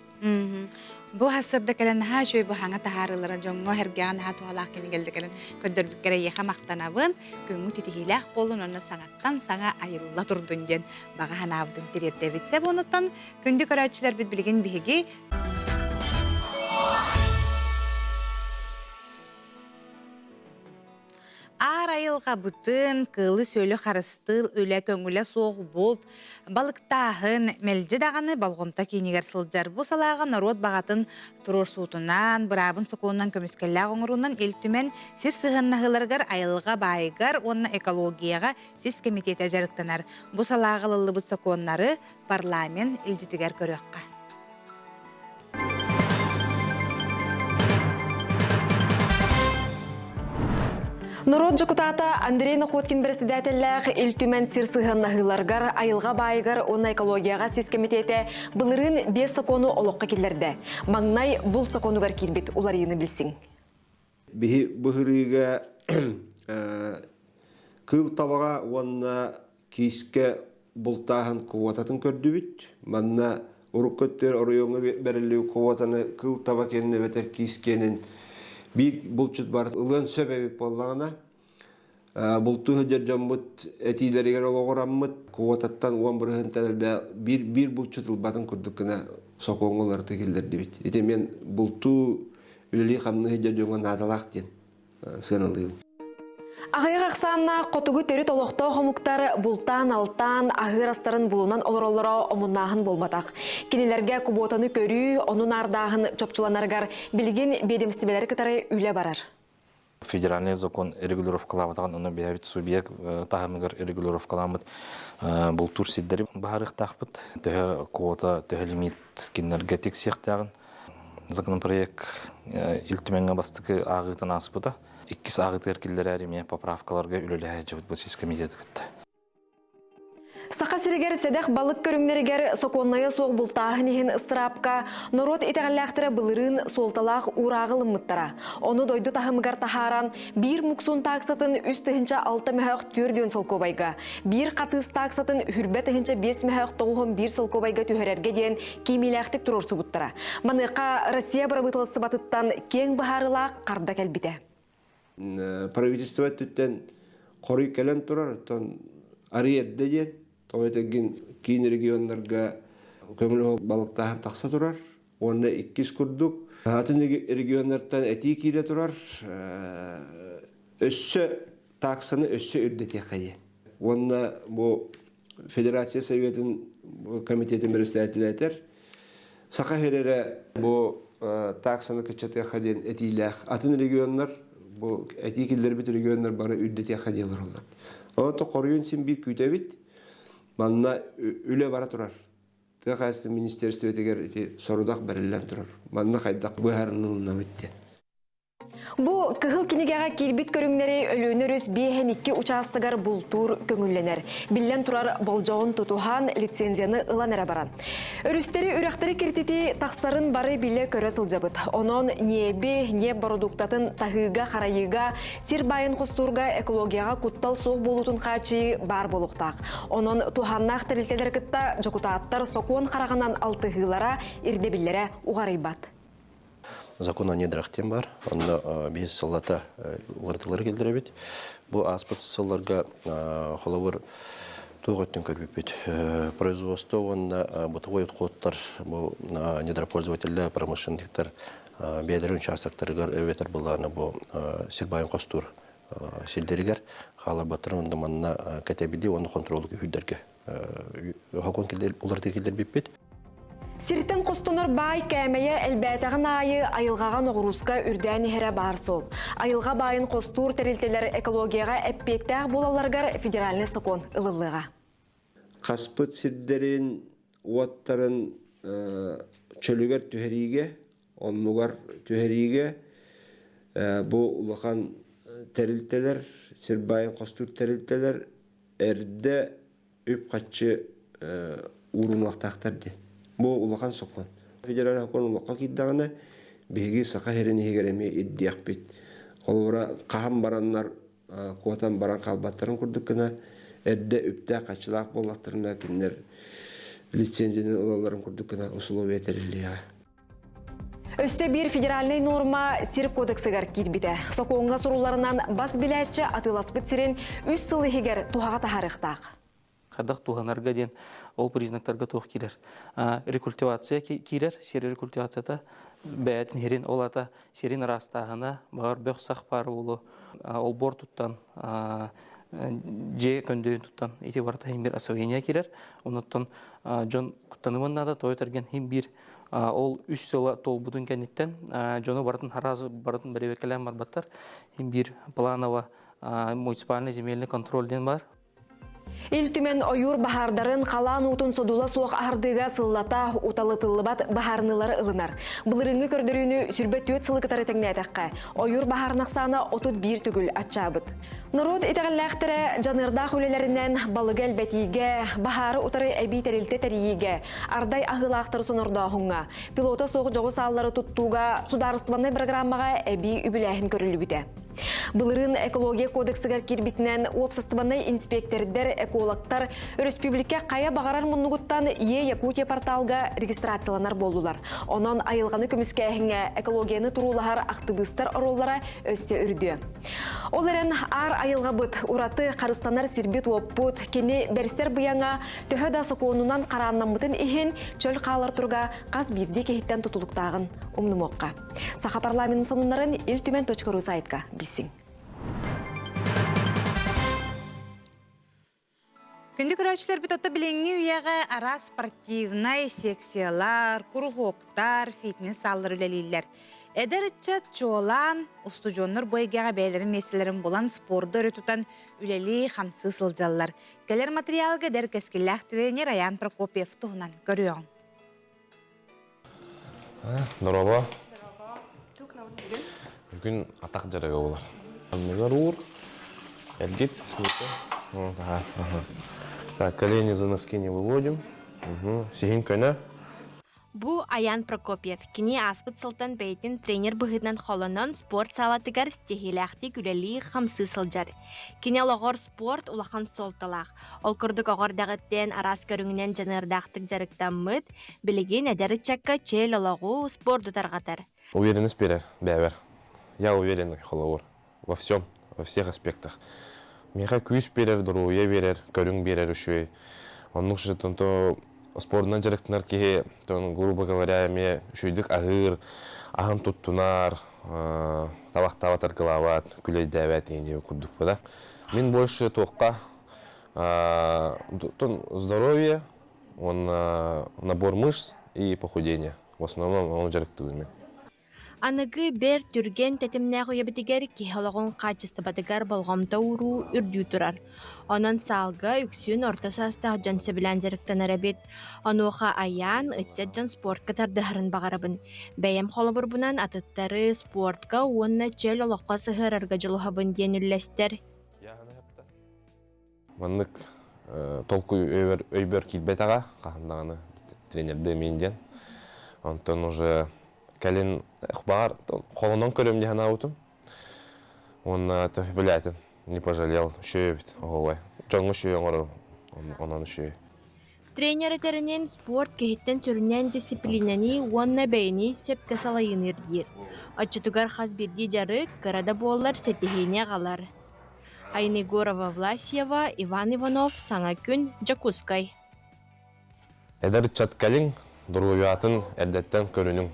Бу хасырда кэлэн наһаа үчүгэй бу хаҥа таһаарыылара дьоҥҥо сэргэҕэ наһаа туһалаах кинигэлэр кэлэн көрдөрбүккэр эйиэхэ махтанабын. Күҥҥүт титиһиилээх буоллун уонна саҥаттан саҥа айылла турдун диэн баҕа санаабытын тириэрдэбит. Сөп онуттан күндү көрөөччүлэрбит билигин биһиги Аар айылҕабытын, кыылы-сүөлү харыстыыр үлэ көҥүлэ суох булт, балыктааһын, мэлдьи даҕаны болҕомто киинигэр сылдьар. Бу салааҕа норуот баҕатын туруорсуутунан, быраабын сокуонунан көмүскэллээх оҥоруунан Ил Түмэн сир сыһыаннаһыыларыгар айылҕа баайыгар уонна экологияҕа сис кэмитиэтэ дьарыктанар. Бу салааҕа ылыллыбыт сокуоннары парламент илдьитигэр көрүөххэ. Норуот дьокутаата Андрей Находкин бэрэссэдээтэллээх Ил Түмэн сир сыһыаннаһыыларыгар, айылҕа баайыгар уонна экологияҕа сис кэмитиэтэ былырыын биэс сокуону олоххо киллэрдэ. Маҥнай булт сокуонугар киирбит уларыйыыны билсиҥ. Биһи быһырыыга кыыл табаҕа уонна киискэ бултааһын квотатын көрдүбүт. Манна урукку өттүгэр оройуоҥҥа бэриллибит квотаны кыыл таба киэнин эбэтэр киис киэнин биир булчут бар ылыан сөп эбит буоллаҕына, бултуу сылдьар дьоммут этиилэригэр олоҕураммыт квотаттан 10 бырыһыантан элбэх биир, биир булчут ылбатын курдук гына сокуоҥҥа уларыта киллэрдибит. Ити мен бултуу үлэлии-хамныы сылдьар дьоҥҥо наадалаах диэн сыаналыыбын. Аҕыйах ахсааннаах хотугу төрүт олохтоох омуктар бултаан-алтаан, аһыыр астарын булунан олороллоро омуннааһын буолбатах. Кинилэргэ кубуотаны көрүү, ону наардааһын чопчуланарыгар билигин биэдэмистибэлэри кытары үлэ барар. Федеральный закон регулировкалаабатаҕын, онно бэйэбит субъект таһымыгар регулировкаламмыт бултуур сирдэри баһарыахтаахпыт. Төһө квота, төһө лимит кинилэргэ тиксиэхтээҕин. Законопроект Ил Түмэҥҥэ бастакы ааҕыытын ааспыта. Иккис ааҕыытыгар киллэрээри эмиэ поправкаларга үлэлэһэ сылдьыбыт бу сис комитеты кытта. Саха сиригэр сэдэх балык көрүҥнэригэр сокуоннайа суох бултааһын иһин ыстыраапка норуот итэҕэллээхтэрэ былырыын суолталаах уурааҕы ылыммыттара. Ону дойду таһымыгар таһааран, биир муксун тааксатын 3 6 мөһөөх 4 солкуобайга, биир хатыыс тааксатын хүрбэ 1005 мөһөөх 91 солкуобайга түһэрэргэ диэн киимиилээхтик туруорсубуттара. Маныаха Россия бырабыыталыстыбатыттан киэҥ быһаарыылаах харда кэлбитэ. Правительство өттүттэн хоруй кэлэн турар, оттон арый эрдэ диэн, тоҕо этэргин киин регионнарга көҥүл балыктааһын тахса турар. Уонна иккис курдук, атын регионнартан этии киирэ турар, өссө таксаны өссө үрдэтиэххэ диэн. Уонна бу Федерация Советын комитетин председателэ этэр, Саха сирэ бу таксаны кыччатыахха диэн этиилээх. Атын регионнар, бу этии киллэрбит регионнар бары үрдэтиэххэ диэн олороллор. Онон хоруйун син биир күүтэбит. Манна үлэ бара турар. Тыа хаһаайыстыбатын министерствотыгар ити сорудах бэриллэн турар. Манна хайдах быһаарынылыннабыт диэн. Бу кыһыл кинигэҕэ киирбит көрүҥнэри Өлүөнэ өрүс 52 учаастагар бултуур көҥүллэнэр. Биллэн турар, болдьоҕун тутуһан, лицензияны ылан эрэ баран. Өрүстэри, үрэхтэри киртитии тахсарын бары билэ-көрө сылдьабыт. Онон ньиэби, ньиэп бородууктатын таһыыга, харайыыга, сир баайын хостуурга экологияҕа куттал суох буолуутун хааччыйыы баар буолуохтаах. Онон туһааннаах тэрилтэлэри кытта дьокутааттар сокуон хараҕынан алтыһыылара, ирдэбиллэрэ уҕарыйбат. Закон о недрах диэн бар. Онно биһис сыллата уларытыылары киллэрэбит. Бу ааспыт сылларга холобур туох өттүн көрбүппүт. Производство уонна бытовой отходтар бу недропользователлэр, промышленниктар бэйэлэрин участоктарыгар эбэтэр былаана бу сир баайын хостуур сирдэригэр хааларбаттарын уонна манна кэтэбили уонна хонтуруолу күүһүрдэргэ хокун уларытыы киллэрбиппит. Сиртэн хостонор баай кээмэйэ элбээтэҕин аайы айылҕаҕа ноҕурууска үрдээн иһэрэ баар суол. Айылҕа баайын хостуур тэрилтэлэр экологияҕа эппиэттээх буолалларыгар федеральнай сокуон ылыллыаҕа. Хаспыт сирдэрин, уоттарын чөлүгэр түһэриигэ, оннугар түһэриигэ бу улахан тэрилтэлэр, сир баайын хостуур тэрилтэлэр эрдэ үп-харчы уурунуохтаахтар диэн. Бу улахан сокуон. Федеральный сокуон олоххо киирдэҕинэ, биһиги Саха сирин иһигэр эмиэ ирдиэхпит. Холобура, хаһан бараннар куотан баран хаалбаттарын курдук гына, эрдэ үптээх-харчылаах буоллахтарына, кинилэр лицензияны ылалларын курдук гына усулуобуйа тэриллиэҕэ. Өссө биир федеральнай норма сир кодексыгар киирбитэ. Сокуоҥҥа сурулларынан бас билээччи атыыласпыт сирин 3 сыл иһигэр туһаҕа таһаарыахтаах. Хайдах туһанарга диэн ол признактарга туох киирэр. Рекультивация киирэр, сир рекультивацията бэйэтин сирин ол ата сирин ыраастааһына, баҕар бөх-сах баар буолуо, олбуор туттан, дьиэ көндөйүн туттан ити барыта иһин бир освоение киирэр. Онуттан дьон куттанымын наада, той тэрген иһин биир ол үс сыла туолбутун кэнниттэн дьону барытын харазы барытын бэрэбиэркэлээн барбаттар. Иһин биир планово муниципальный земельный контроль диэн бар. Ил Түмэн ойуур баһаардарын халаан уутун содула суох аһардыыга сыллата уталытыллыбат баһаарыныылары ылынар. Былырыыҥҥы көрдөрүүнү 24 сылы кытары тэҥнээтэххэ, ойуур баһаарын ахсаана 31 төгүл аччаабыт. Норуот итэҕэллээхтэрэ дьаныардаах үлэлэринэн балыгы элбэтиигэ, баһаары утары эбии тэрилтэ тэрийиигэ, ардай аһыылаахтары сонордооһуҥҥа, пилота суох дьоҕус ааллары туттууга судаарыстыбаннай программаҕа эбии үбүлээһин көрүллүбүтэ. Былырыын экология кодексыгар киирбитинэн уопсастыбаннай инспиэктэрдэр, экологтар өрөспүүбүлүкэ хайа баҕарар муннугуттан Е-Якутия порталга регистрацияланар буоллулар. Онон айылҕаны көмүскээһиҥҥэ экологияны туруулаһар актыбыыстар оруоллара өссө үрдүө. Ол эрэн аар айылҕабыт ураты харыстанар сирбит-уоппут, кини бэрсэр быйаҥа төһө да сокуонунан харааннаммытын иһин чөл хаалар туруга хас биирдии киһиттэн тутулуктааҕын умнумуохха. Саха парламентын сонуннарын Ил Түмэн .ру сайтка билсиҥ. Күндү көрөөччүлэрбит отто билиҥҥи үйэҕэ араас спортивнай секциялар, куруһуоктар, фитнес-сааллар үлэлииллэр. Эдэр ыччат чуолаан устудьуоннар бу эйгэҕэ бэйэлэрин миэстэлэрин булан спорду өрө тутан үлэлии-хамсыы сылдьаллар. Кэлэр материалга эдэр кэскиллээх тренер Аян Прокопьев туһунан көрүөҕүҥ. Дорообо. Бүгүн атах дьарыга буолар. Анныгар уур, эргит, смыта. Вот, ага, ага. Так, колени за носки не выводим. Угу. Сиһин көнө. Бу Аян Прокопьев. Кини ааспыт сылтан бэйэтин тренер быһыытынан холонон спорт саалатыгар ситиһиилээхтик үлэлии-хамсыы сылдьар. Кини олоҕор спорт улахан суолталаах. Ол курдук оҕо эрдэҕиттэн араас көрүҥүнэн дьаныардаахтык дьарыктаммыт, билигин эдэр ыччакка чөл олоҕу, спорду тарҕатар. Уверенность берер, бэбэр. Я уверенный, холобур, во всем, во всех аспектах. Миэхэ күүс берер, доруобуйа берер, көрүҥ берер үчүгэй. Оннук же то спордунан дьарыктанар киһи, тон, грубо говоря, эмиэ үчүгэйдик аһыыр, аһын туттунар, табахтаабат, аргылаабат, күлэйдээбэт диэн курдук да. Мин больше туохха здоровье, уонна набор мышц и похудение. В основном ону дьарыктыыбын мин. Аныгы бэрт түргэн тэтимнээх үйэбитигэр киһи олоҕун хаачыстыбатыгар болҕомто ууруу үрдүү турар. Онон саалга үксүн орто саастаах дьон сөбүлээн дьарыктанар эбит. Онуоха айаан, ыччат дьон спортка тардыһарын баҕарабын. Бэйэм холобурбунан атыттары спортка уонна чөл олоххо сыһыарарга дьулуһабын диэн үллэстэр. Маннык толкуй өйбөр киирбэтэҕэ хаһан даҕаны тренердиэм иин диэн. Онтон уже кэлин баҕар холонон көрөм дии санаабытым. Уонна билээтим, не пожалел, үчүгэй эбит оһуобай. Дьоҥҥо үчүгэй оҥорорум, онон үчүгэй. Тренер этэринэн, спорт киһиттэн сүрүннээн дисциплинэни уонна бэйэни сөпкө салайыыны ирдиир. Оччотугар хас биирдии дьарык, кыра да буоллар, ситиһиини аҕалар. Айна Егорова Власьева, Иван Иванов, Саҥа күн, Дьокуускай. Эдэр ыччат кэлиҥ, доруобуйатын эрдэттэн көрүнүҥ.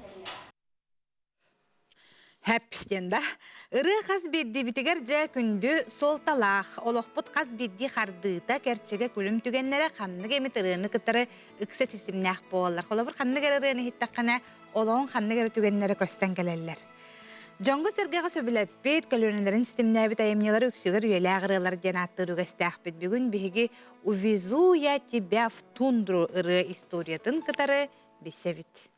Хэп диэн да. Ырыа хас биирдиибитигэр дьэ күндү суолталаах. Олохпут хас биирдии хардыыта, кэрчигэ күлүм түгэннэрэ ханнык эмит ырыаны кытары ыкса ситимнээх буолаллар. Холобур, ханнык эрэ ырыаны иһиттэххинэ, олоҕуҥ ханнык эрэ түгэннэрэ көстөн кэлэллэр. Дьоҥҥо-сэргэҕэ сөбүлэппит, көлүөнэлэрин ситимнээбит айымньылары үксүгэр үйэлээх ырыалар диэн ааттыыр үгэстээхпит. Бүгүн биһиги «Увезу я тебя в тундру» ырыа историятын кытары билсэбит.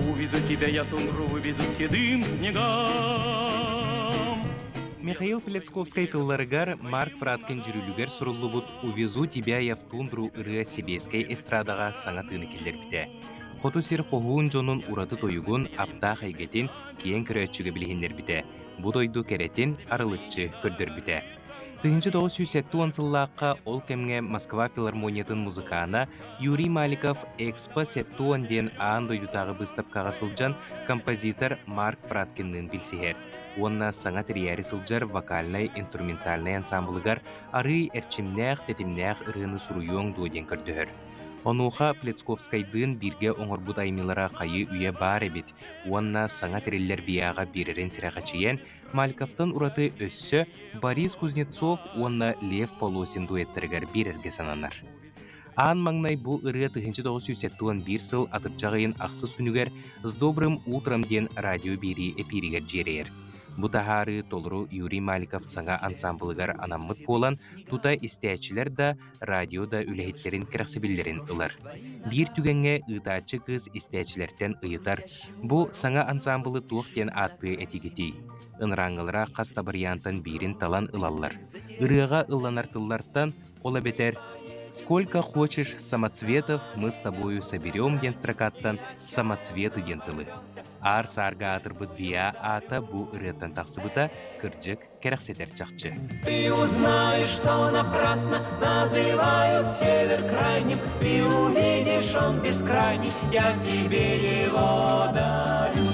Увезу тебя я тундру, увезу к седым снегам. Михаил Пляцковскай тылларыгар Марк Фраткин дьүрүлүгэр суруллубут «Увезу тебя я в тундру» ырыа сэбиэскэй эстрадаҕа саҥа тыыны киллэрбитэ. Хоту сир хоһуун дьонун ураты тойугун, аптаах эйгэтин киэҥ көрөөччүгэ билиһиннэрбитэ, бу дойду кэрэтин арылыччы көрдөрбүтэ. 1970 сыллаахха ол кэмҥэ Москва филармониятын музыкана Юрий Маликов «Экспо 70» диэн аан дойдутааҕы быыстапкаҕа сылдьан композитор Марк Фраткинныын билсиһэр уонна саҥа тэрийээри сылдьар вокальнай-инструментальнай ансаамбылыгар арыый эрчимнээх, тэтимнээх ырыаны суруйуоҥ дуо диэн көрдөһөр. Онуоха Плецковскайдыын бииргэ оҥорбут айымньылара хайыы-үйэ баар эбит уонна саҥа тэриллэр ВИА-ҕа биэрэрин сэрэхэчийэн, Мальковтан ураты өссө Борис Кузнецов уонна Лев Полосин дуэттарыгар биэрэргэ сананар. Аан маҥнай бу ырыа 1971 сыл атырдьах ыйын ахсыс күнүгэр «С добрым утром» диэн радио биэрии эпииригэр дьиэрэйэр. Бу таһаарыы толору Юрий Маликов саҥа ансаамбылыгар анаммыт буолан, тута истээччилэр да, радио да үлэһиттэрин кэрэхсэбиллэрин ылар. Биир түгэҥҥэ ыытааччы кыыс истээччилэртэн ыйытар: «Бу саҥа ансаамбылы туох диэн ааттыа этигитий?» Ынырааҥҥылара хас да барыйаантан биирин талан ылаллар. Ырыаҕа ылланар тыллартан ол эбэтэр «Сколько хочешь самоцветов мы с тобою соберем» диэн строкаттан «самоцветы» диэн тылы. Аар-саарга аатырбыт ВИА аата бу ырыаттан тахсыбыта, кырдьык, кэрэхсэтэр чахчы. Ты узнаешь, что напрасно называют север крайним. Ты увидишь, он бескрайний, я тебе его дарю.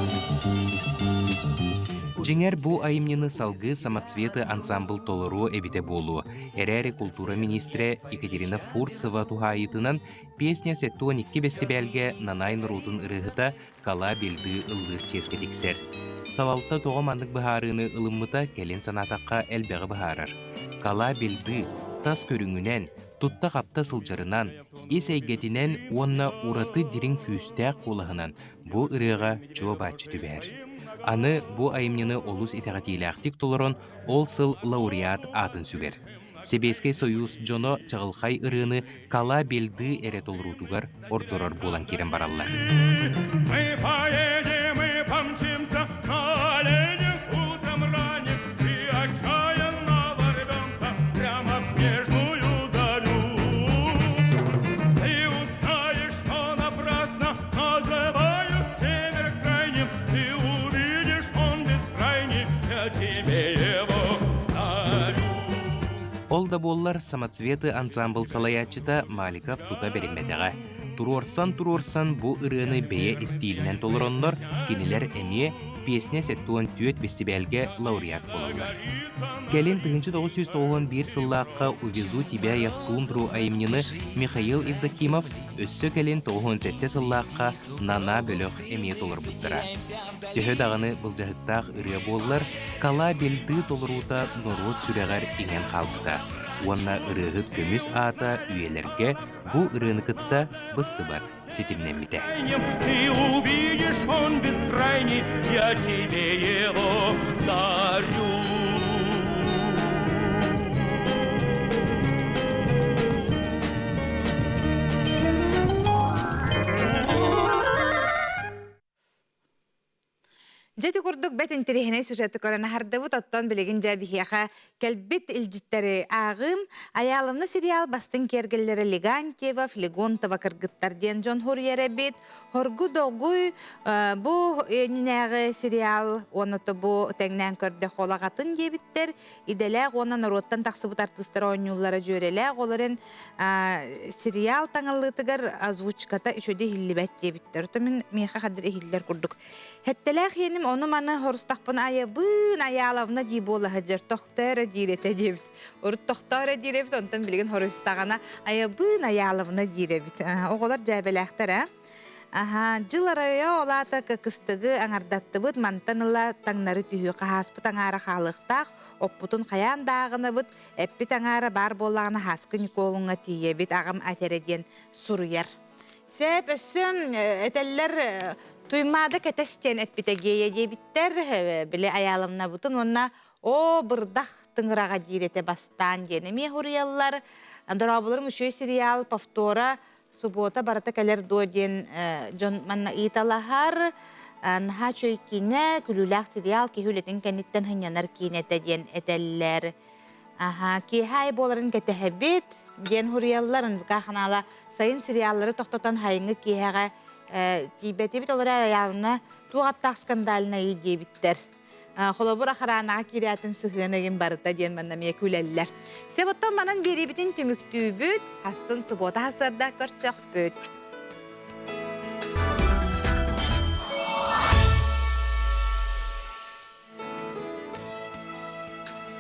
Дьиҥэр бу айымньыны салгыы «Самоцветы» ансаамбыл толоруо эбитэ буолуо. Эрээри култуура миниистирэ Екатерина Фурцева туһаайыытынан «Песня 72» бэстибээлгэ Нанай норуотун ырыаһыта Кала Бельды ыллыыр чиэскэ тиксэр. Салалта тоҕо маннык быһаарыыны ылыммыта кэлин санаатахха элбэҕи быһаарар. Кала Бельды тас көрүҥүнэн, тутта-хапта сылдьарынан, ис эйгэтинэн уонна ураты дириҥ күүстээх куолаһынан бу ырыаҕа чуо-бааччы түбэһэр. Аны бу айымньыны олус итэҕэтиилээхтик толорон, ол сыл лауреат аатын сүгэр. Сэбиэскэй Сойуус дьоно чаҕылхай ырыаны Кала Бельды эрэ толоруутугар ордорор буолан киирэн бараллар. Мы поедем и помчимся на оленях утром ранним и отчаянно ворвемся прямо в снежную зарю. Ты узнаешь, что напрасно называют север крайним, ты увидишь, он бескрайний, я тебе его дарю. Ол да буоллар «Самоцветы» ансаамбыл салайааччыта Маликов тута бэриммэтэҕэ. Туруорсан-туруорсан бу ырыаны бэйэ истиилинэн толороннор, кинилэр эмиэ «Песня 74» бэстибээлгэ лауреат буолаллар. Кэлин 1991 сыллаахха «Увезу тебя я в тундру» айымньыны Михаил Евдокимов, өссө кэлин 97 сыллаахха Нана бөлөх эмиэ толорбуттара. Төһө даҕаны былдьаһыктаах ырыа буоллар, Кала Бельды толоруута норуот сүрэҕэр иҥэн хаалбыта уонна ырыаһыт көмүс аата үйэлэргэ бу ырыаны кытта быстыбат ситимнэммитэ. Ты увидишь, он бескрайний, я тебе его дарю. Дьэ ити курдук бэт интэриэһинэй сюжеты көрөн аһардыбыт, оттон билигин дьэ биһиэхэ кэлбит илдьиттэри ааҕыым. Айааловна сериал бастыҥ киэргэллэрэ Легантьева, Флегонтова кыргыттар диэн дьон хоруйар эбит. Хоргу догуй бу иннинээҕи сериал уонна бу тэҥнээн көрдөх олаҕатын диэбиттэр. Идэлээх уонна норуоттан тахсыбыт артыыстар оонньууллара дьүөрэлээх, ол эрэн сериал таҥыллыытыгар озвучката үчүгэй иһиллибэт диэбиттэр. Ото мин миэхэ хадыр иһиллэр курдук. Хэттэлээх иэним ону-маны хорустахпын айабыын Айааловна дии буола сылдьар тохтоо эрэ диир этэ диэбит. Урут тохтоо эрэ диир эбит, онтон билигин хоруйустаҕына айабыын Айааловна диир эбит. Оҕолор дьээбэлээхтэр ээ. Аһаа, дьыл арайа ол аата кыстыгы аҥардаттыбыт, мантан ыла таҥнары түһүү хаһааспыт аҥаара хаалыахтаах, оппутун хайаан да ааҕынабыт, эппит аҥаара баар буоллаҕына Һааскы Ньукуолуҥҥа тиийэбит, аҕам этэрэ диэн суруйар. Сээп өссө этэллэр Туймаада кэтэс диэн эппитэ гиэйэ диэбиттэр, били Айааловнабытын уонна оо бырдах тыҥыраҕа диир этэ бастаан диэн эмиэ суруйаллар. Дорооболорум үчүгэй сериал повтора субуота барыта кэлэр дуо диэн дьон манна ыйыталаһар. Наһаа үчүгэй киинэ, күлүүлээх сериал киһи үлэтин кэнниттэн сынньанар киинэтэ диэн этэллэр. Аха, киэһэ аайы буоларын кэтэһэбит диэн суруйаллар. НВК ханаала сайын сериаллары тохтотон сайыҥҥы киэһэҕэ тиийбэтибит, ол эрээри айаалына туох аттаах скандальнайы диэбиттэр. Холобур охранаҕа киирээтин сыһыан эгин барыта диэн манна эмиэ күлэллэр. Себоттон манан биэриибитин түмүктүүбүт, хассын субуота хасыарда көрсөхпүт.